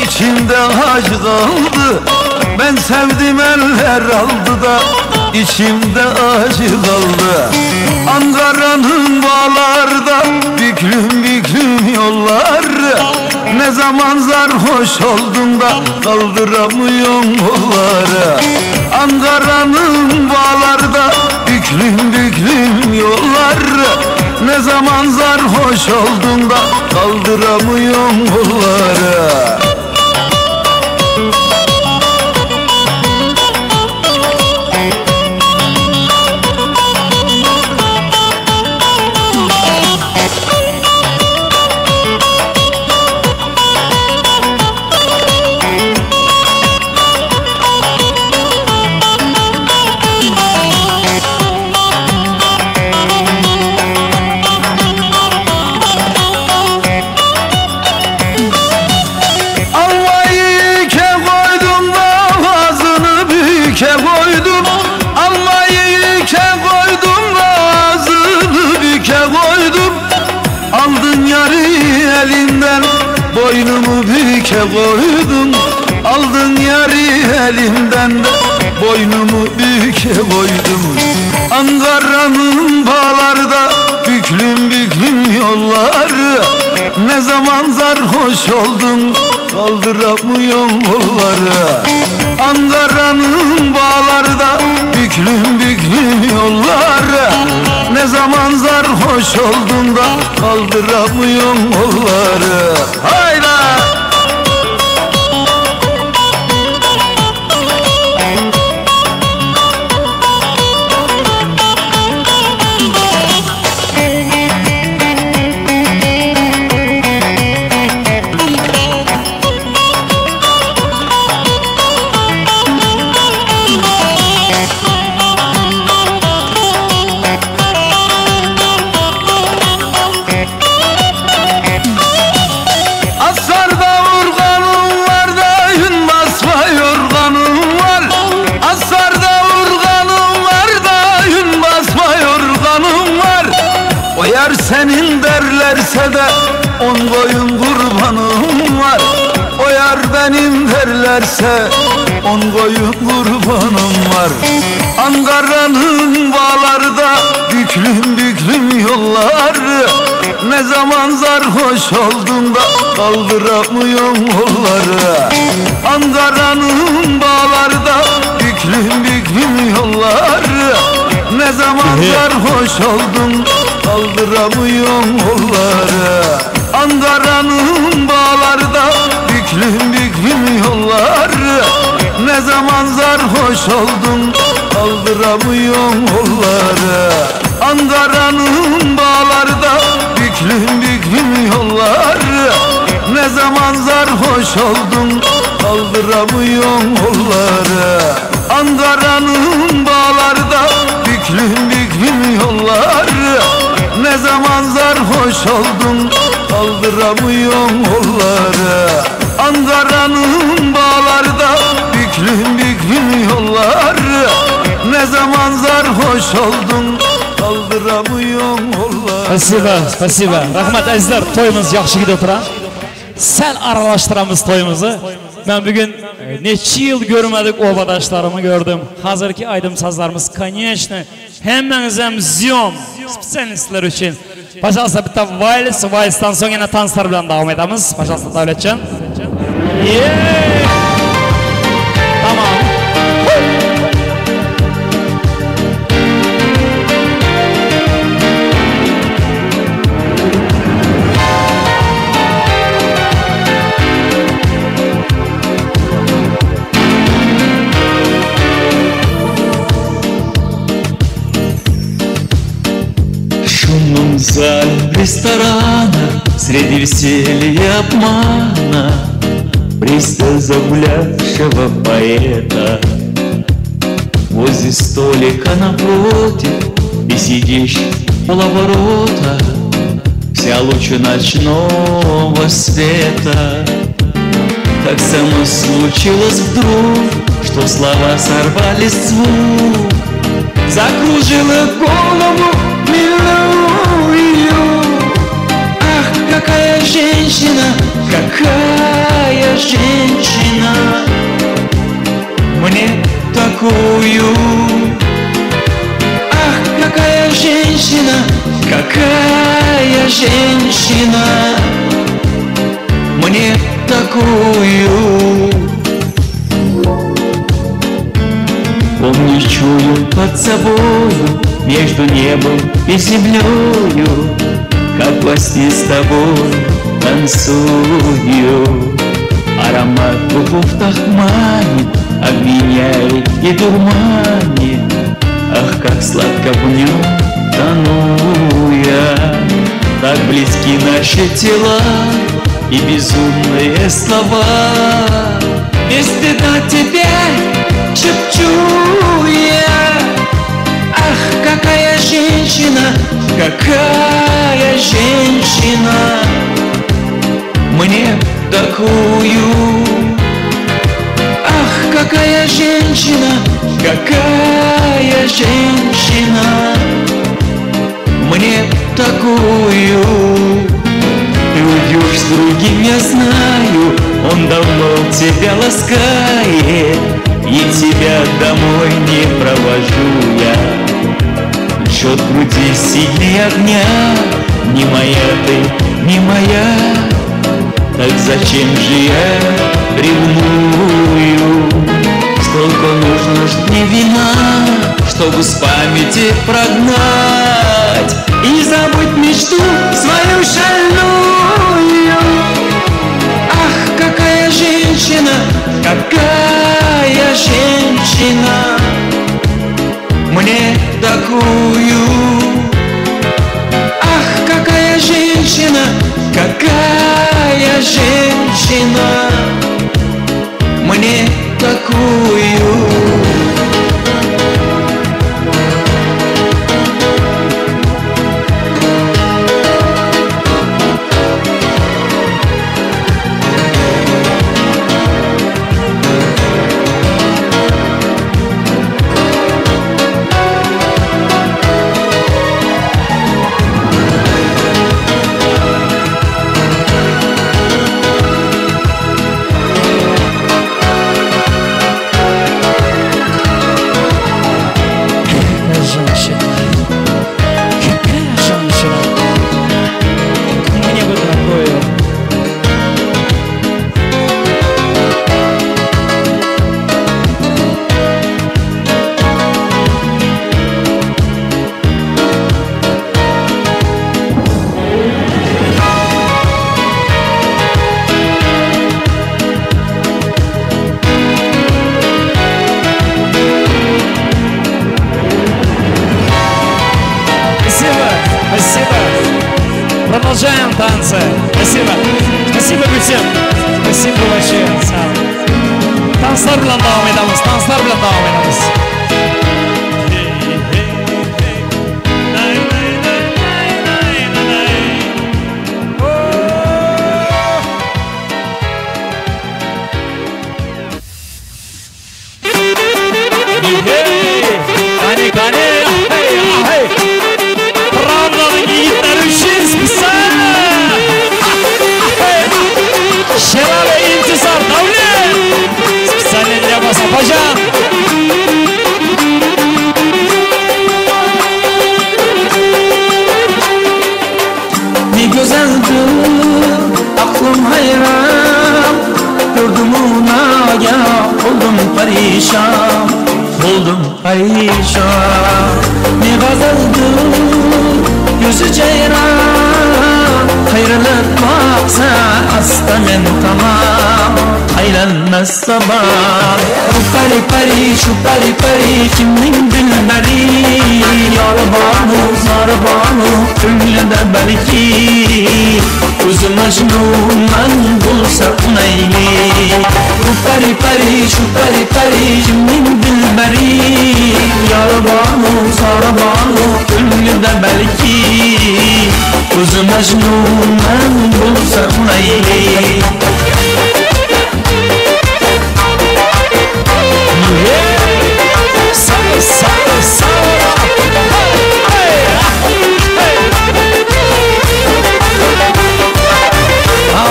içimde acı kaldı. Ben sevdim eller aldı da içimde acı kaldı. Ankara'nın bağlarda büklüm büklüm yolları. Ne zaman sarhoş oldun da kaldıramıyorum kolları. Ankara'nın bağlarda büklüm büklüm yolları. Ne zaman sarhoş oldun da kaldıramıyorum kolları. Almayı ike koydum da ağzını büke koydum. Almayı ike koydum da ağzını büke koydum. Aldın yarı elimden boynumu büke koydum. Aldın yarı elimden de boynumu büke koydum. Ankara'nın bağlarda büklüm büklüm yolları. Ne zaman sarhoş oldun kaldıramıyorum kolları. Ankara'nın bağlarda büklüm büklüm yolları. Ne zaman sarhoş oldun da kaldıramıyorum kolları. Hayda! Asarda urganım var da yün basma yorganım var. Asarda urganım var da yün basma yorganım var. O yar senin derlerse de on koyun kurbanım var. O yar benim derlerse on koyun kurbanım var. Ankara'nın bağlarda büklüm büklüm yolları. Ne zaman sarhoş oldun da kaldıramıyorum kolları. Ankara'nın bağlarda büklüm büklüm yolları. Ne zaman sarhoş oldun kaldıramıyorum kolları. Ankara'nın bağlarda büklüm büklüm yolları. Ne zaman sarhoş oldun kaldıramıyorum kolları. Ankara'nın bağlarda büklüm büklüm yolları. Ne zaman sarhoş oldun kaldıramıyorum kolları. Ankara'nın bağlarda büklüm büklüm yolları. Ne zaman sarhoş oldun kaldıramıyorum kolları. Ankara'nın bağlarda büklüm büklüm yolları. Ne zaman sarhoş oldun kaldıramıyorum kolları. Спасибо, спасибо. Rahmat azizlar, toýumyz ýagşy gidip otyr. Säl aralaşdyramyz toýumyzy. Men bugün e, neçe ýyl görmedik obadaşlarymy gördüm. Häzirki aýdym sazlarymyz, конечно, hemmäňizem ziýom, специально sizler üçin. Pažalsta bitta vals, valsdan soň ýene tanslar bilen dowam edemiz. Pažalsta Dawletjan. Ýeee! Tamam. Шумном зале ресторана Среди веселья обмана Пристал загулявшего поэта Возле столика напротив Ты сидишь полоборота Вся лучше ночного света Так само случилось вдруг Что слова сорвались с звук Закружила голову милую Ах, какая женщина, какая женщина Мне такую Ах, какая женщина, какая женщина Мне такую Помню, чую под собою Между небом и землею Как во сне с тобой танцую Аромат духов так манит Обвиняет и дурманит Ах, как сладко в нем тону я Так близки наши тела И безумные слова Без стыда тебе шепчу я Ах, какая женщина, какая женщина Мне такую Ах, какая женщина, какая женщина Мне такую Ты уйдешь с другим, я знаю Он давно тебя ласкает И тебя домой не провожу я Жжет груди сильнее огня Не моя ты, не моя Так зачем же я ревную? Сколько нужно ж мне вина, Чтобы с памяти прогнать И забыть мечту свою шальную Ах, какая женщина, какая женщина Мне такую Ах, какая женщина, какая женщина Мне такую Какая женщина. Какая женщина. Мне бы такую. Спасибо, спасибо. Продолжаем танцы. Спасибо. Спасибо всем. Спасибо большое. Sag bol. Tanslar bilen dowam edemiz. Tanslar bilen dowam edemiz. Kani kani. Hey, hey. Pravdanyň ýigitleri üçin spesial. Şerale Intizar Dawlet. Spesialny для вас, Apajan. Perişan Boldum perişan Ne gazaldyr ýüzi jeýran Gaýrylyp baksa asta men tamam Aýlanmaz zaman Bu peri peri şu peri peri Kimniň dilberi Ýary barmy zary barmy Köňlünde belki Özi Mejnunman bolsa unaýly Bu peri peri şu peri peri Kimniň dilberi Ýary barmy zary barmy Köňlünde belki Özi Mejnunman bolsa unaýly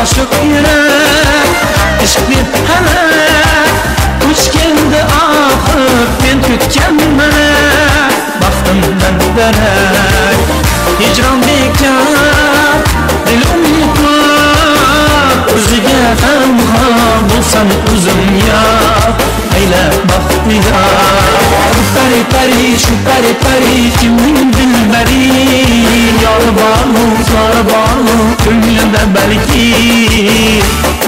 Aşyk ýürek, yşk bir hälek, Uç geldi ahyr men kütgen melek, Bagtymdan derek. Hijran bekar, dil umytlar, Özüge tenha bolsam özüm ýar, Eýle bagtyýar. Bu peri peri şu peri peri Kimniň dilberi Ýary barmy zary barmy Köňlünde belki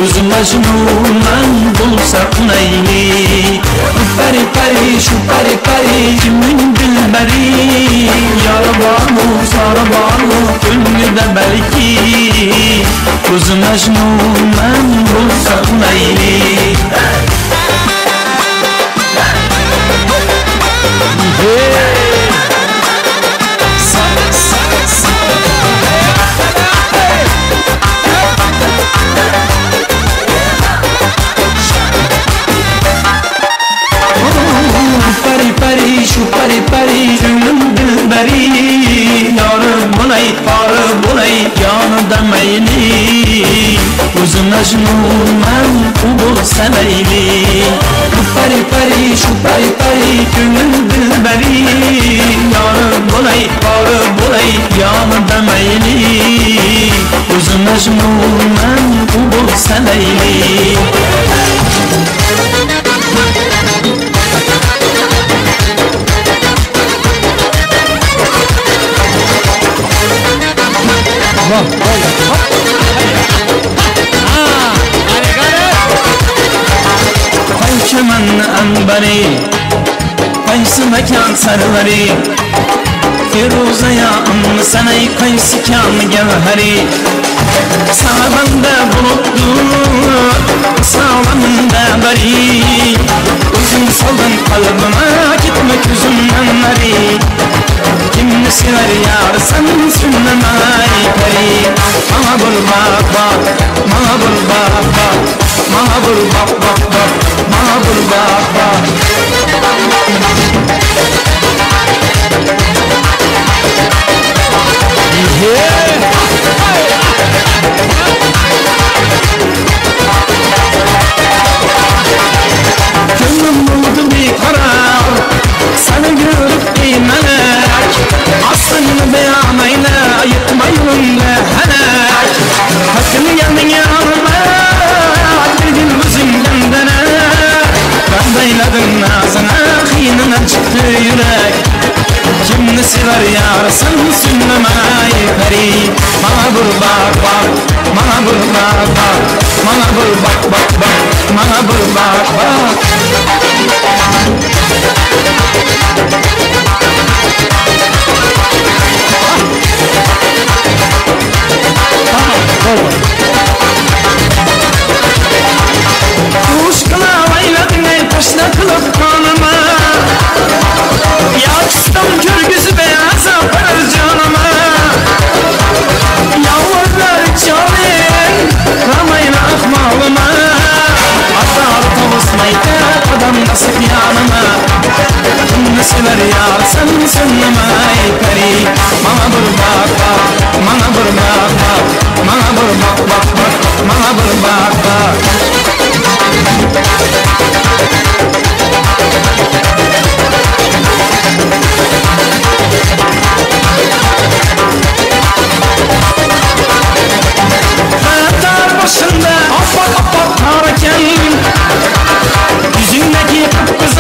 Özi Mejnunman bolsa unaýly Bu peri peri şu peri peri Kimniň dilberi Ýary barmy zary barmy Köňlünde belki Özi Mejnunman bolsa unaýly Peri peri şu peri peri Gönlüm dilberi Yarı bolay parı bolay Yanında meyli Özü Mejnunman u bolsa Leyli Bu peri peri şu peri peri Gönlüm dilberi Yarı bolay parı bolay Yanında meyli Özü Mejnunman u bolsa Leyli Qayçaman anbari Qaysi makon sarvari Firuzaya sanay qaysi kam gavhari Sağlamda bulutdur Sağlamda bari Özün saldın kalbime Gitme gözümden nari Kimni sever yar sen sünnemay peri Bana bul bak bak Bana bul bak bak Bana bul bak bak bak Bana bul bak bak Gönlüm buldu bir karar Seni görüp ey melek Aslını beyan eyle Yıkma yolunda helak Hakkını geldin yanıma Bir gün özünden denek Ben eyledim nazına Hînine çıktı yürek Kimni sever yar sen sünnemay peri Bana vur bak bak Bana vur bak bak Bana vur bak bak bak Bana vur bak bak Kuşkuna eyledin ey taşla kılıp kanıma Yakstam görgüsü beyaz aparır canıma Yalvarlar çalın Ramayla ahmalıma Atar tavusmaydı adam nasip yanıma Kimni sever yar sen sünnemay peri Bana vur bak bak Bana vur bak bak Bana vur bak bak bak Bana vur bak bak Dar başında apak apak kar eken Yüzündeki kıpkızıl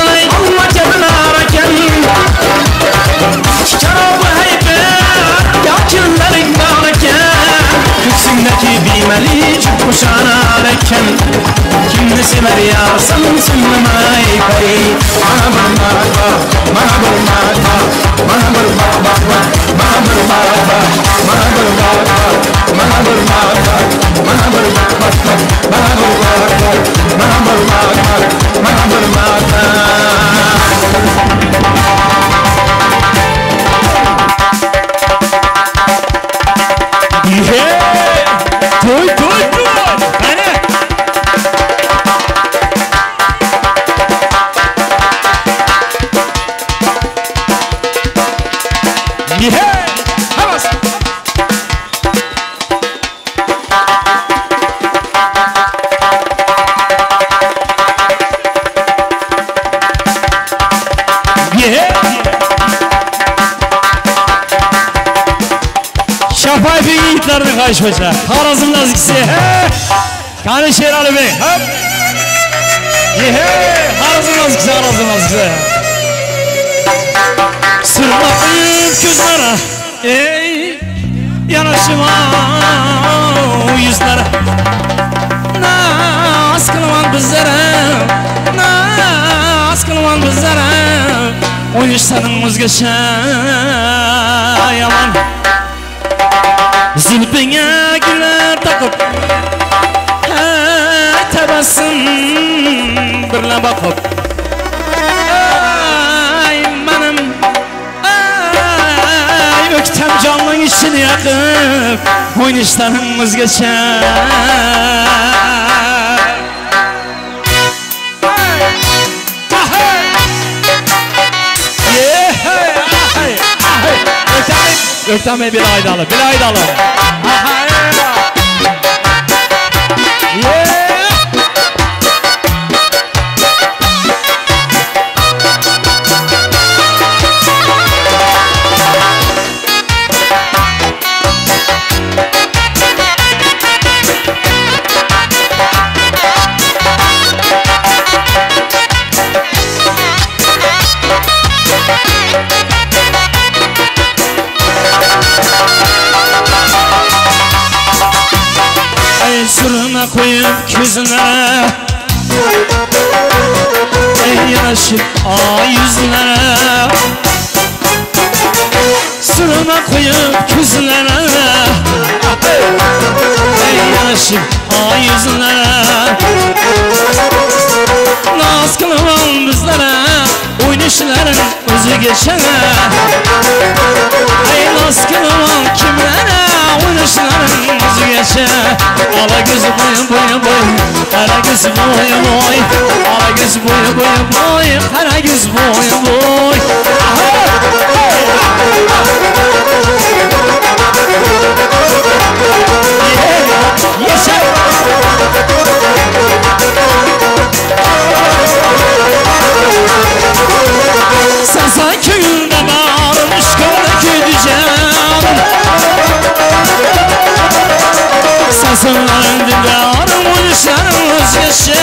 Bolýarsyň süňňüm aý peri. Maňa bir bak bak, maňa bir bak bak, maňa bir bak bak bak, maňa bir bak bak, maňa bir bak bak, maňa bir bak bak, maňa bir bak bak bak, maňa bir bak bak, maňa bir bak bak, maňa bir bak bak. Toý toý toý! Qani! Ye! Hammasi! Ye! Şapaýewiň ýigitlerini gaýyşmaça. Harazm nazikisi. Kani Şerali bey. Hop. Yehe. Harazm nazikisi, Harazm nazikisi. Sürme koyup gözlere. Ey yanaşıma yüzlere. Naz kılman bizlere. Naz kılman bizlere. Oynayışların o'zgacha yaman. Zulpingga gullar taqib, tabassum birla boqib. Ay manim, ay o'ktam jonning ichini yoqib, o'ynashlaring o'zgacha. Öktem Bey bir aydalı, bir aydalı. Sürme koyup közüne, ey yanaşıp ay yüzüne. Sürme koyup közüne, ey yanaşıp ay yüzüne. Naz kılıvan bizlere, oynayışların özü geçene. Ey naz kılıvan kimlere, oynayışların özü geçe. Ala göz boy boy boy, kara göz boy boy, ala göz boy boy boy, kara göz boy boy. Yaşa! Sen sanki köyünde varmış köyde canım. Sensin benim dildarım, uyuşlarım özgeçe.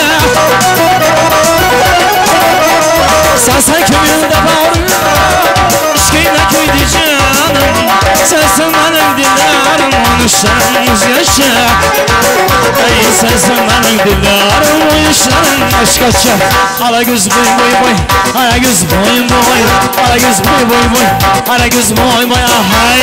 Sensin köyünde varmış köyde köyde canım. Sensin benim dildarım, uyuşlarım özgeçe. Ey sensin benim dildarım, uyuşlarım başkaça. Ala göz boy boy boy, ala göz boy boy, ala göz boy boy boy, ala göz boy boy, hay.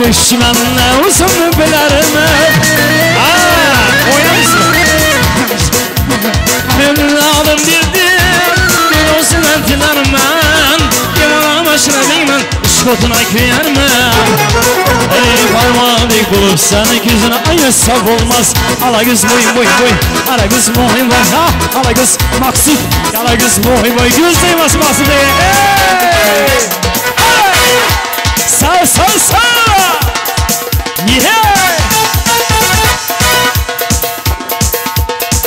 Düşmem ne uzun bilerim. Aa, oynamışsın. Evladım dirdim, bir olsun entilerim ben. Yamana başına bilmem, iş otuna küyer ben. Ey parmağı dik Bulup seni gözüne ayırsa olmaz. Ala göz boy boy boy, ala göz boy boy ha, ala göz maksut, ala göz boy boy göz değmez maksut diye. Hey! Hey! Sağ sağ sağ! Yeah!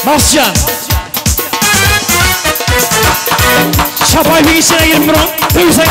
Maksutcan. Çapayın içine girip durun. Dövsene.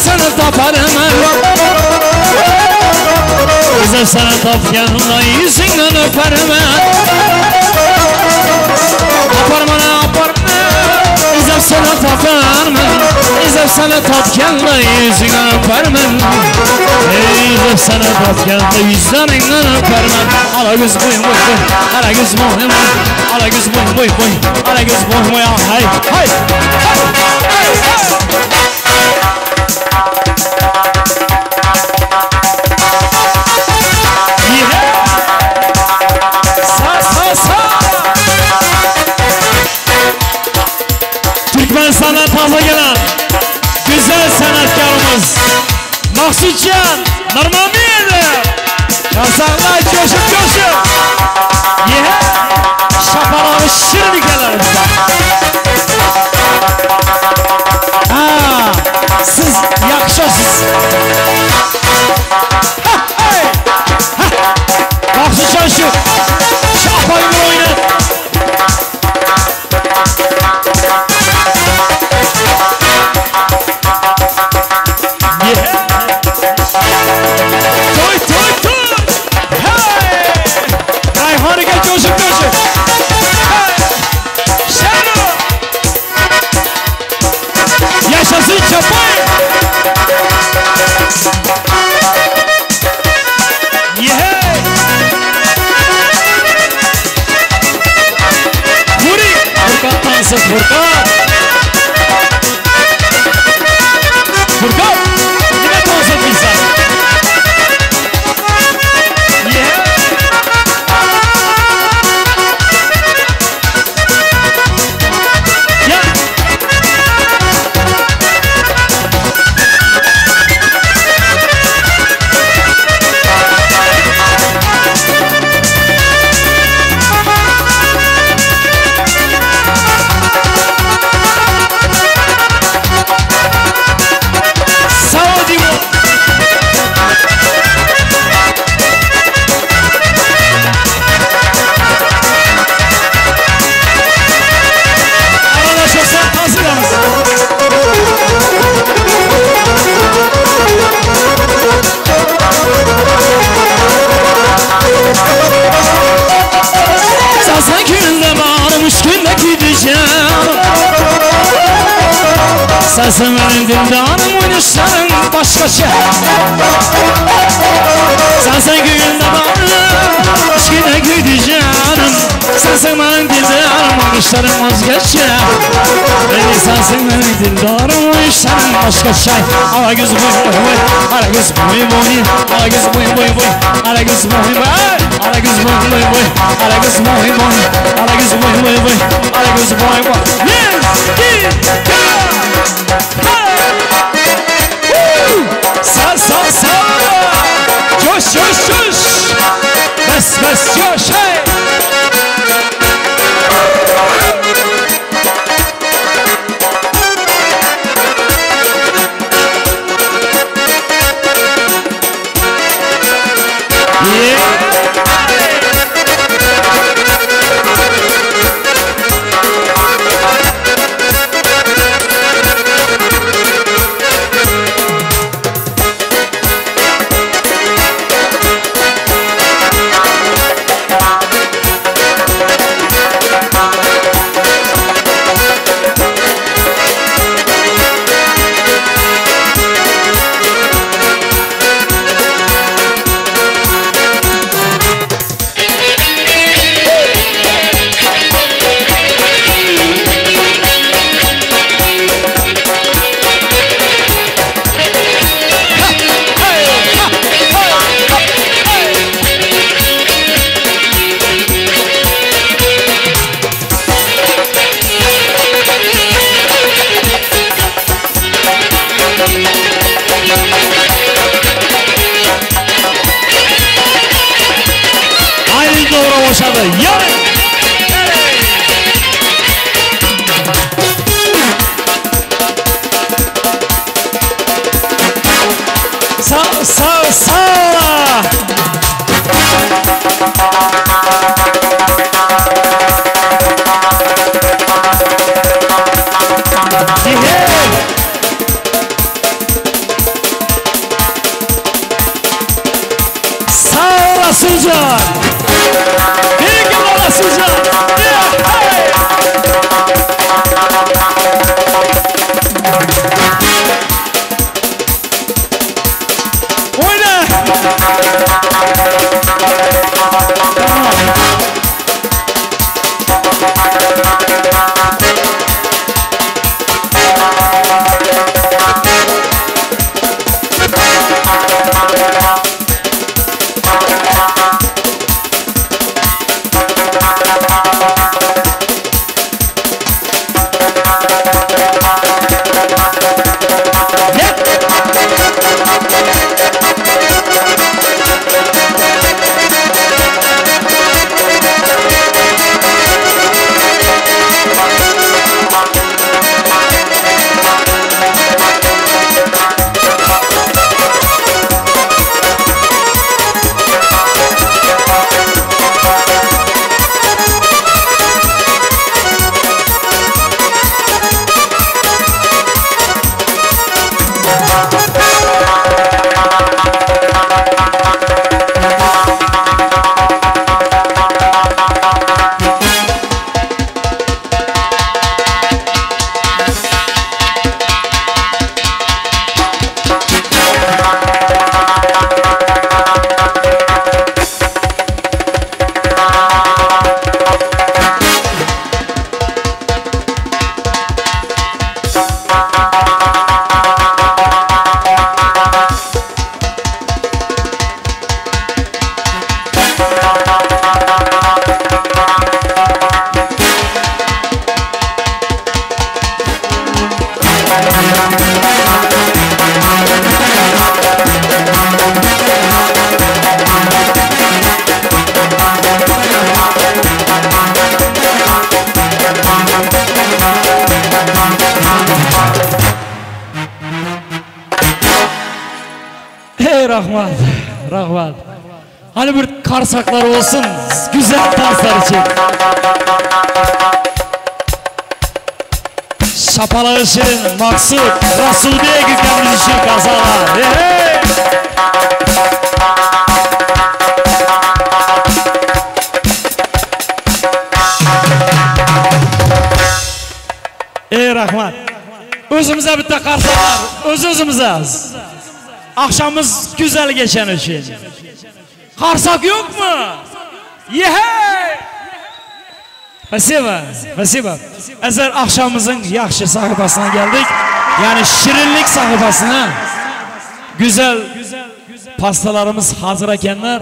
Sana taparım. Bize sana tapyanla yüzünden öperim. Aparmana aparma, bize sana taparım. Bize sana tapyanla yüzünden öperim. Bize sana tapyanla yüzlerinden öperim. Ala göz boy boy boy, ala göz boy boy, ala göz boy boy boy, ala göz boy boy. Hay hay hay hay. Türkmenistan'dan fazla gelen güzel sanatkarımız Maksutcan Nurmamedov. Kazanlar coşup coşup. Yeah. Şapalağı şirin ülkelerimizde. Ha, siz yakışıyorsunuz. Ha, hey. Ha. Maksutcan şu şapayı oynat. Furkan! Furkan! Yine dans etmişsen! Yeah! Yeah! Sensin benim dildarım oynayışların başkaça. Sensin gülde varım, aşkına güldü canım. Sensin benim dildarım oynayışların vazgeçe. Ey sensin benim dildarım oynayışların başkaça. Ara göz boy boy boy, ara göz boy boy, ara göz boy boy boy, ara göz boy boy, ara göz boy boy boy, ara göz boy boy, ara göz boy boy boy, ara göz boy boy. Bir, iki, hey! Sağ sağ sağ! Coş coş coş! Bas bas coş hey! Haydi doğru boşadı. Yarın. Sağ sağ sağ. Sağ olasın. Büyük olasın. Hey! Oyna! Tamam. Hey rahmat, rahmat. Hani bir karsaklar olsun güzel danslar için. Şapalağı Şirin, Maksut, Rasul Bey ülkemiz için kazalar. Hey, hey. Ey rahmat. Özümize bitta qarsaklar, öz özümize. Akşamımız güzel geçen için. Karsak yok mu? Yehey! Спасибо, спасибо. Ezer akşamımızın yaxşı sahibasına geldik. Yani şirinlik sahibasına. Güzel pastalarımız hazır ekenler.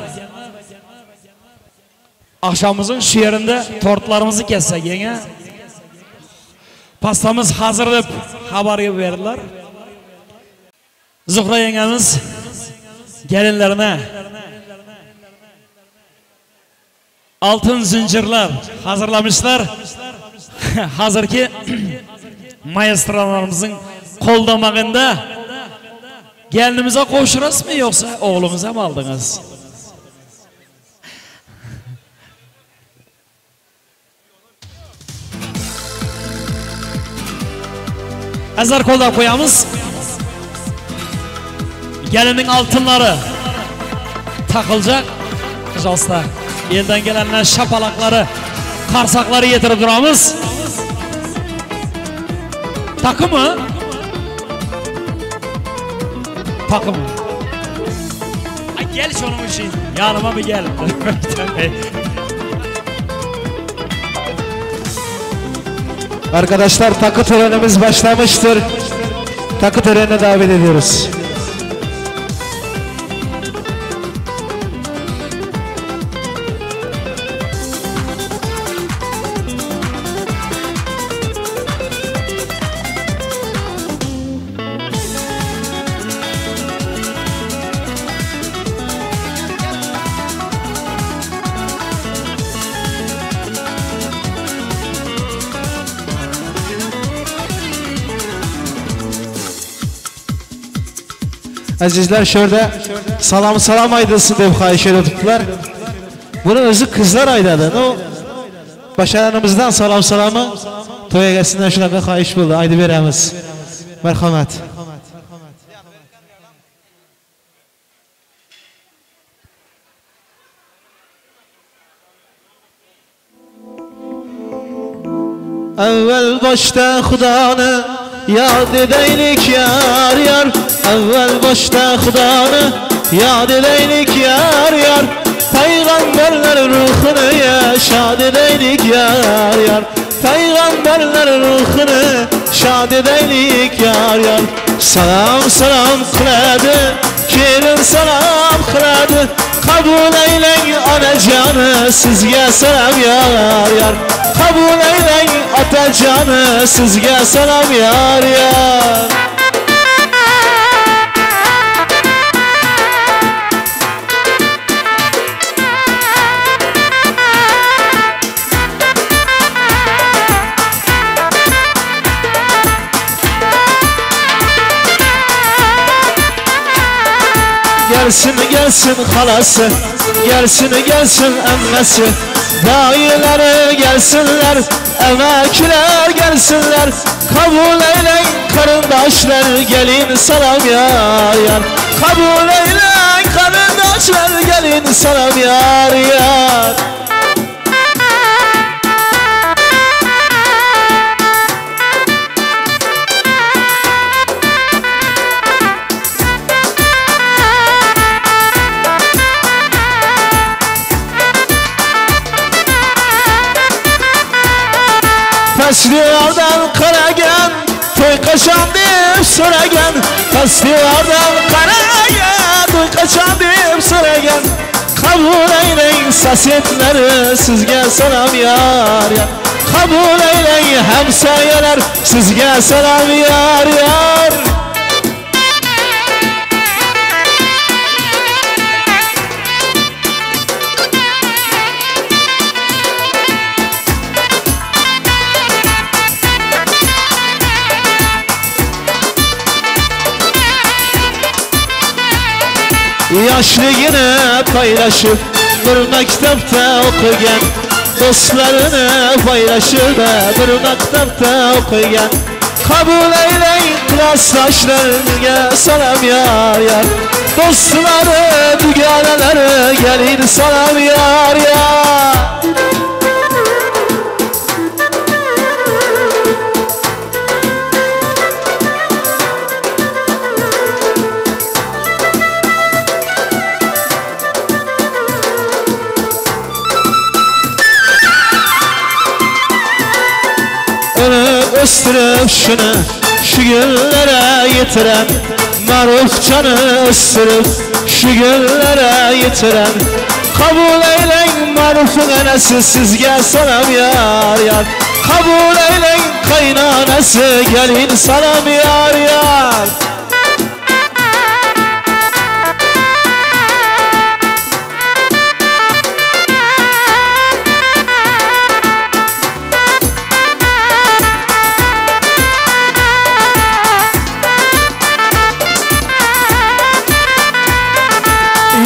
Akşamımızın şu yerinde tortlarımızı kessek yenge. Pastamız hazır dep haber verdiler. Zuhra yengemiz gelinlerine altın zincirler hazırlamışlar. Hazır ki maestrolarımızın koldamağında gelinimize koşuruz mu yoksa oğlumuza mı aldınız? Azar kolda koyamız. Gelinin altınları takılacak. Пожалуйста, elden gelenler şapalakları, karsakları getirip duramız. Takı mı? Takı mı? Ay gel şunun için. Yanıma bir gel. Arkadaşlar takı törenimiz başlamıştır. Takı törenine davet ediyoruz. Azizler şurada salam salam aydılsın deb xahiş ediptilar. Bunu özü kızlar aydadı. No, başaranımızdan salam salamı toy egasidan shunaqa xahish bo'ldi. Aytib beramiz. Marhamat. Evvel başta Xudanı yad edeylik yar yar. Evvel başta Xudanı yad edeylik yar yar. Peygamberler ruhunu ya şad edeylik yar yar. Peygamberler ruhunu şad edeylik yar yar. Salam salam kıladı, kelin salam kıladı. Kabul eylen anacanı sizge salam yar yar. Kabul eylen atacanı sizge salam yar yar. Gelsin gelsin halası, gelsin gelsin emmesi. Dayıları gelsinler, emekiler gelsinler. Kabul eylen karındaşlar, gelin salam yar yar. Kabul eylen karındaşlar, gelin salam yar yar. Tasdiyordan qaragan, to'y qachon deb so'ragan. Tasdiyordan qaragan, to'y qachon deb so'ragan. Qabul aylang sosedlari, sizga salom yar yar. Qabul aylang hamsoyalar, sizga salom yar yar. Yaşlığını paylaşıp bir mektepte okuyan, dostlarını paylaşıp bir mektepte okuyan. Kabul eyleyin klasdaşlarına salam yar yar. Dostları, düganeleri gelin salam yar yar. Görüp ösdürip şuny şu günlere ýetiren Marufjany ösdürip şu günlere ýetiren Kabul eýleň Marufyň enesi sizge salam ýar ýar Kabul eýleň kaýnanasy gelin salam ýar ýar.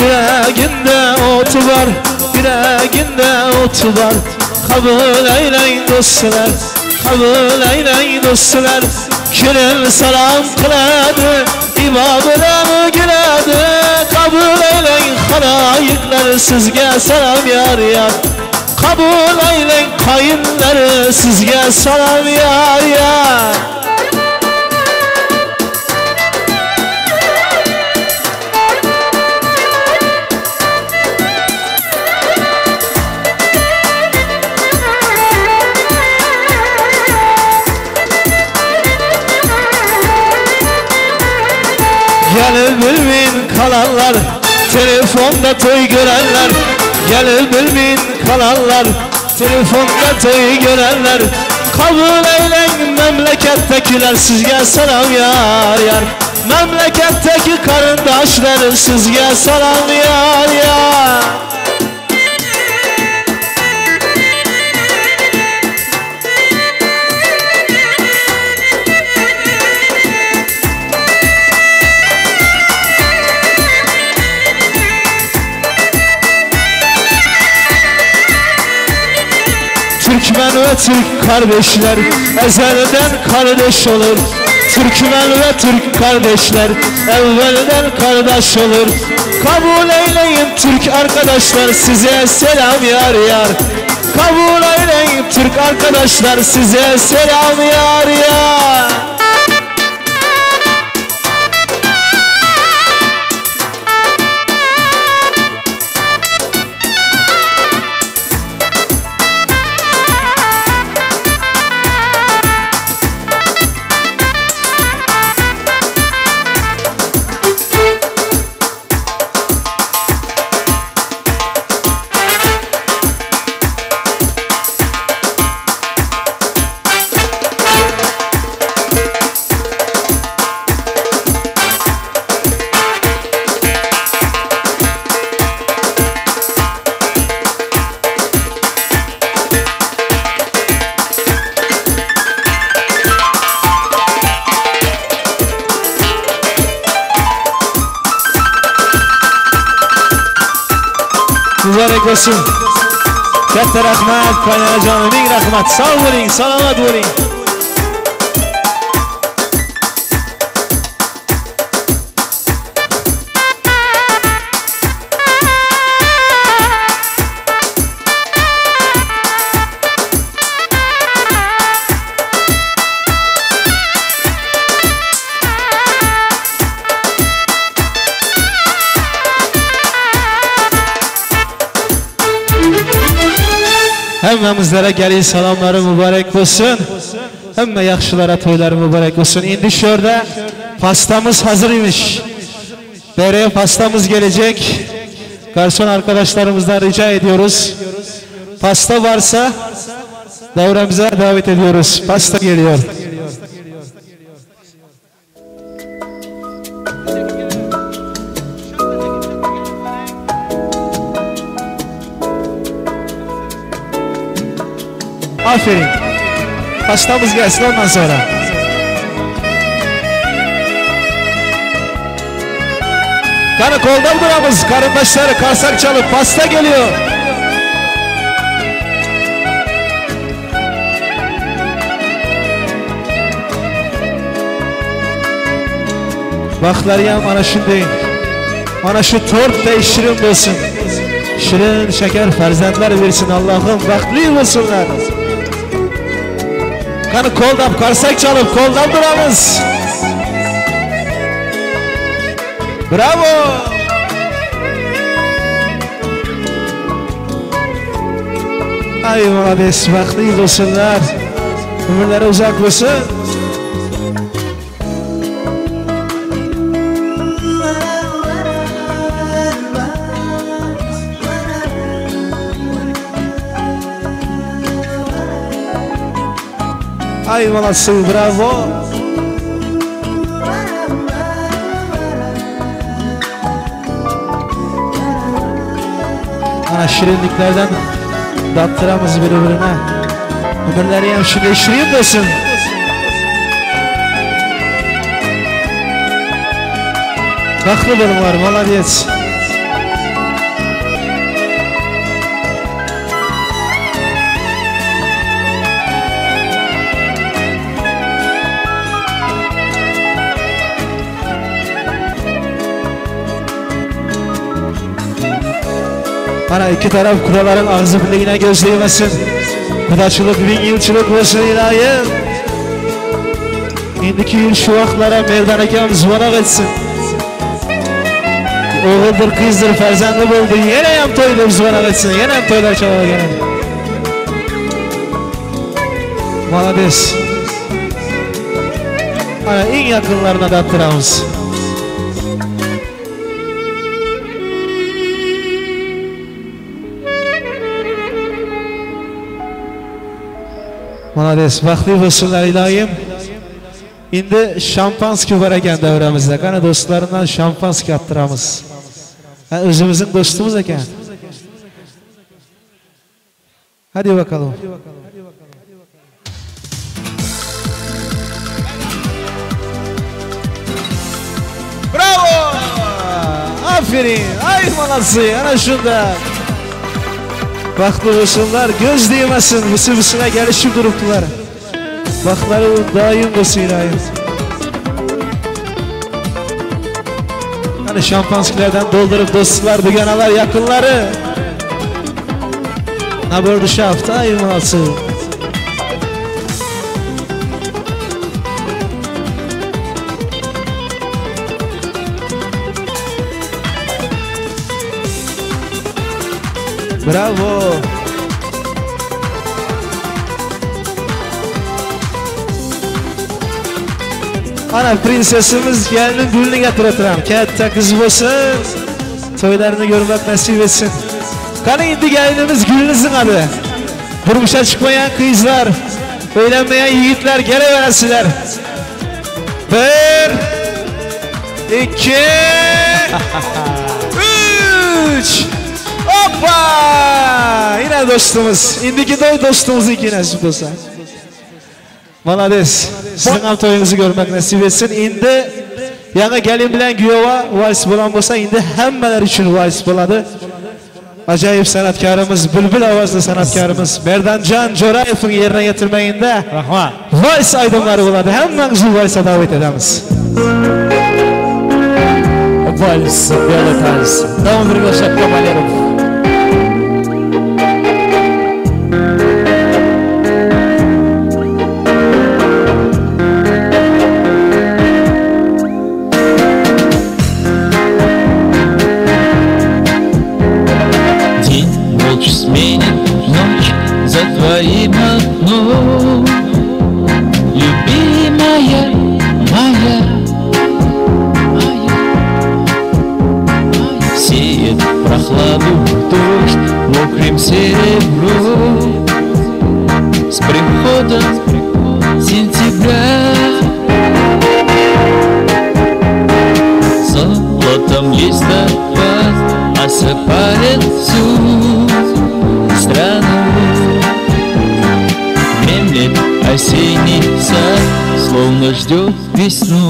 Yüreğinde otu var, yüreğinde otu var. Kabul eyleyin dostlar, kabul eyleyin dostlar. Kelin salam kıladı, İba bilen güledi. Kabul eyleyin halayıklar, sizge salam yar yar. Kabul eyleyin kayınları, sizge salam yar yar. Gelip bilmeyin kalanlar, telefonda toy görenler. Gelip bilmeyin kalanlar, telefonda toy görenler. Kabul eyleyin memlekettekiler, sizge salam yar yar. Memleketteki karındaşlar, sizge salam yar yar. Türkmen ve Türk kardeşler ezelden kardeş olur. Türkmen ve Türk kardeşler evvelden kardeş olur. Kabul eyleyin Türk arkadaşlar, size selam yar yar. Kabul eyleyin Türk arkadaşlar, size selam yar yar. Mübarek olsun. Katta rahmat, qaynanajonim, ming rahmat. Sog' bo'ling, salomat bo'ling. Hammamizlara gelin salamları mübarek olsun. Hamma yaxshilara to'ylari mübarek olsun. Endi shu yerda pastamız hazır imiş. Dereye pastamız gelecek. Garson arkadaşlarımızdan rica ediyoruz. Pasta varsa davremize davet ediyoruz. Pasta geliyor. Aferin. Pastamız gelsin ondan sonra. Kanı koldan buramız, karındaşları karsak çalıp pasta geliyor. Baxtlar ham mana shunday. Mana shu tortday shirin bo'lsin. Shirin shakar farzandlar bersin Allohim, baxtli bo'lsinlar. Qani qo'ldab qarsak chalib qo'ldan duramiz. Bravo! Ay molades, baxtli bo'lsinlar. Ömürleri uzak olsun. Ay molodцы, bravo. Ana şirinliklerden dattıramız birbirine. Ömürleri hem şuraya şirin olsun. Baxtlı bolunlar, молодец. Ana iki taraf kudaların ağzı birliğine göz değmesin. Kudaçılık bin yılçılık olsun ilahim. Indiki yıl şu vaqtlara Merdan akam zvonak etsin. Oğuldur, kızdır, ferzandı boldu. Yine hem toy deb zvonak etsin. Yine hem toylar çalar gene. Молодец. Ana en yakınlarına da attıramız. Молодец. Baxtli bo'lsinlar ilohim. Endi şampanski bor ekan davramizda. Qani do'stlarimdan şampanski attiramiz. Ha, o'zimizning do'stimiz ekan. Hadi bakalım. Bravo! Aferin! Ay molodцы! Ana shunda. Baxtli bo'lsinlar, göz değmesin, bisi bisine gelişip durupdular. Baxtları daim olsun ilohim. Hani şampanskilerden doldurup dostlar, duganalar, yakınları. Nabor şaft, ay molodцы. Bravo. Ana prinsesimiz gelinin gülünü getiretiram. Katta kız bolsun. Toylarını görmek nasip etsin. Qani indi gelinimiz gülünüzün adı. Durmuşa çıkmayan kızlar, evlenmeyen yiğitler geleversinler. 1 2 3 Hoppa! Yine dostumuz. Indiki toy dostumuz iki nasip olsa. Молодец. Sizin ham toyunuzu görmek nasip etsin. Indi yana gelin bilen güyova vals bolan bolsa indi hammalar uchun vals bo'ladi. Acayip sanatkarımız, bülbül avazlı sanatkarımız Merdancan Jorayev'in yerine getirmeyinde Rahmat. Vals aydınları bo'ladi. Hammamizni vals'a davet edamiz. Вальс, белый вальс. Дама приглашает кавалеров. День молча сменит ночь за твоим окном. Любимая моя, сеет прохладу дождь мокрым серебром. С приходом сентября золотом листопад осыпает всю страну. Дремлет осенний сад, словно ждет весну.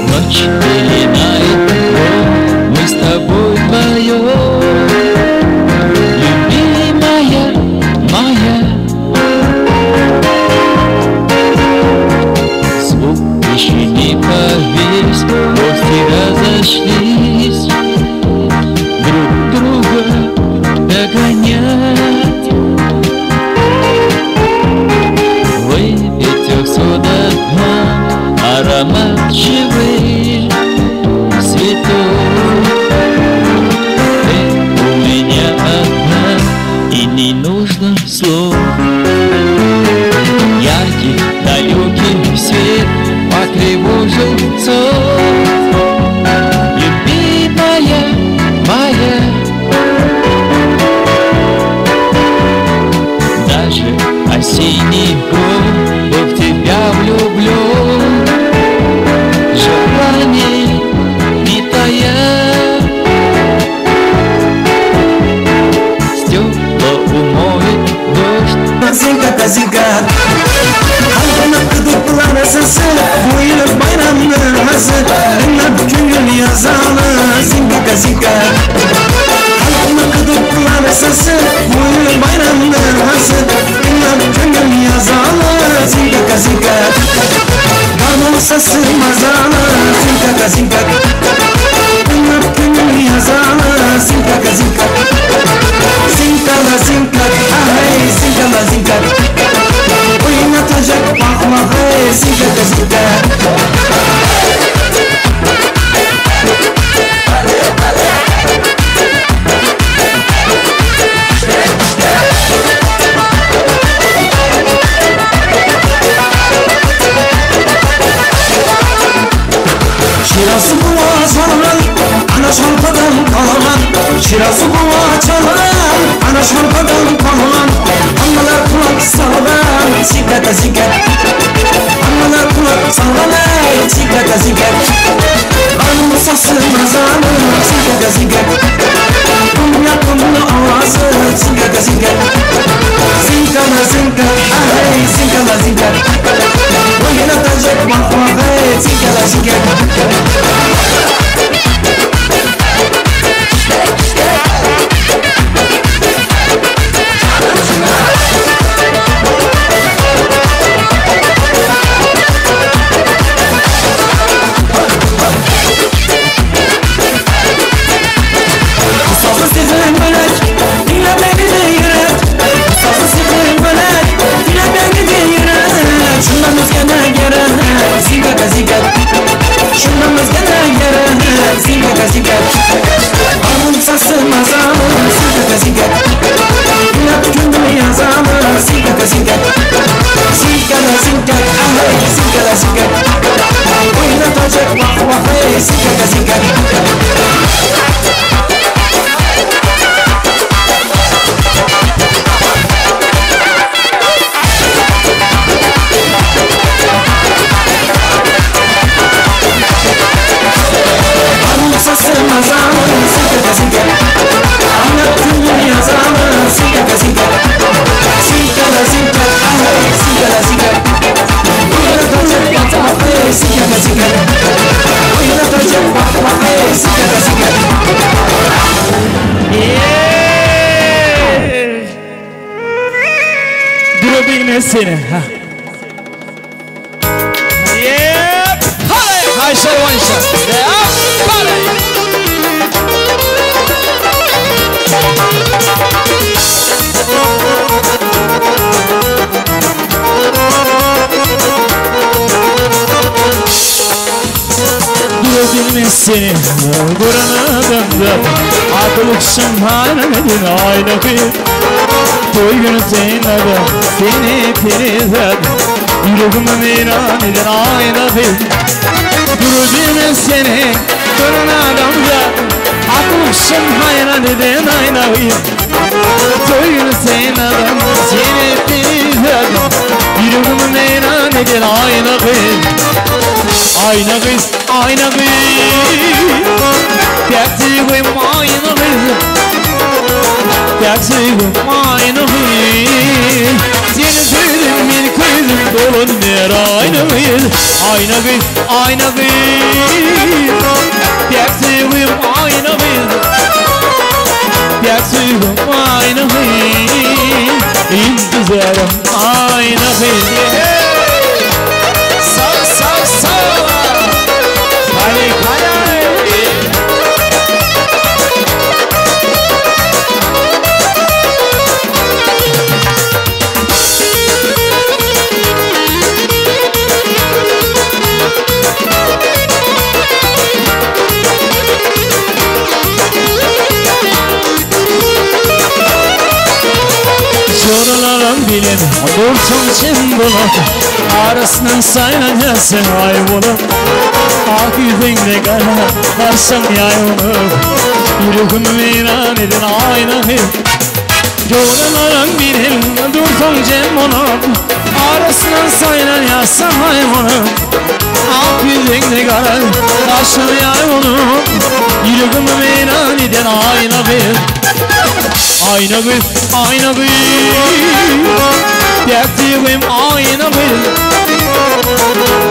Ночь пеленает дом, мы с тобой вдвоем. Любимая моя, звук еще не повесь, гости разошлись, друг друга догонять. Выпить все до дна, аромат живых цветов. Ты у меня одна, и не нужно zinka zinka. Kalbimi gıdıklar sesi, Bu bayramın hası, İnan gönül yazalı, zinka zinka. Davul sesi mazalı, zinka zinka. İnan gönül yazalı, zinka zinka. Zinka la zinka, ahey, zinka la zinka. Oynatacak bakma hey, zinka zinka. Şirası buğa çalan, ana şarpadan kalan. Şirası buğa çalan, ana şarpadan kalan. Anneler kulak sallan, zikata zikat. Anneler kulak sallan, zikata zikat. Anamın sası mazanı, zikata zikat. Dünya kumlu avazı, zikata zikat. Zinkala zinka, ahey, zinkala zinka. Oynatacak bak bak hey, zinkala zinka. Sazı sizin bölek, dinle beni de yürek. Sazı sizin bölek, dinle beni de yürek. Şundan özgene gerek, zikaka zikat. Şundan özgene gerek, zikaka zikat. Anım sası mazamı, zikaka zikat. Dinle gönlümü yazamı, zikaka zikat. Zikala zikat, ahey, zikala zikat. Oynatacak vah vah hey, zikaka zikat. Seni. Ha. Yep. Hayşar vanşar. Durabilmez seni Buranı döndüm. Akıl şımhanedin aynı kıyı. Toy günü seynadım seni perizat. Yüreğimi meyran eden aynı kıyı. Durabilmez seni Buranı döndüm. Akıl şımhanedin aynı kıyı. Toy günü seynadım seni perizat. Yüreğimi meyran eden aynı kıyı. Ayna kız, ayna kız, Dertliğim ayna kız, Dertliğim ayna kız. Seni sevdim bir kızım, dolun bir ayna kız. Ayna kız, ayna kız, Dertliğim ayna kız, Dertliğim ayna kız. İntizarım ayna kız. Sağ sağ sağ. Sorularım bilin, dursun kim bulup, arasının sayılacağız ay bulup. Ak yüzünde kara, karşım yay olup, yüreğimi viran edin aynı. Sorularım bilin, dursun cem olup, arasının sayılacağız ay bulup. Ak yüzünde kara, karşım yay olup, yüreğimi viran edin aynı. Ayna kız, ayna kız, dertliğim ayna kız,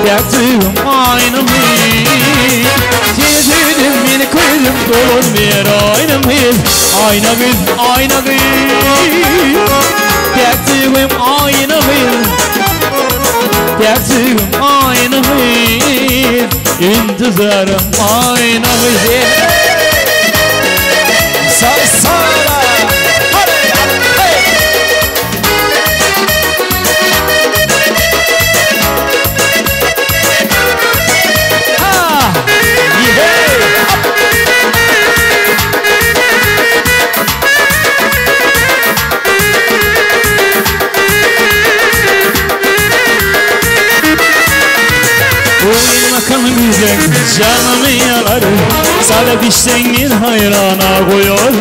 dertliğim ayna kız. Seni sevdim beni kızım, Dolur bir ayna kız, ayna kız, ayna kız. Dertliğim ayna kız, dertliğim ayna kız. İntizarım ayna kız. Sağ sağ. Makamı güzel canımı yalar. Sade dişten bir hayrana koyuyor.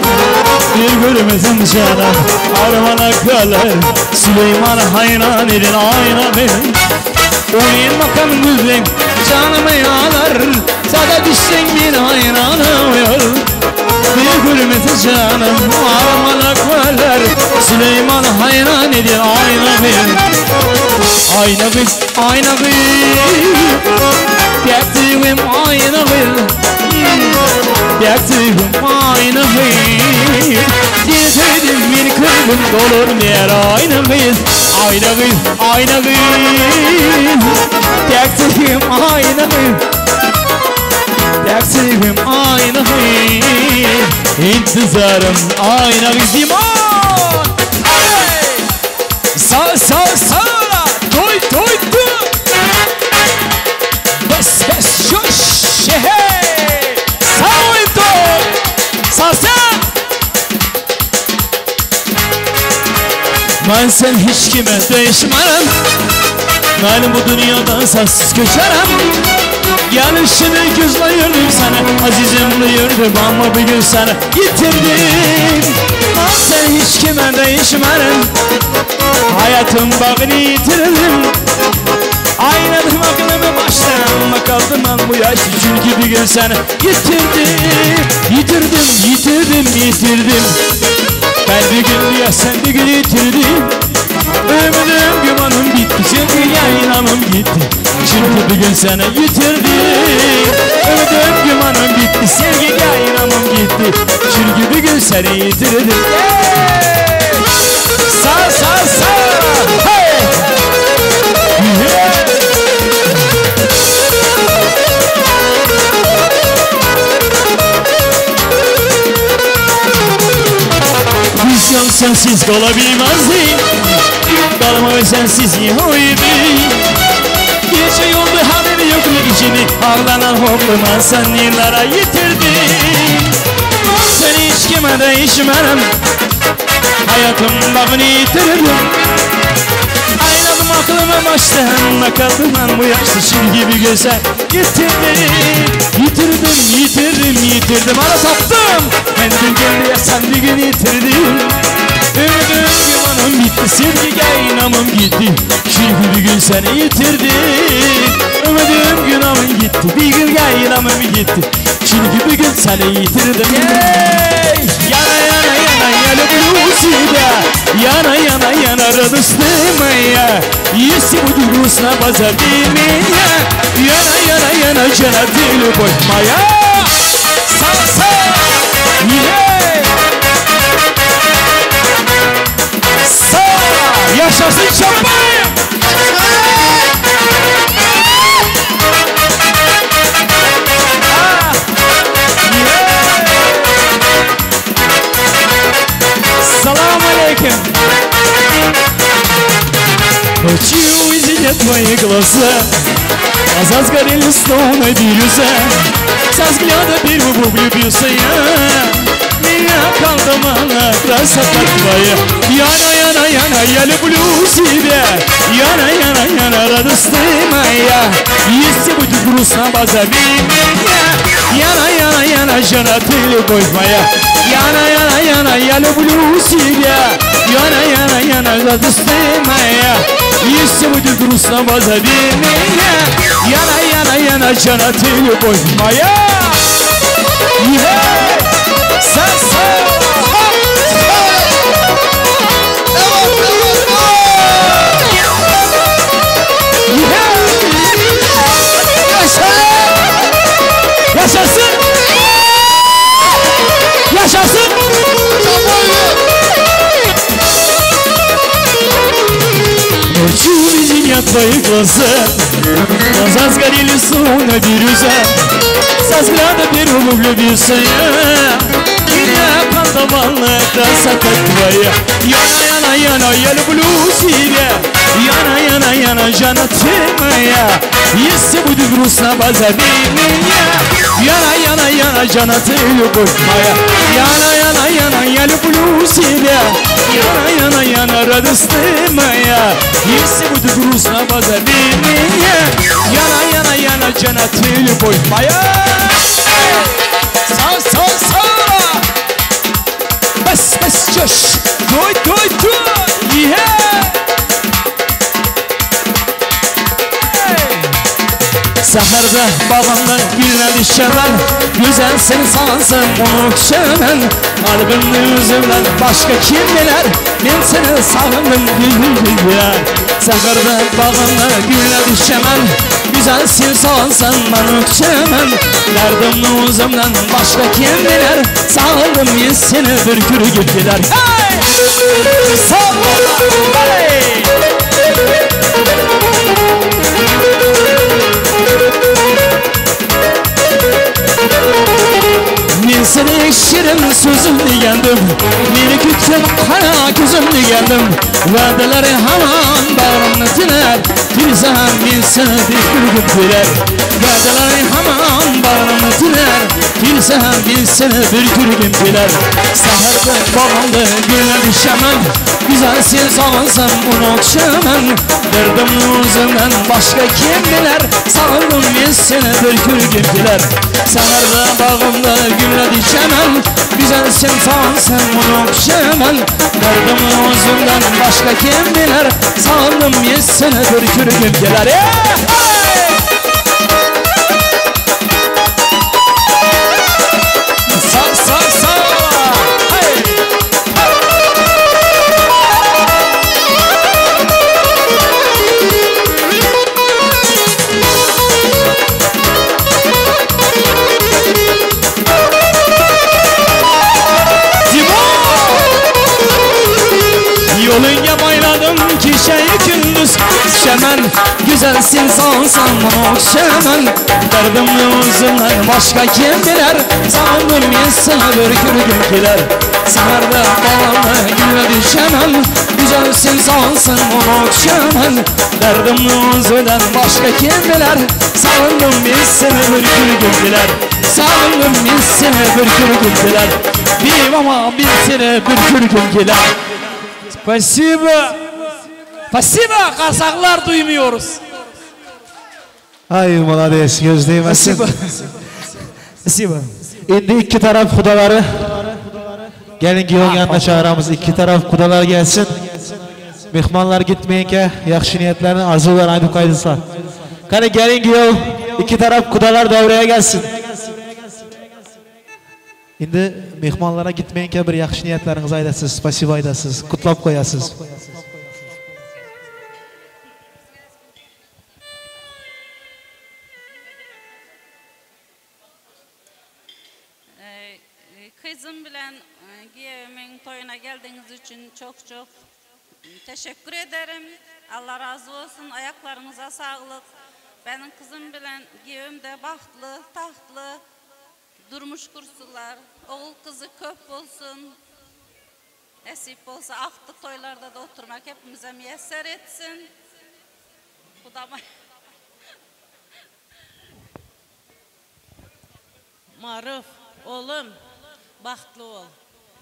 Bir görmesin cana armana kalır. Süleyman hayran edin ayna benim. Oyun makamı güzel canımı yalar. Sade dişten bir hayrana koyuyor. Bir görmesin canım armana kalır. Süleyman hayran edin ayna benim. Ayna kız, ayna kız. Dertliğim ayna kız. Dertliğim ayna kız. Getirdim bir kırgın dolur yer ayna kız. Ayna kız, ayna kız. Dertliğim ayna kız. Dertliğim ayna kız. İntizarım ayna kız. İman! Sağ sağ sağ! Toy toy toy! Bes bes şuş! Hey! Sağ ol toy! Sağ sen! Ben sen hiç kime değişmem. Ben bu dünyadan sensiz köçerim. Gelişini gözlüyordum sana, azizim diyordum ama bir gün sana yitirdim. Ben sen hiç kime değişmem. Hayatım bağını yitirdim. Aynadım aklımı baştan, kaldım ben bu yaş çünkü bir gün seni yitirdim. Yitirdim, yitirdim, yitirdim. Ben bir gün ya sen bir gün yitirdim. Ümidim gümanım bitti, çünkü yayınamım gitti. Çünkü bir gün seni yitirdim. Ümidim gümanım bitti, sevgi yayınamım gitti. Çünkü bir gün seni yitirdim. Hey! Sağ sağ sağ! Hey! Yeah! Dünyam sensiz kalabilmezdim. Kalma sensiz yahuydu. Gece yoldu haberi yok içini. Ağlanan hopluma sen yıllara yitirdim. Seni hiç kime değişmem. Hayatım bağını yitirdim. Aynadım aklımı baştan. Kaldım ben bu yaşta şimdi bir güzel yitirdim. Yitirdim, yitirdim, yitirdim. Ara taptım. Ben dün geldi ya sen bir gün yitirdim. Ümidim gümanım bitti, sevgi gaynamım gitti. Çünkü bir gün seni yitirdim. Ümidim günahım gitti, bir gün gaynamım gitti. Çünkü bir gün seni yitirdim. Hey! Yana yana yana я люблю тебя. Yana yana yana радость ты моя. Если будет грустно, позови меня. Yana yana yana жена, ты любовь моя. Са-са! Yeah! Sa! Yaşasın Çapayım! Салам алейкум! Хочу увидеть твои глаза. Глаза сгорели словно бирюза. Со взгляда первого влюбился я. Меня колдовала красота твоя. Яна, Яна, Яна, я люблю тебя. Яна, Яна, Яна, радость ты моя. Если будет грустно, позови меня. Яна, Яна, Яна, жена, ты любовь моя. Яна, Яна, Яна, я люблю тебя. Яна, Яна, Яна, радость ты моя. Если будет грустно, позови меня. Яна, Яна, Яна, жена, ты любовь моя. Yeah! Са-са! Yaşasın! Yaşasın! Ночью увидел я твои глаза, Глаза сгорели, словно бирюза, Со взгляда первого влюбился я. Меня околдовала красота твоя. Яна, Яна, Яна, я люблю тебя. Яна, Яна, Яна, Жана, ты моя. Если будет грустно, позови меня. Яна, Яна, Яна, Жана, ты любовь моя. Яна, Яна, Яна, я люблю тебя. Яна, Яна, Яна, радость ты моя. Если будет грустно, позови меня. Яна, Яна, Яна, Жана, ты любовь моя. Sağ, sağ, sağ. Bas, bas, coş. Toy, toy, toy. Yeah. Seherdə bağımda güllədi şəmən, Güzelsin sansın onu çəmən. Kalbimni yüzümdən başqa kim bilər, Men seni sağındım gül gül. Seherdə bağımda güllədi şəmən, Güzelsin sansın onu çəmən. Dərdimni özümdən başqa kim bilər, Sağındım men seni bir gül gülər. Hey! Sağ ol! Hey! Men seni şirin sözüm degandim, Meni kutgan qara ko'zim degandim. Va'dalari hamon bag'rimni tinar, Kelsa ham men seni deb kulgim kelar. Va'dalari hamon bag'rimni tinar, Kelsa ham men seni bir kulgim kelar. Saharda bog'imda gullar shaman, Güzel sen sog'insam uni o'qshaman. Dardimni o'zimdan boshqa kim bilar, Sog'indim men seni bir kulgim kelar. Saharda bog'imda gullar chaman, Güzel sen sog'insam uni o'qshaman. Dardimni o'zimdan boshqa kim bilar, Sog'indim men seni bir kulgim kelar. Sağ, sağ, sağ. Hey! Yolunga bayladım kechayu kunduz, Şəmən, güzelsin sansan bunu okşaman. Derdimni o'zimdan boshqa kim bilar, Sog'indim men seni bir kulgim kelar. Saharda bog'imda gullar chaman, Güzelsin sansan bunu okşaman. Derdimni o'zimdan boshqa kim bilar, Sog'indim men seni bir kulgim kelar. Sog'indim men seni bir kulgim kelar. Bevamo men seni bir kulgim kelar. Спасибо. Спасибо, Kazaklar duymuyoruz. Ay молодец, göz değmesin. Спасибо. Спасибо. Endi ikki taraf xudaları gelin kuyov yanına çağıramız. İki taraf kudalar gelsin. Mehmonlar gitmeyinke yaxshi niyetlerini arzularını aytib qo'ysinlar. Qani gelin kuyov ikki taraf kudalar devreye gelsin. Endi mehmonlara gitmeyinke bir yaxshi niyetlerinizi aytasiz, spasibo aytasiz, qutlab qo'yasiz. Kızım bilen giyevimin toyuna geldiğiniz için çok çok teşekkür ederim. Allah razı olsun. Ayaklarınıza sağlık. Benim kızım bilen giyevim de bahtlı, tahtlı, durmuş kursular. Oğul kızı köp olsun. Nasip olsa aktı toylarda da oturmak hepimize müyesser etsin. Bu da Maruf, oğlum, baxtlı ol.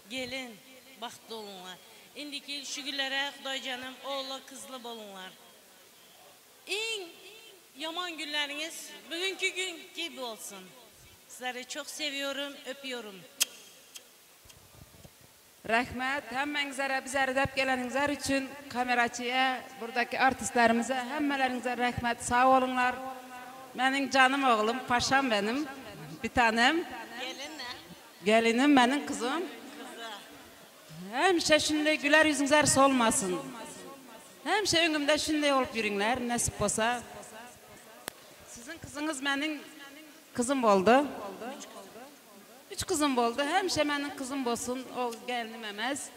Gelin, baxtlı olunlar. İndiki şükürlere Xuday canım, oğlu kızlı bolunlar. En yaman günleriniz bugünkü gün gibi olsun. Sizleri çok seviyorum, öpüyorum. Rahmat, hemmenize bizleri dep geleniniz için kameracıya, buradaki artistlerimize, hemmelerinize rahmet, sağ olunlar. Benim canım oğlum, paşam benim, bir tanem. Gelinim benim kızım. Həmişə şunday gülər yüzünüzlər solmasın. Həmişə öngümdə şunday olub yürünglər, nəsib olsa. Sizin kızınız benim kızım oldu. Üç kızım boldy. Hemişe meniň kızım bolsun. O gelinim emez.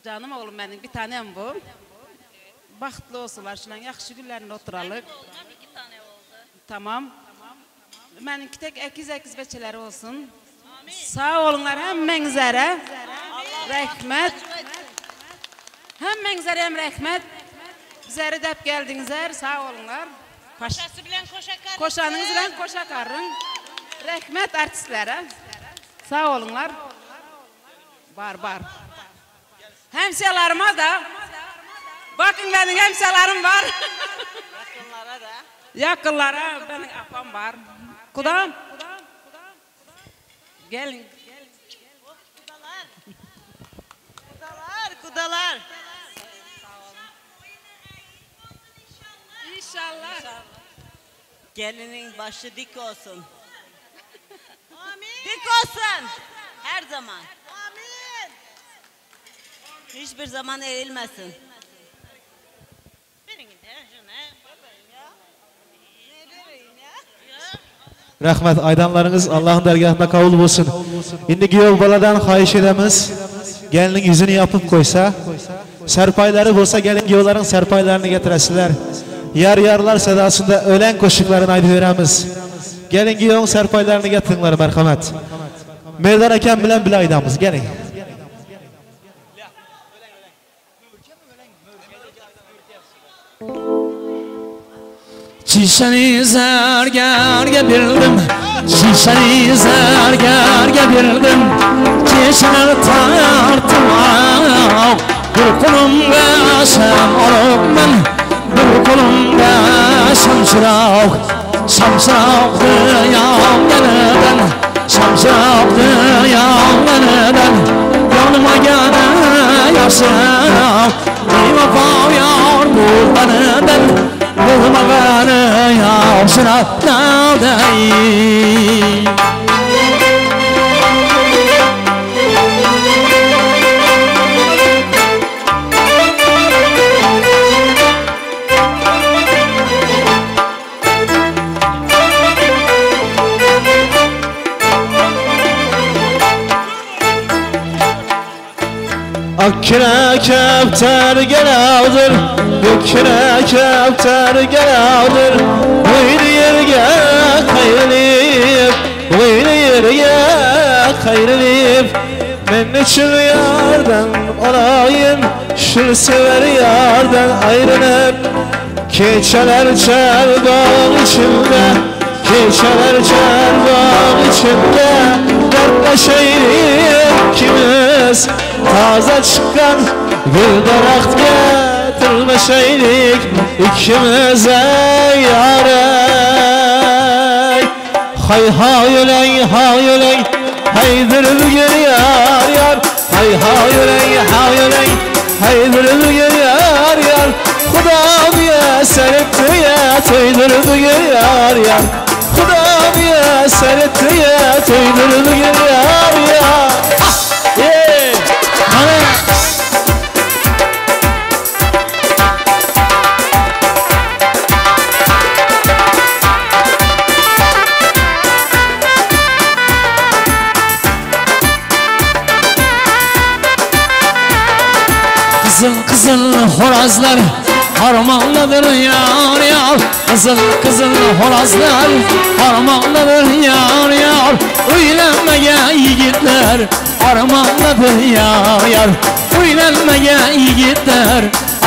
Canım oglum meniň bir tanem bu. Bagtly bolsunlar şulaň ýagşy günlerinde oturalyk. Meniň oglumam iki tane boldy. Tamam. Meniňki tek ekiz ekiz beçeleri bolsun. Sag boluňlar hemmeňizlere. Rehmet. Hemmeňizlere hem rehmet. Bizleri dep geldiňizler. Sag boluňlar. Koşasy bilen koşa karysyn. Koşanyňyz bilen koşa karyň. Rehmet artistlere. Sag boluňlar. Bar bar. Hemşialaryma da. Bakın meniň hemşialarym bar. Ýakynlara da. Ýakynlara meniň apam bar. Kudam. Geliň. Kudalar. Kudalar, kudalar. İnşallah. Gelinin başı dik olsun. Amin. Dik olsun. Her zaman. Amin. Hiçbir zaman eğilmesin. Rahmat aydanlarıňyz Allahyň dergahynda kabul bolsun. Indi giýew baladan haýyş edemiz, gelniň ýüzüni ýapyp goýsa, serpaýlary bolsa gelin giýewleriň serpaýlaryny getiresiler. Ýar ýarlar sedasynda ölen goşuklaryny aýdyp beremiz. Gelin giýewiň serpaýlaryny getiriňler merhamet. Merdar akam bilen bile aýdamyz geliň. Şişeni zergerge bildim Şişeni zergerge bildim Keşini tarttım ah. Bir kolumda şam olup men Bir kolumda şamşırak Şamşıraktı yandan Şamşıraktı yandan Yanıma gelen yaşam Bivefa yar bulmanıdan Bulmağanı yaşına nadayım Akkine kepter geladır, Göküne kepter geladır. Buyur yerge kayrılıp, Buyur yerge kayrılıp. Men için yardan olayım, Şu sever yardan ayrılıp. Keçeler çel bağ içinde, Keçeler çel bağ içinde. Dertleşeyim ikimiz, Taze çıkan bir daraxt getirmeşeylik ikimize yarey. Hay hay öley hay öley, haydır bugün yar yar. Hay hay öley hay öley, haydır bugün yar yar. Xudam ya etti ya, toydur bugün yar yar. Xudam ya etti ya, toydur bugün yar yar. Yeah. Kızıl kızıl horazlar harmanladır yar yar. Kızıl kızıl horazlar harmanladır yar yar. Uylanmaya yiğitler armanladır yar yar. Uylanmaya yiğitler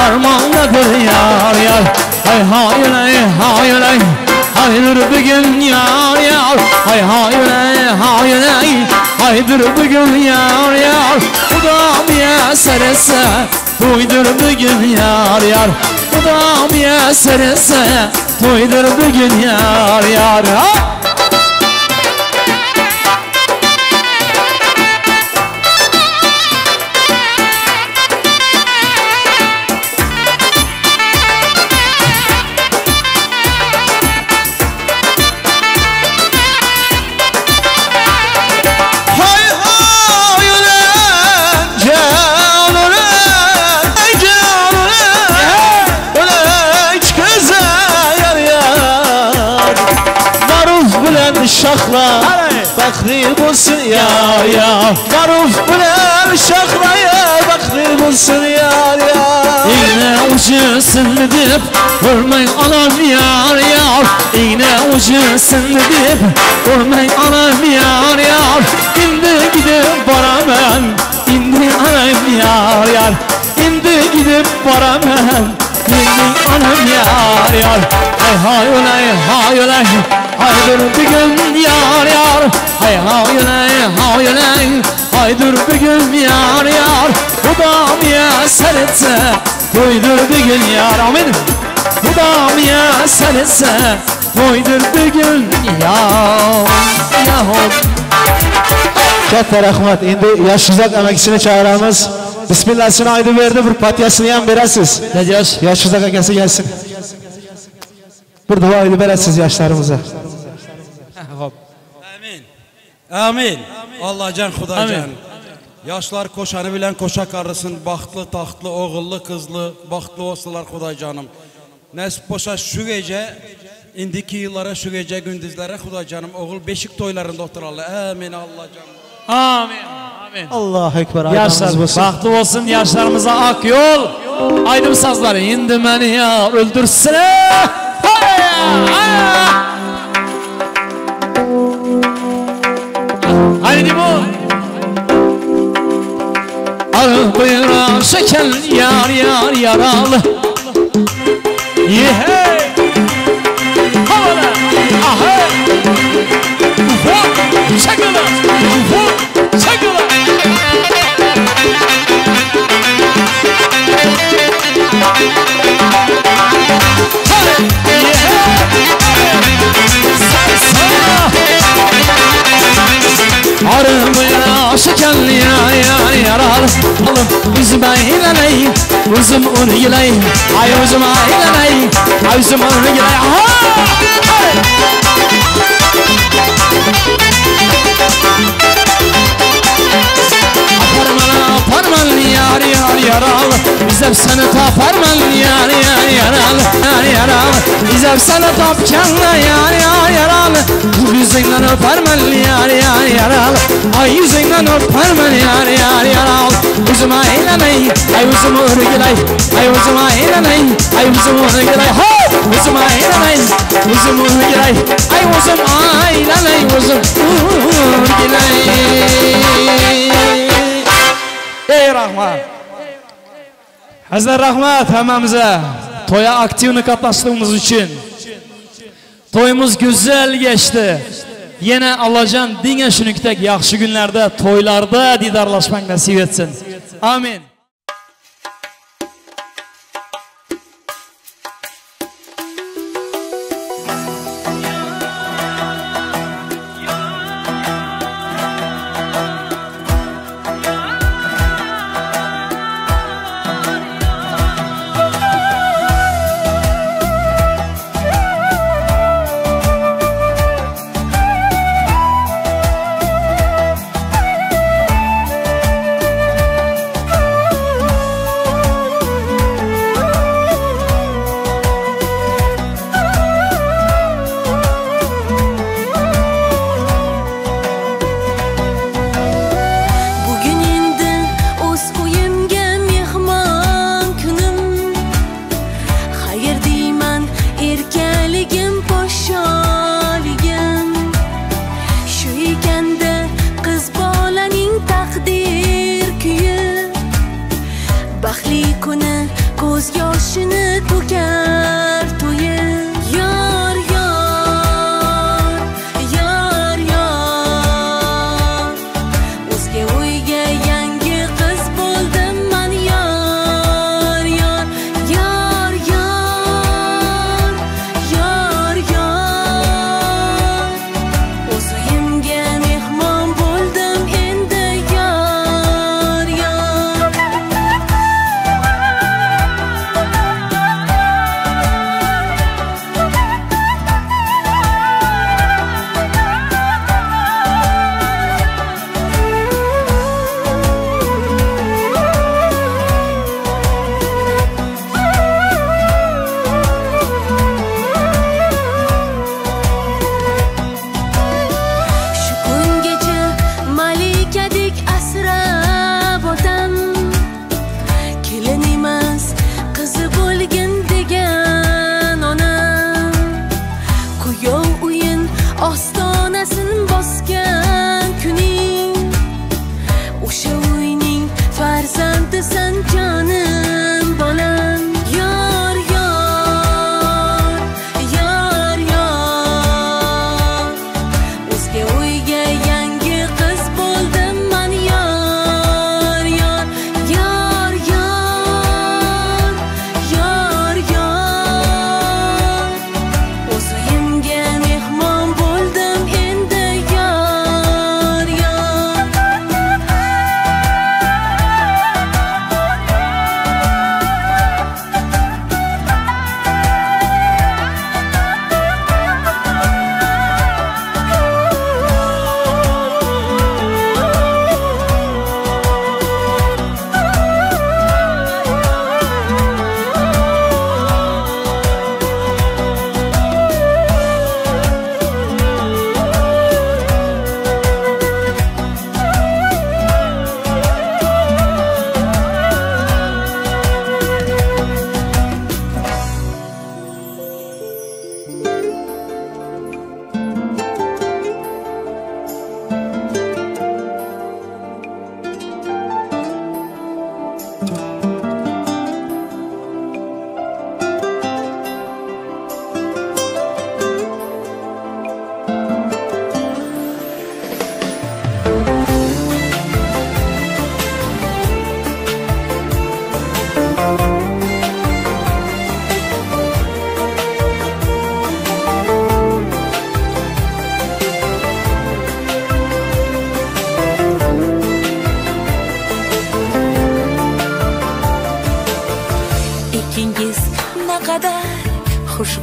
armanladır yar yar. Hay hay hay hay hay, haydır bugün yar yar. Hay hay hay hay hay, haydır bugün yar yar. Xudam yasar etse toydur bugün yar yar. Xudam yasar etse toydur bugün yar yar. Ha! Bagtly bolsun ýar ýar. Maruf bilen Şahlaýa bagtly bolsun ýar ýar. Igne ucu syndy diýip Görmeň anam ýar ýar. Igne ucu syndy diýip Görmeň anam ýar ýar. Indi gidip baraman Indi anam ýar ýar. Indi gidip baraman Indi anam ýar ýar. Hay hay olay hay olay Haydur bir gün ýar ýar. Hay hay olay hay olay Haydur bir gün ýar ýar. Hudam ýa etse Toýdur bir gün ýar. Amin. Hudam ýa etse Toýdur bir gün ýar. Ýar. Katta rahmat. Endi Yoshuzak amakisini chaqiramiz. Bismillasini aytib berdi, bir patiyasini ham berasiz. Yosh. Yoshuzak akasi gelsin. Bir duo aytib berasiz yoshlarimizga. Hop. Amin. Amin. Allahcan, Xudacan. Amin. Yaşlar koşanı bilen koşa karısın, baxtlı, taxtlı, oğullu, kızlı, baxtlı olsalar Xudacanım. Nəsib bolsa şu gece, indiki yıllara, şu gece gündüzlere Xudacanım, oğul beşik toylarında oturarlar. Amin Allahcanım. Amin. Amin. Allahu ekber. Yaşlar baxtlı olsun, yaşlarımıza ak yol. Aydım sazları indi meni ya öldürsün. Haydi bu. Arı buyura şeker yar yar yaralı. Ye Havala. Aha. Ufak. Çakıla. Ufak. Çakıla. Arımaya şekerli ya ya yaralı. Alım yüzüme ileney, yüzüm onu giley. Ay yüzüme ileney, ay yüzüm onu giley. Ha! Parman yar yar yaralı. Biz seni taparman yar yar yaralı. Yar yaralı. Biz seni tapkanla yar yar yaralı. Yüzünden öpermen yar yar yaralı. Ay yüzünden öpermen yar yar yaralı. Yüzüme eğleney, ay yüzümü örgüley. Ay yüzüme eğleney, ay yüzümü örgüley. Ha! Yüzüme eğleney, yüzümü örgüley. Ay yüzüm eğleney, yüzüm örgüley. Ey rahmat. Hazlar rahmat hammamize. Toya aktivni qatnaşdığımız üçün. Toyumuz güzel geçti. Yine Allahcan dinge şunuktek yaxşı günlerde, toylarda didarlaşmak nasip etsin. Amin.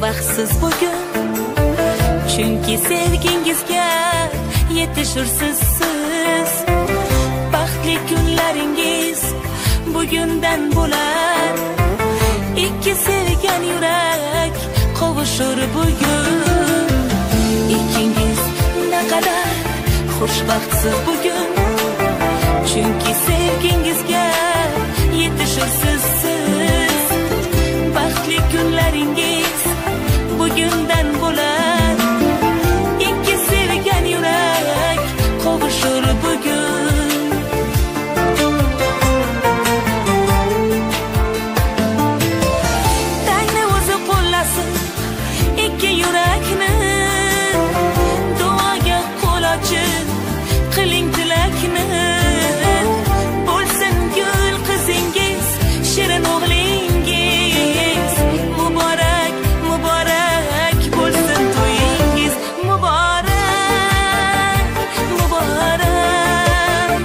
Xushbaxtsiz bugun Chunki sevgingizga yetishursiz siz. Baxtli kunlaringiz bugundan bo'lar. Ikki sevgan yurak qovushur bugun. Ikkingiz naqadar xushbaxtsiz bugun. Chunki sevgingizga yetishursiz siz. Baxtli kunlaringiz bugundan bo'lar. Ikki sevgan yurak qovushur bugun. Tangni o'zi qo'llasin ikki yurakni. Duoga qo'l ochib qiling tilakni. Bo'lsin gul qizingiz, shirin o'g'lingiz. Muborak, muborak bo'lsin to'yingiz. Muborak, muborak,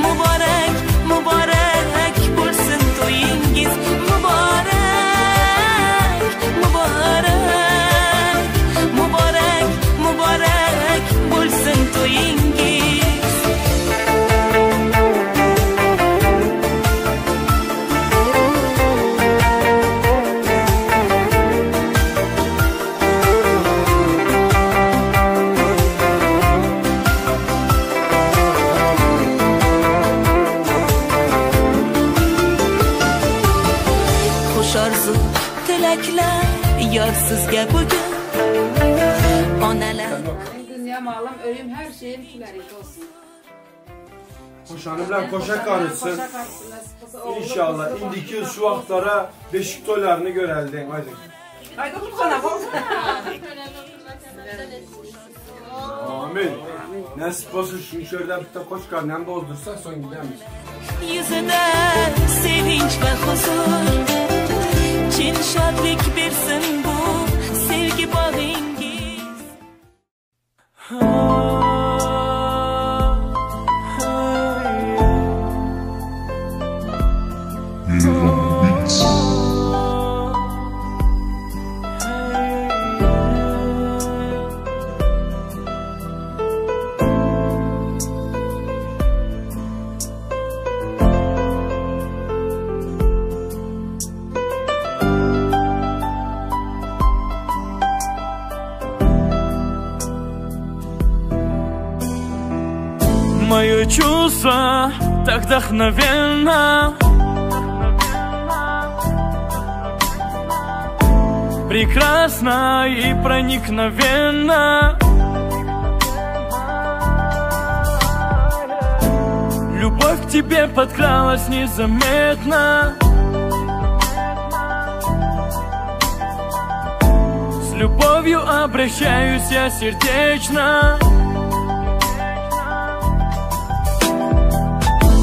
muborak, muborak bo'lsin to'yingiz. Muborak, muborak, muborak, muborak bo'lsin to'yingiz. Xush orzu tilaklar yor sizga bugun. Onalar Dünya malım, öyüm, her şeyim şularınki olsun. Koşanı bilen koşa karışsın. Koşa karışsın, nasip olsa oğlu, İnşallah kızı, indiki bahtlı şu vaxtlara beşik toylarını görəldin. Haydi. Haydi otur sana. Amin. Nasip olsun şu şöyle bir de koç karnını bozdursak son gidemiz. Yuzida sevinç va huzur. Chin shodlik bersin bu sevgi bog'ingiz. Мое чувство так вдохновенно, прекрасно и проникновенно. Любовь к тебе подкралась незаметно. С любовью обращаюсь я сердечно.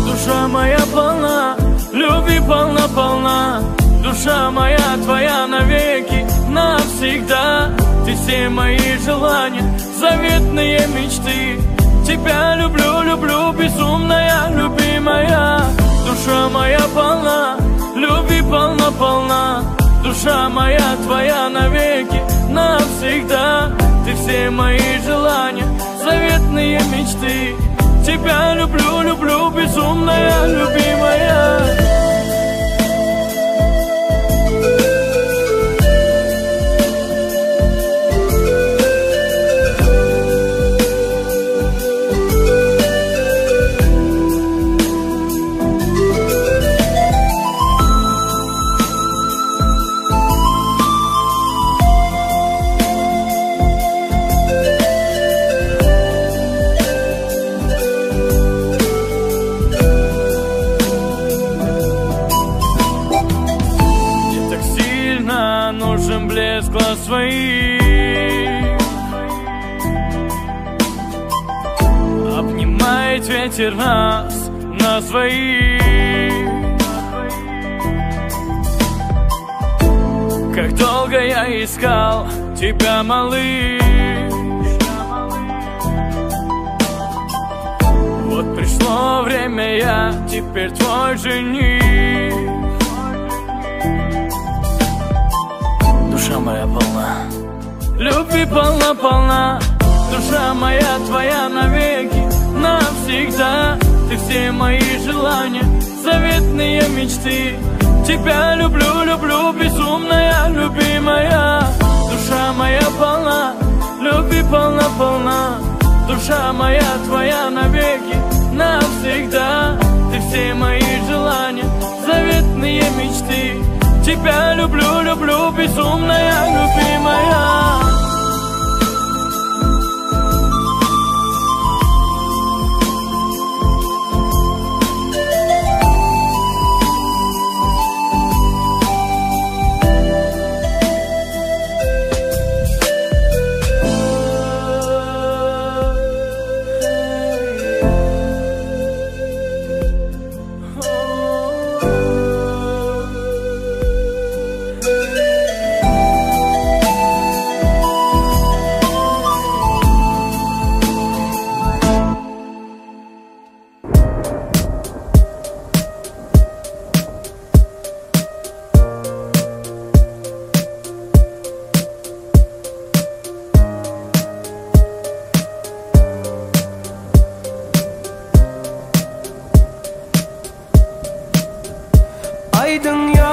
Душа моя полна, любви полна-полна. Душа моя твоя навеки, навсегда. Ты все мои желания, заветные мечты. Тебя люблю, люблю, безумная, любимая. Душа моя полна, любви полна-полна. Душа моя твоя навеки, навсегда. Ты все мои желания, заветные мечты. Тебя люблю, люблю, безумная, любимая. Блеск глаз своих обнимает ветер нас, нас двоих. Как долго я искал тебя, малыш. Вот пришло время, я теперь твой жених. Душа моя полна. Любви полна, полна. Душа моя твоя навеки, навсегда. Ты все мои желания, заветные мечты. Тебя люблю, люблю, безумная, любимая. Душа моя полна, любви полна, полна. Душа моя твоя навеки, навсегда. Ты все мои желания, заветные мечты. Тебя люблю, люблю, безумная, любимая. Aydın.